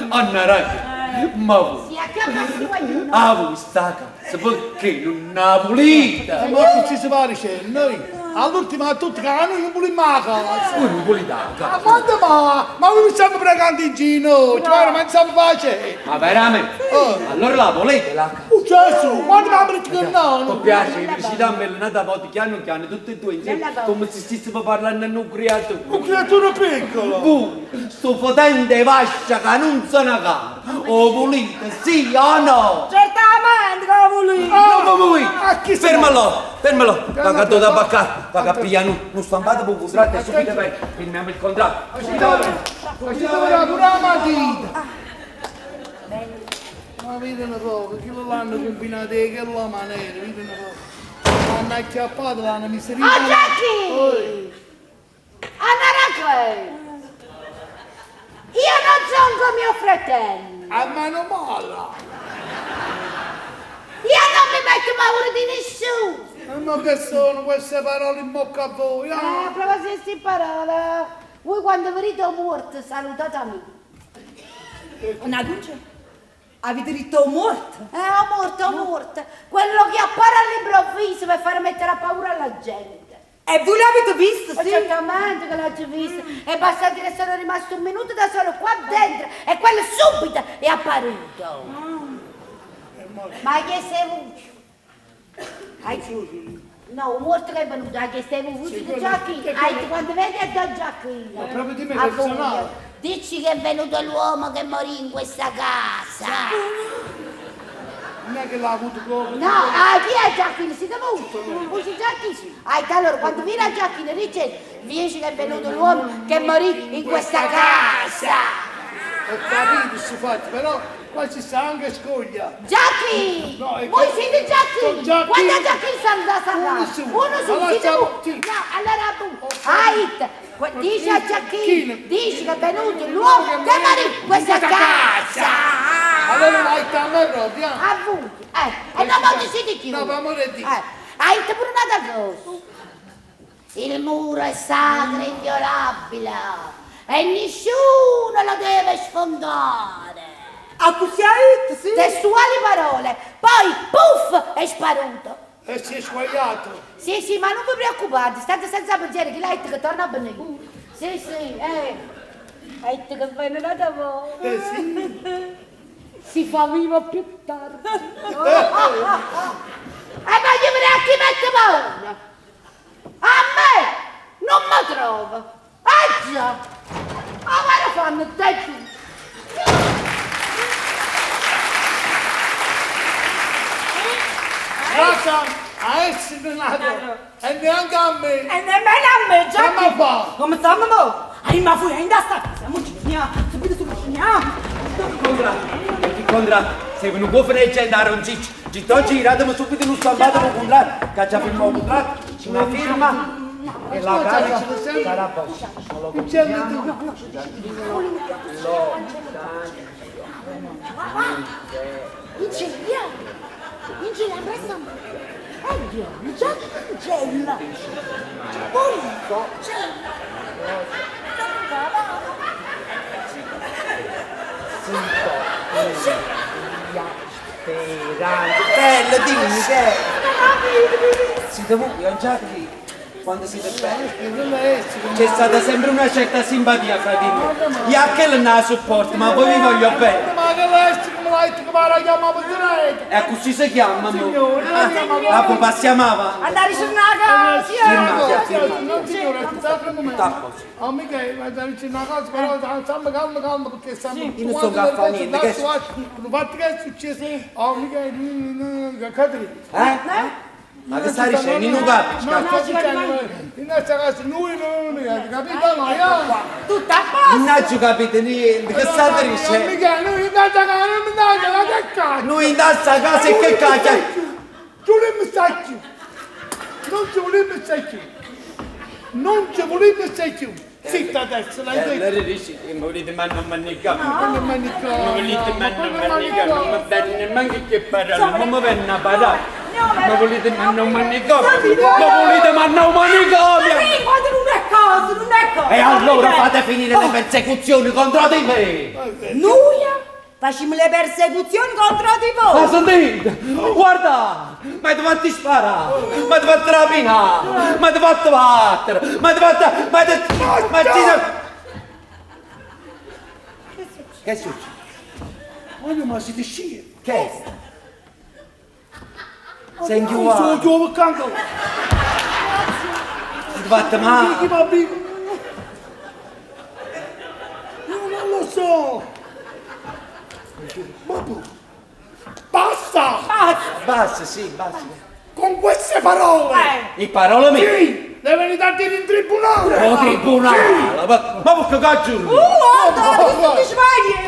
Anna Racchi, ma voi, Si acchiappa sti guaglione. a voi sta casa, perché non la pulita? Ma che ci si va dicendo? Noi all'ultimo a tutti che noi non vogliamo la casa! Voi non volete la Ma casa? quando ma? Ma noi stiamo pregando in gino, cioè ma stiamo facendo! Ma veramente? Oh. Allora la volete la casa? Oh Gesù, quando mi apri che no? Mi piace, visitarmi un'altra volta, piano piano, tutte e due insieme, come se stessimo parlando a un creatore. Un creatura piccolo! Voi, sto potente vascia che non sono cara. O volete, sì o no? Certamente che volevo. Non voi! A chi se- Fermalo, fermalo! Va che da baccare, va che pigliano uno stampato per un contratto e subito vai, firmiamo il contratto. Ci dovrà pure la matita! Ma vedi un poco, chi l'hanno combinato di quella maniera, vedi un poco. L'hanno acchiappato, l'hanno messo in Oh, Jackie! Anna Racco! Io non sono come mio fratello. A mano molla! Io non mi metto paura di nessuno. E ma che sono queste parole in bocca a voi? Eh, Ah? a proposito di queste parole, voi quando venite morto salutate a me. Una luce? Avete detto morto? Ho morto, ho morto. Quello che appare all'improvviso per far mettere a paura alla gente. E voi l'avete visto, Ma sì? Certamente che l'ho già visto. È bastato che sono rimasto un minuto da solo qua dentro e quello subito è apparito. Ma che sei venuto? Ai- No, un morto che è venuto, a che sei venuto di Giacchino. Ai, quando vedi è da Giacchino. Ma proprio di me A personale. voi. Dici che è venuto l'uomo che morì in questa casa. Non è che l'ha avuto proprio. No, ah, chi è Giacchino? Siete voi? Voi siete Giacchino? Ah, allora quando viene a Giacchino dice, dici che è venuto l'uomo che morì in questa casa. Ho capito questi fatti, però qua ci sta anche scoglia. Giacchi! No, è voi che- siete Giacchi! Sono Giacchino. Quando Giacchi sta andando a Uno su. Uno su, Allora siete siamo- voi. sì. No, allora bu. Ait, dice a Giacchino, Chino. dici che è venuto l'uomo che morì in questa casa. Allora l'hai a me proprio. eh? A voi. E non ci siete più. No, per amore di Dio. Ait pure un'altra cosa. Il muro è sacro e inviolabile e nessuno lo deve sfondare. A così ha detto, sì? Testuali parole. Poi, puff, è sparuto. E si è squagliato. Sì, sì, ma non vi preoccupate, state senza pensiero che lei che torna bene. Sì, sì, eh. Hai detto che viene da voi. Eh sì. Si fa vivo più tardi. E voglio vedere a chi mette paura. A me non mi trovo. Ah già. Ma guarda fanno te tu. Raga, a essere nato e neanche a me. E nemmeno a me, Giacchino. Come fa? Come stiamo mo? Ai, ma fu in da sta casa, mo ci andiamo, subito subito ci andiamo. Contratto, il contratto, se non può fare gente a un ciccio, ci giratemi subito uno stampato con contratto, che già firmato un contratto, una firma e la casa sarà vostra. C'è tu. Ingegnere, ingegnere, presto. Io, già ingegnere. Speranza, bella, dimmi che è. Siete voi, ho già capito. Quando siete belli. C'è stata sempre una certa simpatia fra di noi. Io a che non la sopporto, ma voi vi voglio bene. Ma che lei come l'hai detto che mi ha chiamato diretto? E così si chiama, mo. Signore, la chiama- Ah, poi passiamo avanti. Andare su una casa. No, signore, aspettate un momento. Oh, Michele, ma devi dire una cosa, però stiamo calmo, calmo, perché stiamo... Io non sto a fare niente, che- Il fatto che è successo... Oh, Michele, Caterina. Eh? Ma che stai dicendo? Io non capisco. No, sto dicendo, in questa casa noi non mi capito? No, io... Tutto a posto. Non ho capito niente, che state dicendo? Michele, noi in questa casa, non mi dai, ma che cazzo? Noi in questa casa e che cacchio? Ci vogliamo stare più. Non ci vogliamo stare più. Non ci vogliamo stare più. Zitta adesso, l'hai detto. Allora dici che mi volete mandare a manicomio. Ma manicomio. Mi volete mandare a manicomio, non mi date neanche che parola, non mi vengono a parlare. Mi volete mandare a un manicomio? Mi volete mandare a un manicomio? Sì, quando non è cosa, non è cosa. E allora fate finire le persecuzioni contro di me! Noi facciamo le persecuzioni contro di voi. Ma sentite? Guarda! Ma ti fatti sparare! Ma ti fatti rapinare! Ma ti fatti battere! Ma ti fatti... Ma ti... Ma ti... Che è successo? Ma ma siete scemi. Che è? Sei Sono inchiuato! chiuso accanto. Ti fatti male! Chi va bene? Io non lo so. Babbo, basta Basta, sì, basta. con queste parole. Le parole mie? Sì, le venite a dire in tribunale. Oh, tribunale! Ma, ma perché cazzo? Guarda, tu ti sbagli.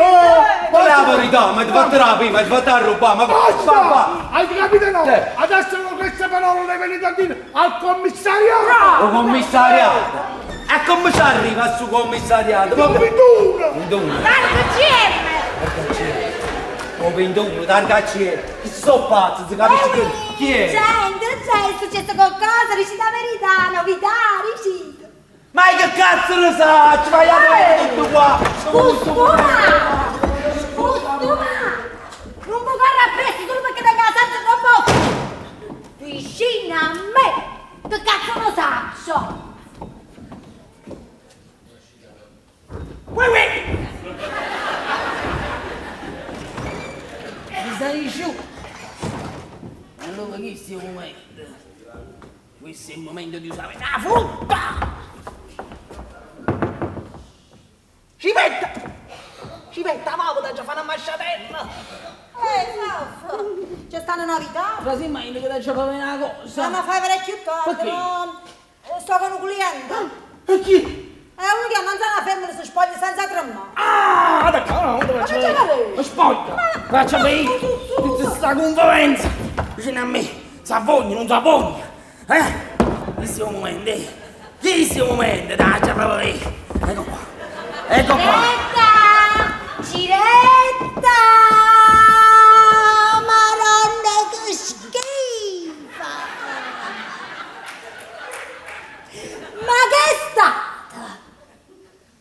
Ma la verità, ma ti fatti rapire, ma ti fatti rubare, ma... Basta! Ma, Hai capito no? Sì. Adesso con queste parole le venite a dire al commissariato! O commissariato! E come si arriva su commissariato? Ma 21! 21, Guarda, CM. o 21, targa C. Chi sono pazzo, si capisce che... Chi è? Gente, c'è, è successo qualcosa, dici la verità, novità, dici. Ma che cazzo ne sa? Ci vai a vedere tutto qua! Costuma! Costuma! Non può correre appresso solo perché venga la salsa con poco! Vicino a me! Che cazzo lo saccio? Uè, uè! Mi stai giù? Allora questo è il momento. Questo è il momento di usare la frutta! Civetta! Civetta, va, già fare una masciatella! Saffo, c'è stanno novità? Ma sì, ma io che già fare una cosa! Ma fai parecchio tardi, Perché? no? Sto con un cliente. E chi? È uno che non sa una femmina si spoglia senza tremare. Ah, d'accordo, no, dove Ma che c'è Ma spoglia! Faccia per tutta sta conferenza! Vicino a me, s'avvogna, non s'avvogna! Eh? Questo è il momento, eh! Questo è il momento, dai, già proprio io! Ecco qua! Ecco qua! Ciretta! Ciretta! Maronna che schifo! Ma che è stata?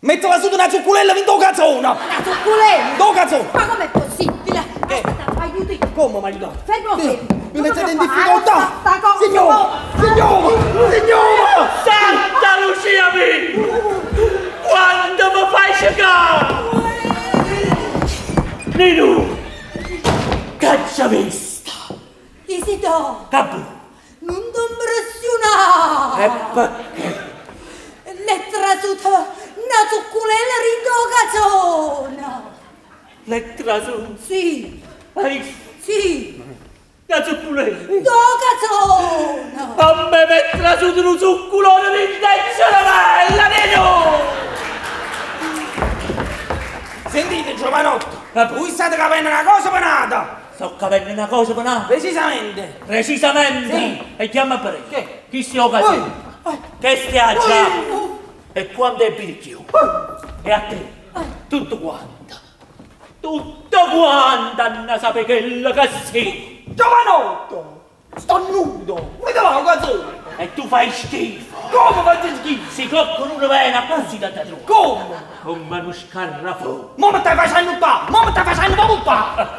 Mettila su di una zuccolella vinto cazzona! La zuccolella? Do cazzone! Ma com'è possibile? Aspetta, aiuti! Come mi aiutate? Fermo, fermo! Mi mettete in Come difficoltà! Sta cosa? Signora! Signora! Signora! Santa Lucia mia! Quando mi fai cercare? Nino! Caccia vista! Isidoro, Capo! non ti impressionare! E perché? L'è trasuta una zuccolella rindogazzona! L'è trasuta? Sì! Hai visto? Sì! La zuccolella! Dogazzona! A me mi è trasuto un zuccolone di cervella, Nino! Sentite, giovanotto, voi state capendo una cosa penata! Sto capendo una cosa penata? Precisamente! Precisamente? Sì. E chiama per Che? Chi si occasione? Che stia già? E quando è picchio? E a te? Tutto quanto. Tutto quanto, Anna sape quello che sei. Giovanotto! Sto nudo! Mi dava un cazzone! E tu fai schifo. Come faccio schifo? Se qualcuno viene accussì da te trova. Come? Come uno scarrafone. Mo mi stai facendo qua! Mo mi stai facendo proprio qua!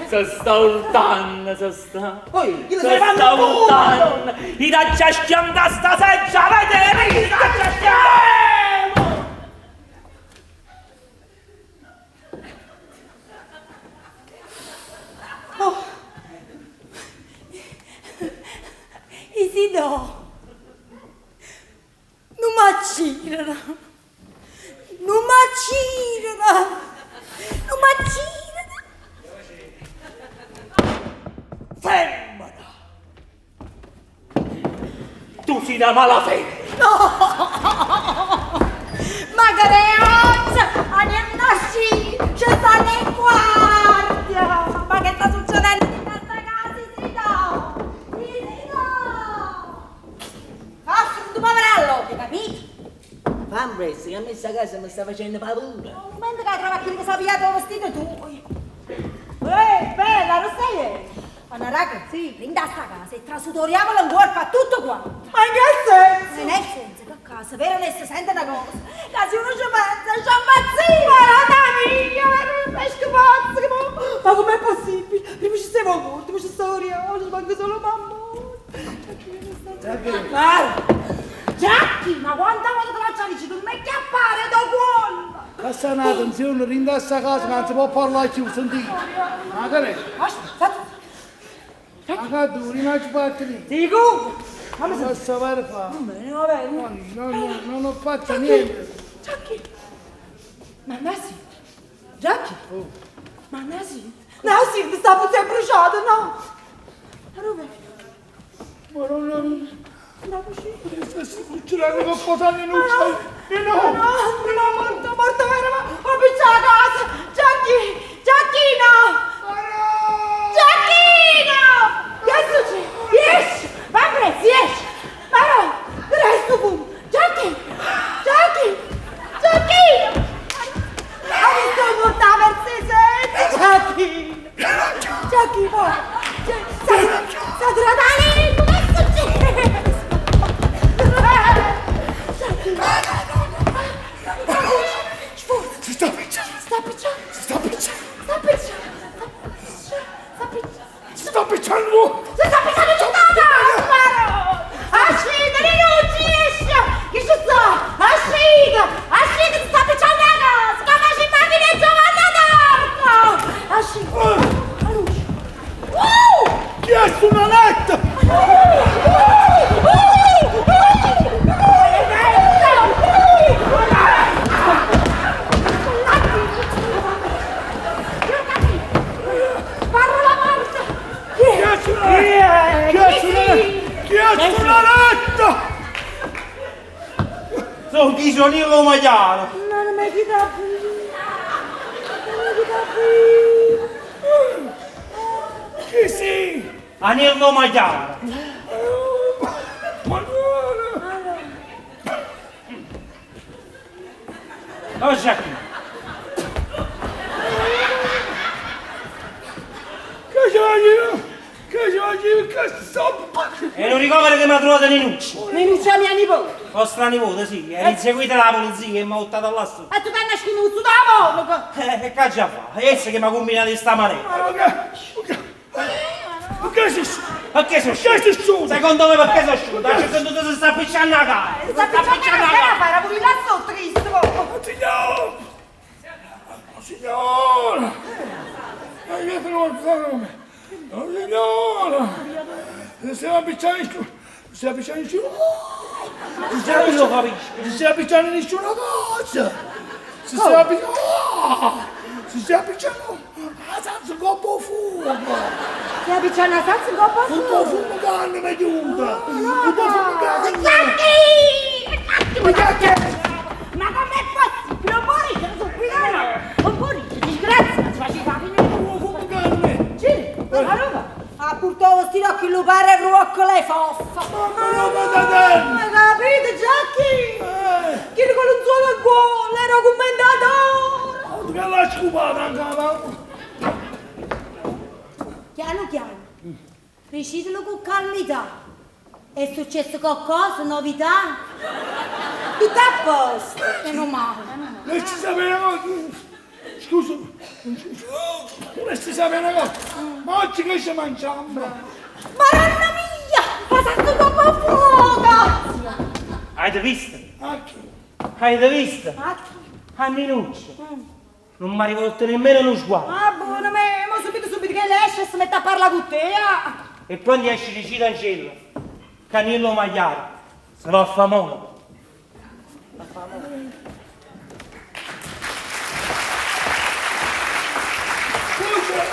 Si sta urtando, si sta. Poi, io Si lo sta sto urtando. I taccia schianta sta seggia, vedi? I taccia schianta. Oh. Isidoro. Non m'accirano. Non m'accirano. Non m'accirano. Femmina! Tu sei una malafemmina! No! Ma che oggi andiamo a sci, ci stanno in guardia! Ma che sta succedendo in questa casa, Isidoro? Isidoro! Cazzo, tu poverello, hai capito? Fammi presto, che a me sta casa mi sta facendo paura. Un momento che trova chi che si è pigliato il vestito tu. Ehi, bella, non sei? Ma raga, sì, rinda sta casa e trasutoriamola in corpo a tutto qua. Ma in che senso? Non è il senso, che casa, vero onesto, sente una cosa. Che se uno ci pensa, ci impazzisce. Madonna mia, ma non esco pazzo, che mo- ma com'è possibile? Prima ci stavo morto, poi ci stavo riolo, ci manca solo mamma. Giacchi, ma quanta volta te la dici, tu mi chiappare da cuollo! Questa è una tensione, rinda sta casa, non si può parlare più, sentite. Ma che è? Aspetta, Ma che tu, rimani fatto lì. dico! Ma mi Non posso fare fa. bene, va bene. No, no, non ho fatto niente. Giacchi! Ma Nasi? Giacchi? Ma Nasi? Nasi, mi sta puzza bruciata, no? Ma dove? Ma non... non... Andiamo uscire. Sta succedendo qualcosa a Ninuccia. No, no, no, morto, morto, vero, ma ho picciato la casa! Giacchi! Giacchino! Giacchino! Che succede? Esci! Va presto, esci! Ma no, resto fumo! Giacchi! Giacchi! Giacchino! Ha visto portare per sé senza Giacchino! Giacchino! Sta tirando la lingua, che succede? Giacchino! Sforza! Si sta picciando. Sta picciando! Si sta picciando. Sta picciando! Sta picciando! Si sta picciando. Si sta picciando tutta la casa! Ascita, Ninucci, esce! Che ci sta? Ascita! Ascita, si sta picciando la casa! Come ci immagini Giovanna d'Arco! Ascita! La luce! Chi è su una letta? Parla la morte! Chi è su una letta? Chi è su una letta? Chi è su una letta? Sono chi sono io come maiale. Non mi chieda più! Non mi chieda più! Chi sei? Anello maiale. Madonna. Oh, Giacchino. Che c'è? Che c'è? Che sto? E non ricovero che mi ha trovato Ninucci. Ninuccia mia nipote! Vostra nipote, sì, era inseguita dalla polizia e mi ha buttato là su. E tu ti nascosto da monaco! Che cazzo fa? È essa che mi ha combinato in sta maniera. Ma che sei? Perché sono Che sei sciuto? Secondo me perché sono sciuto? Perché secondo te si sta appicciando la cara. Sta picciando la cara, era pure là sotto, Cristo! Signore! Signora! Ma io sono il nome! Signora! Se si appicciando nessuno! Si appicciando nessuno! Si Non lo capisco. Si appicciando nessuna cosa! Si si appicciando... Si si appicciando... La salsa con po' fumo! Si appicciando la salsa con po' Un po' fumo carne mi aiuta! Un po' fumo carne! Giacchi! Giacchi! Ma com'è possibile? Un po' ridere subito, no? Un po' ridere, disgrazia, ci faceva finire. Un po' fumo carne! Giri, ma roba! Ha portato sti occhi lupare ruoccole e foffa. Ma roba da te! Ma capito, Giacchi? Eh! Chi con un suolo in cuore, era commendatore! Che l'ha scopata anche la Piano piano. Recitalo con calmità. È successo qualcosa, novità? Tutto a posto. Meno male. Volessi sapere una cosa? Scusa, volessi sapere una cosa? Ma oggi che ci mangiamo? Maronna mia! Ma sta troppo a fuoco! Avete visto? A chi? Avete visto? A chi? A Ninuccio. Non mi ha rivolto nemmeno uno sguardo. Ah, buono, me, mo subito subito che lei esce e si mette a parlare con te, ah. E quando esce di Citancella, Canillo Magliaro, se va a famoso. Scusa,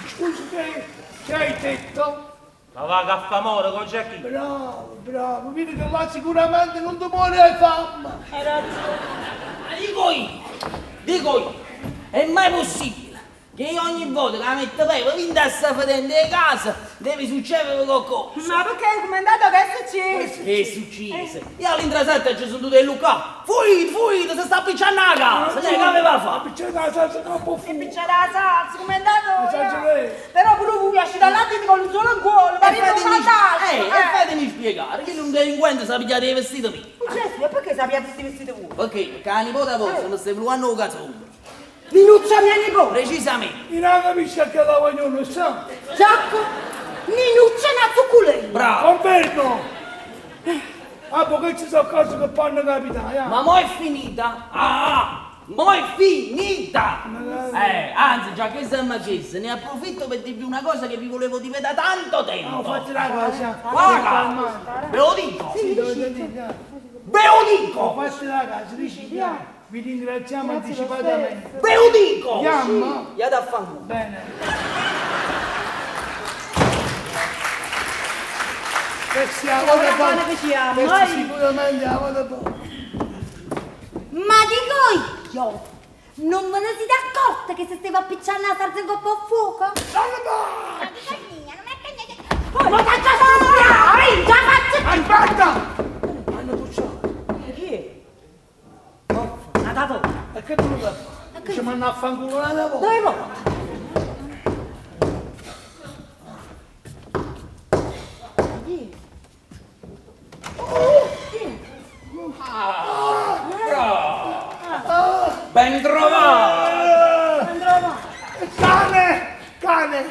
scusa, che, che hai detto? Ma va a famoro con Giacchino. Bravo, bravo, vedi che là sicuramente non ti muore di fame. Hai ragione. Ma dico io, dico io, è mai possibile che io ogni volta che la metto pepe, vinta a sta fedente di casa, deve succedere qualcosa. Ma perché, comandante, che è successo? Che è successo? Io all'intrasatta ci sono tutti e Luca. Fuit, fuit, si sta appicciando la casa. Lei che aveva fatto? C'è la salsa troppo fuoco. C'è la salsa, comandante. La salsa lei. Però pure voi esci dall'alto con il solo in culo, ma E è un fatemi, fantastico. e fatemi spiegare che un delinquente sa pigliare i vestiti miei. Gesù, e perché sappiate questi vestiti voi? Perché? Perché la nipote vostra mi sta provando il cazzone. Ninuccia mia nipote. Precisamente. Io non capisco che la vogliono, sa? Giacco, Ninuccia è una zuccolella. Bravo. Confermo. Ah, perché ci sono cose che fanno capitare, ah. Ma mo è finita? Ah, mo è finita! Anzi, già che siamo a ne approfitto per dirvi una cosa che vi volevo dire da tanto tempo. No, fatti la casa. Guarda, ve lo dico, Sì, dovete dire. ve lo dico, Fatti la casa, dici, vi ringraziamo anticipatamente. ve lo dico! Andiamo? Iate a fanculo. Bene. Questa è la Ora volta buona che siamo, Questa eh. sicuramente è la volta buona. Ma dico io, non me ne siete accorta che si stava appicciando la salsa in coppa a fuoco? Ma già già sono già faccio. Aspetta! Hanno toccato. Chi è? Una tavola. E che tu lo fai? Ci manna a fanculo una volta. Dove va? Ben trovato! Cane! Cane!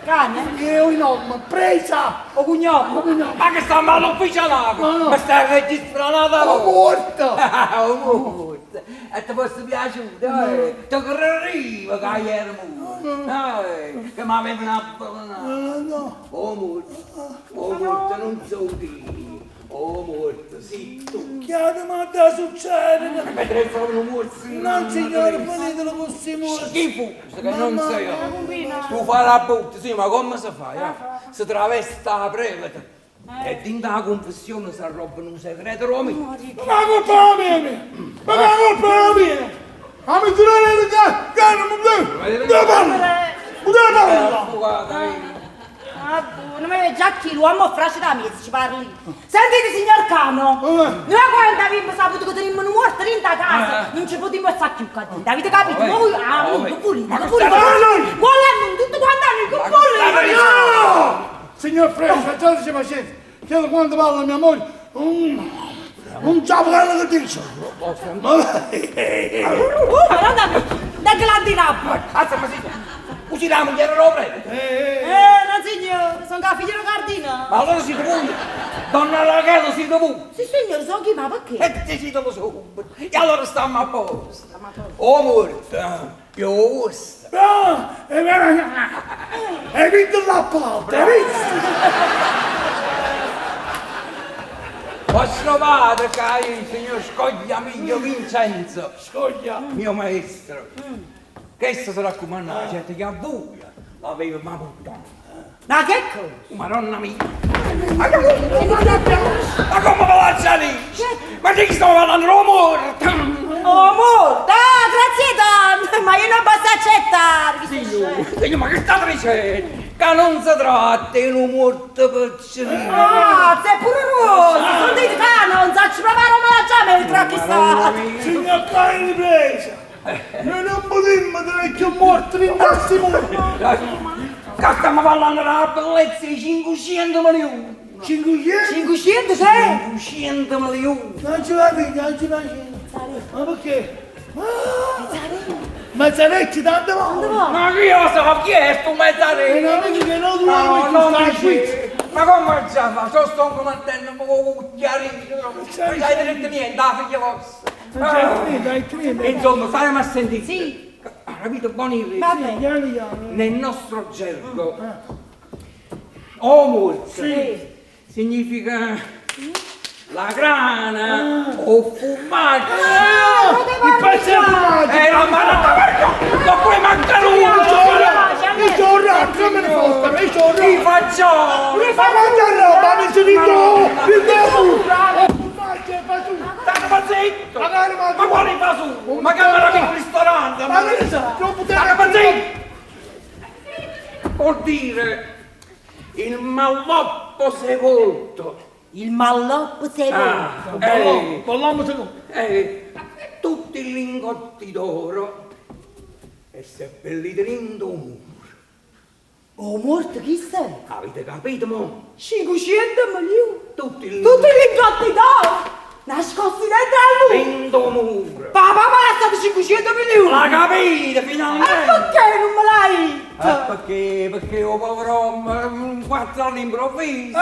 Cane? Io in nome, presa! O cognome? Ma che sta male ufficialato? No, no. Ma stai registrando la Ho morto! Oh, morto! E ti fosse piaciuto, eh? Ti credevo che ero morto! Eh, che mi avevano abbandonato! No, no. Oh morto! Oh morto, non so dire! Oh morto, sì, tu! Chiaro, ma da succedere? Mentre sono morto! No, signore, finitelo con questi morti. Schifo, che non sei io. Tu fai la botta, sì, ma come si fa? Eh? Si travesta la prevete. E dentro la confessione si arrobbano un segreto romano. Ma la colpa è la mia! Ma la colpa è la mia! A mi girare il cane, mi deve parlare! Mi deve parlare! Ah, buono, ma già chi l'uomo frasce da mezzo ci parli. Sentite, signor Cano, noi quando abbiamo saputo che tenemmo un morto in casa, non ci potremmo stare più qua dentro, avete capito? Voi, ah, non che volete, che volete? Vola non, tutto quanto noi, che volete? No! Signor Fresco, facciateci pazienza. Chiedo quando parla mia moglie. Non sa quello che dice. Ma Oh, madonna mia, da grandi rabbia. Alza, ma sì, usi la moglie lo prevete. No signore, sono la figlia del cardinale. Ma allora siete voi, donna Rachele siete voi. Sì signore, sono chi, ma perché? E ti siete subito. E allora stiamo a posto. Oh morto, più gusto. No! Hai vinto l'appalto, hai visto? Vostro padre, che è il signor Scoglia mio Vincenzo. Scoglia. Mio maestro. Questo si raccomanda, certo che a voi l'aveva ma puttana. Ma che cosa? Madonna mia! Ma come palazzo lì? Ma di chi stiamo parlando? L'ho morto! Oh, morto! Ah, grazie tanto! Ma io non posso accettare! Signore, signore, ma che state dicendo? Che non si tratta di un morto piccolino! Ah, sei pure rosso! Sono di cane, non so, ci provare a mangiare mentre chi sta! Signor cane di presa! Noi non potremmo tenere più morti in questi mondo! Ccà stiamo parlando della bellezza di 500 milioni. 500? 500 che? 500 milioni. Non ci va bene, non ci va bene. Ma perché? Mazzarecci, tante volte. Ma chi lo so, chi è sto E Mazzarecci? non amico che non No, duole, non sta mi a Svizzera. Ma come già fa? Sto sto mettendo un po' cucchiarino. Non c'hai detto niente, la figlia vostra. Non c'è niente, dai, niente. Insomma, staremo a sentire. Sì. Capito, buoni Vabbè. Piano piano. Nel nostro gergo, omurz significa la grana o fumaggio. Il pezzo è fumato. Eh, la manata, ma poi manca lui! Io sono un ratto, non me ne fotta, ma io sono un Ti ratto. faccio! Ma quanta roba, mi sono detto, mi devo! Fumaggio e fasullo. Stai zitto! Magari ma- Ma quale fasullo? Ma che era un ristorante? Ma che ne so, non potevo... Stai zitto! Vuol dire il malloppo sepolto. Il malloppo sepolto. Ah, eh, Parliamo secondo. tutti i lingotti d'oro e seppelliti dentro un muro. Oh, morto, chi sei? Avete capito, mo? 500 milioni. Tutti i Tutti i lingotti d'oro. Nascosti dentro al muro. dentro un muro. Papà mi ha lasciato 500 milioni. La capite E finalmente? perché non me l'hai detto? Perché? Perché io povero uomo, un quattro all'improvviso.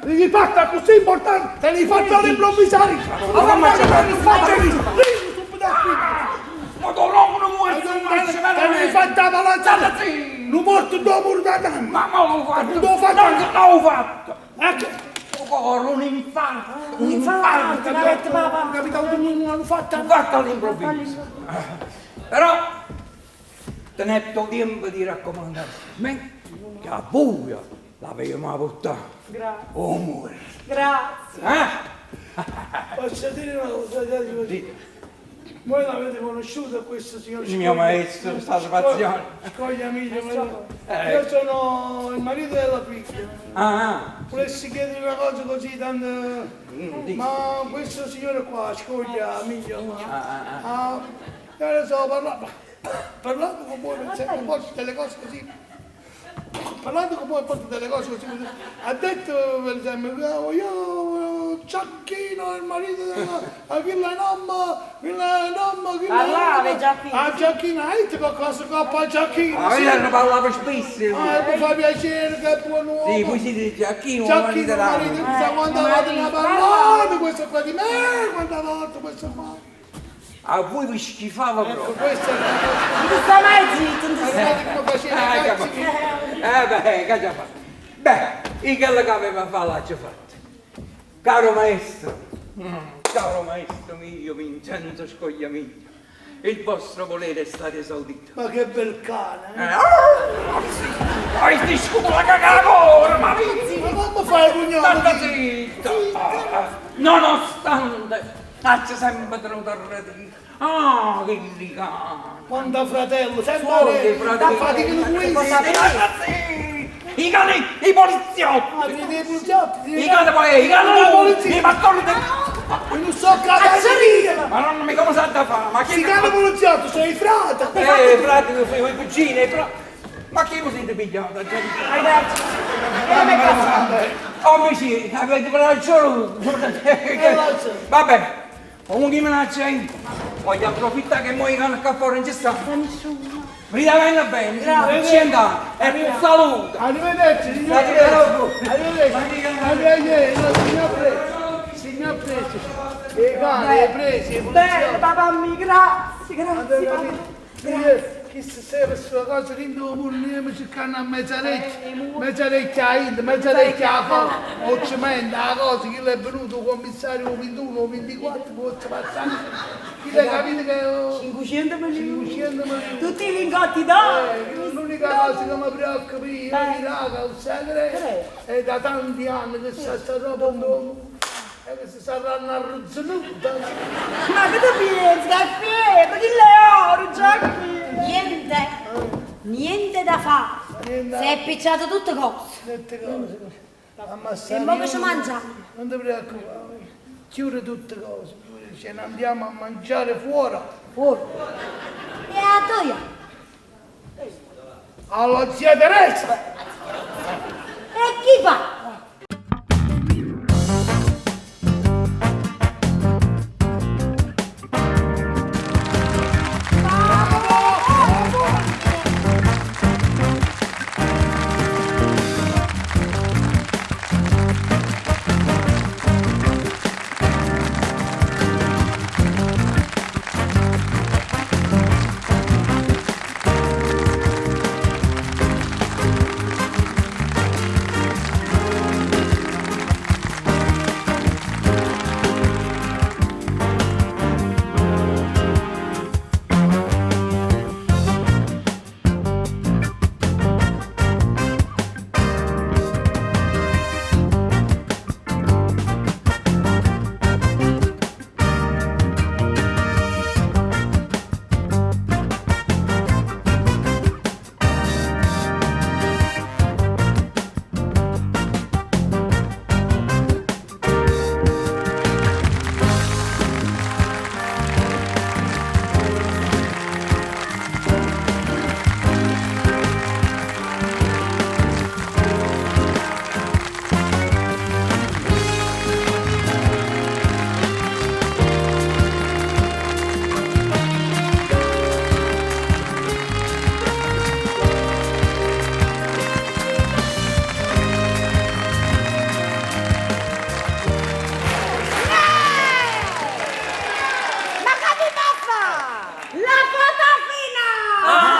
Gli fatta così importante, te li faccio all'improvvisare. Ma come c'è? Faccio subito a qui. Ma con l'uomo non muore, Te li fatta balanzata. Non morto dopo un anno. Ma ma l'ho fatto! L'ho fatto. No, l'ho fatto! Ecco. Corro un infarto! Un infarto! L'avete papà. Capito, non l'hanno fatta. Un infarto all'improvviso. Però tenete tempo di raccomandare a me che a buio l'avevamo portata. Grazie. Oh muore. Grazie. Eh? Posso dire una cosa? Dite. Voi l'avete conosciuto questo signor Il mio maestro sta spaziando. Scoglia amico, io sono il marito della figlia. Ah, Volessi chiedere una cosa così tanto. Ma questo signore qua, Scoglia amico, ma. Ah, io ne so, parlando con voi, per esempio, a delle cose così. Parlando con voi a volte delle cose così, ha detto per esempio, io Giacchino, il marito della quella nonna, quella nonna, quella Parlava Giacchino. Ah Giacchino, hai detto qualcosa coppa Giacchino? ah Sì. io ne parlavo spesso. Ah, mi fa piacere che è buon uomo. Sì, poi si dice Giacchino, Giacchino, marito marito, della- sa quanta volta ne ha parlato, questo qua di me, quanta volta questo qua. A voi vi schifava Ecco, proprio. questa è la cosa. Non ti sta mai zitto, non ti sta. Guardate come faceva i Eh, ragazzi. beh, che già fatto? Beh, io quello che aveva fatto l'ha già fatto. Caro maestro, caro maestro mio, Vincenzo Scogliamiglio, il vostro volere è stato esaudito. Ma che bel cane, eh? Hai ti scuola cagavore, ma Ma come fai, cognato? Stata zitta! Nonostante, ha sempre tenuto a redire. Ah, che cani! Quanta fratello, sempre Suoi fratelli. fatica questi. I cani, i poliziotti! Ah, i poliziotti, I cani poi, i cani La polizia. i pastori del... Non so capire. Ma non mi come sa da fare? Ma chi... Si chiama poliziotto, sei frate. Frate, i cugini, i fra... Ma chi vi siete pigliato? Ragazzi, Oh, mi sì, avete ragione. Vabbè, comunque minaccia io. Voglio approfittare che mo i cani qua fuori non ci stanno. Ridavendo bene, ci andiamo. E un saluto. Arrivederci, signor Presi. Arrivederci. Arrivederci, signor Presi. Signor Presi. I cani, i presi, i bene, poliziotti. papà mi grazie, grazie papà. Chi si serve sulla cosa dentro il muro, cercando a mezza orecchia a India, mezza orecchia a fa, o cemento, la cosa, chi è venuto, il commissario 21 o 24, può passare. Chi l'ha capito che... 500 milioni. 500 milioni. Tutti i lingotti d'oro. L'unica cosa che mi preoccupa io, raga, il segreto, è da tanti anni che sta sta roba un e che si saranno arruzzinute. Ma che ti pensi? Che è ferro, chi l'è oro, Giacchino? Niente, niente da fare. Niente. Si è picciato tutte cose. Tutte cose. Ammassare E mo che ci io- mangia? Non ti preoccupare, chiude tutte cose. Ce ne andiamo a mangiare fuori. Fuori. E a toia. Alla zia Teresa! E chi parla? Ma che mi fa? La foto finale!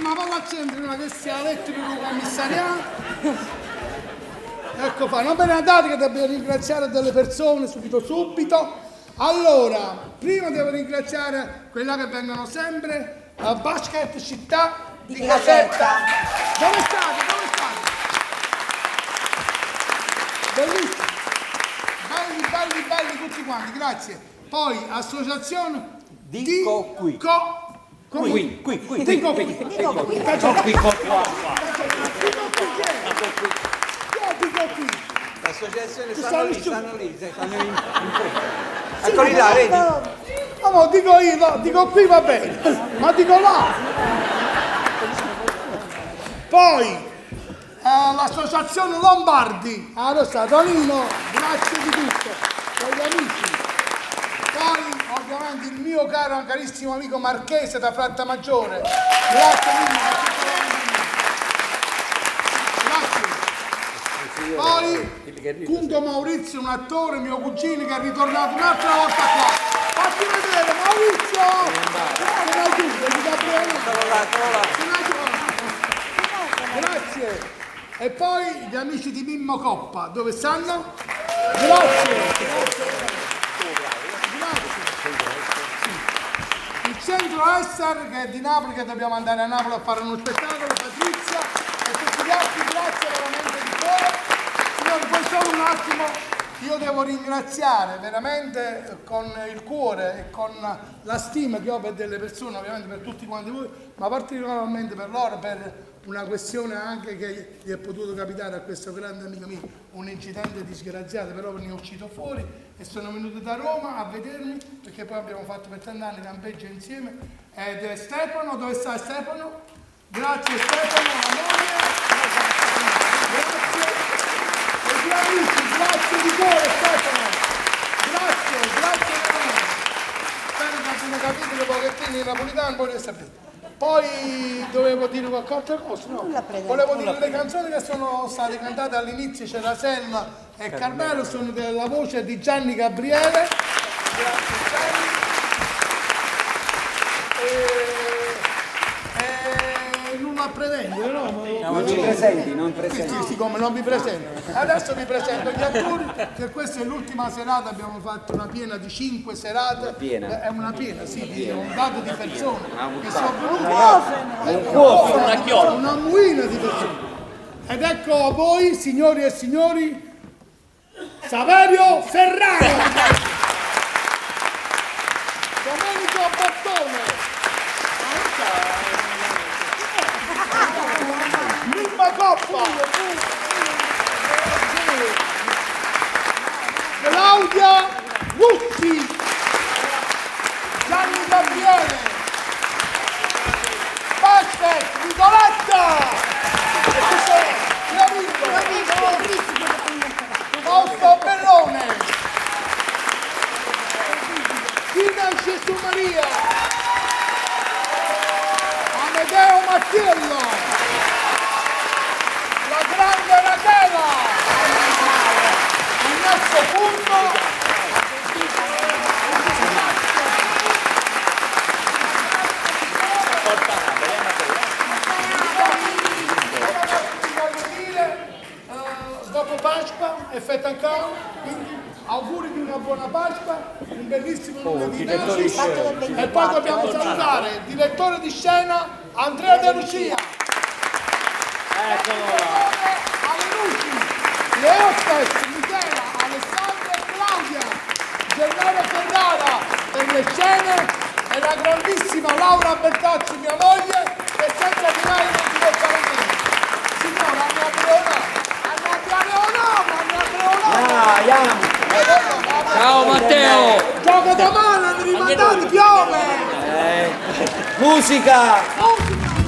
Ma vado al centro prima che sia elettrico il commissariato. Ecco qua, non ve ne andate che dobbiamo ringraziare delle persone subito subito. Allora, prima devo ringraziare quella che vengono sempre a Basket Città di Caserta. Dove state? Dove state? Bellissimo. Belli, belli, belli tutti quanti, grazie. Poi associazione Dico qui. Co Qui, qui, qui. Dico qui. Dico qui. Dico Qui, qui. qua, qua. Dico qui chi è? Chi è Dico qui? L'associazione Stanno stanno lì, su. stanno lì, stanno in fretta. Eccoli là, vedi? No, ma dico io, no, dico qui va bene, ma dico là. Poi l'associazione Lombardi, allora Tonino, grazie di tutto, per gli amici. Poi ovviamente grande il mio caro carissimo amico Marchese da Frattamaggiore. Grazie mille. Grazie. Poi Cunto Maurizio, un attore, mio cugino, che è ritornato un'altra volta qua. Fatti vedere, Maurizio! Te l'aiuto, ti dà bene. Grazie. E poi gli amici di Mimmo Coppa, dove stanno? Grazie. Grazie. Il centro Esser che è di Napoli, che dobbiamo andare a Napoli a fare uno spettacolo, Patrizia e tutti gli altri, grazie veramente di cuore. Signori, poi solo un attimo, io devo ringraziare veramente con il cuore e con la stima che ho per delle persone, ovviamente per tutti quanti voi, ma particolarmente per loro, per una questione anche che gli è potuto capitare a questo grande amico mio, un incidente disgraziato, però ne è uscito fuori e sono venuto da Roma a vedermi, perché poi abbiamo fatto per tanti anni campeggio insieme, ed è Stefano, dove sta Stefano? Grazie Stefano, la moglie. Grazie. E gli amici, grazie di cuore Stefano. Grazie, grazie veramente. Spero che abbiano capito un pochettino il napoletano, voi ne sapete. Poi dovevo dire qualche altra cosa, no? Volevo dire le canzoni che sono state cantate all'inizio, c'era Selma e Carmelo, sono della voce di Gianni Gabriele. Grazie Gianni. E non a pretendere, no? No, non ci presenti, non presenti. Sì, siccome non vi presento. Adesso vi presento gli attori, che questa è l'ultima serata, abbiamo fatto una piena di 5 serate. Una piena. È una piena, sì, di un dato di persone Una che sono venute. Un cofano. Una chioma. Una muina di persone. Ed ecco a voi, signori e signori, Saverio Ferraro, Domenico Bottone, Mimma Coppa, Claudia Russi, Gianni Gabriele, Pasquet, Nicoletta, e questo è l'amico, Fausto Bellone, Tina Gesù Maria, Amedeo Mattiello, la grande Rachela, Ernesto Punto, voglio dire, dopo Pasqua è fetta ancora, quindi auguri di una buona Pasqua, un bellissimo lunedì direttore di nascita. scena. E poi dobbiamo salutare il direttore di scena Andrea De Lucia. Eccolo. Alle luci, le hostess Michela, Alessandra e Claudia, Gennaro Ferrara per le scene e la grandissima Laura Bertacci, mia moglie, che senza di lei non si può fare niente. Signora, andiamo Ciao Matteo! Gioca domani, hanno rimandato, piove! Musica! Musica!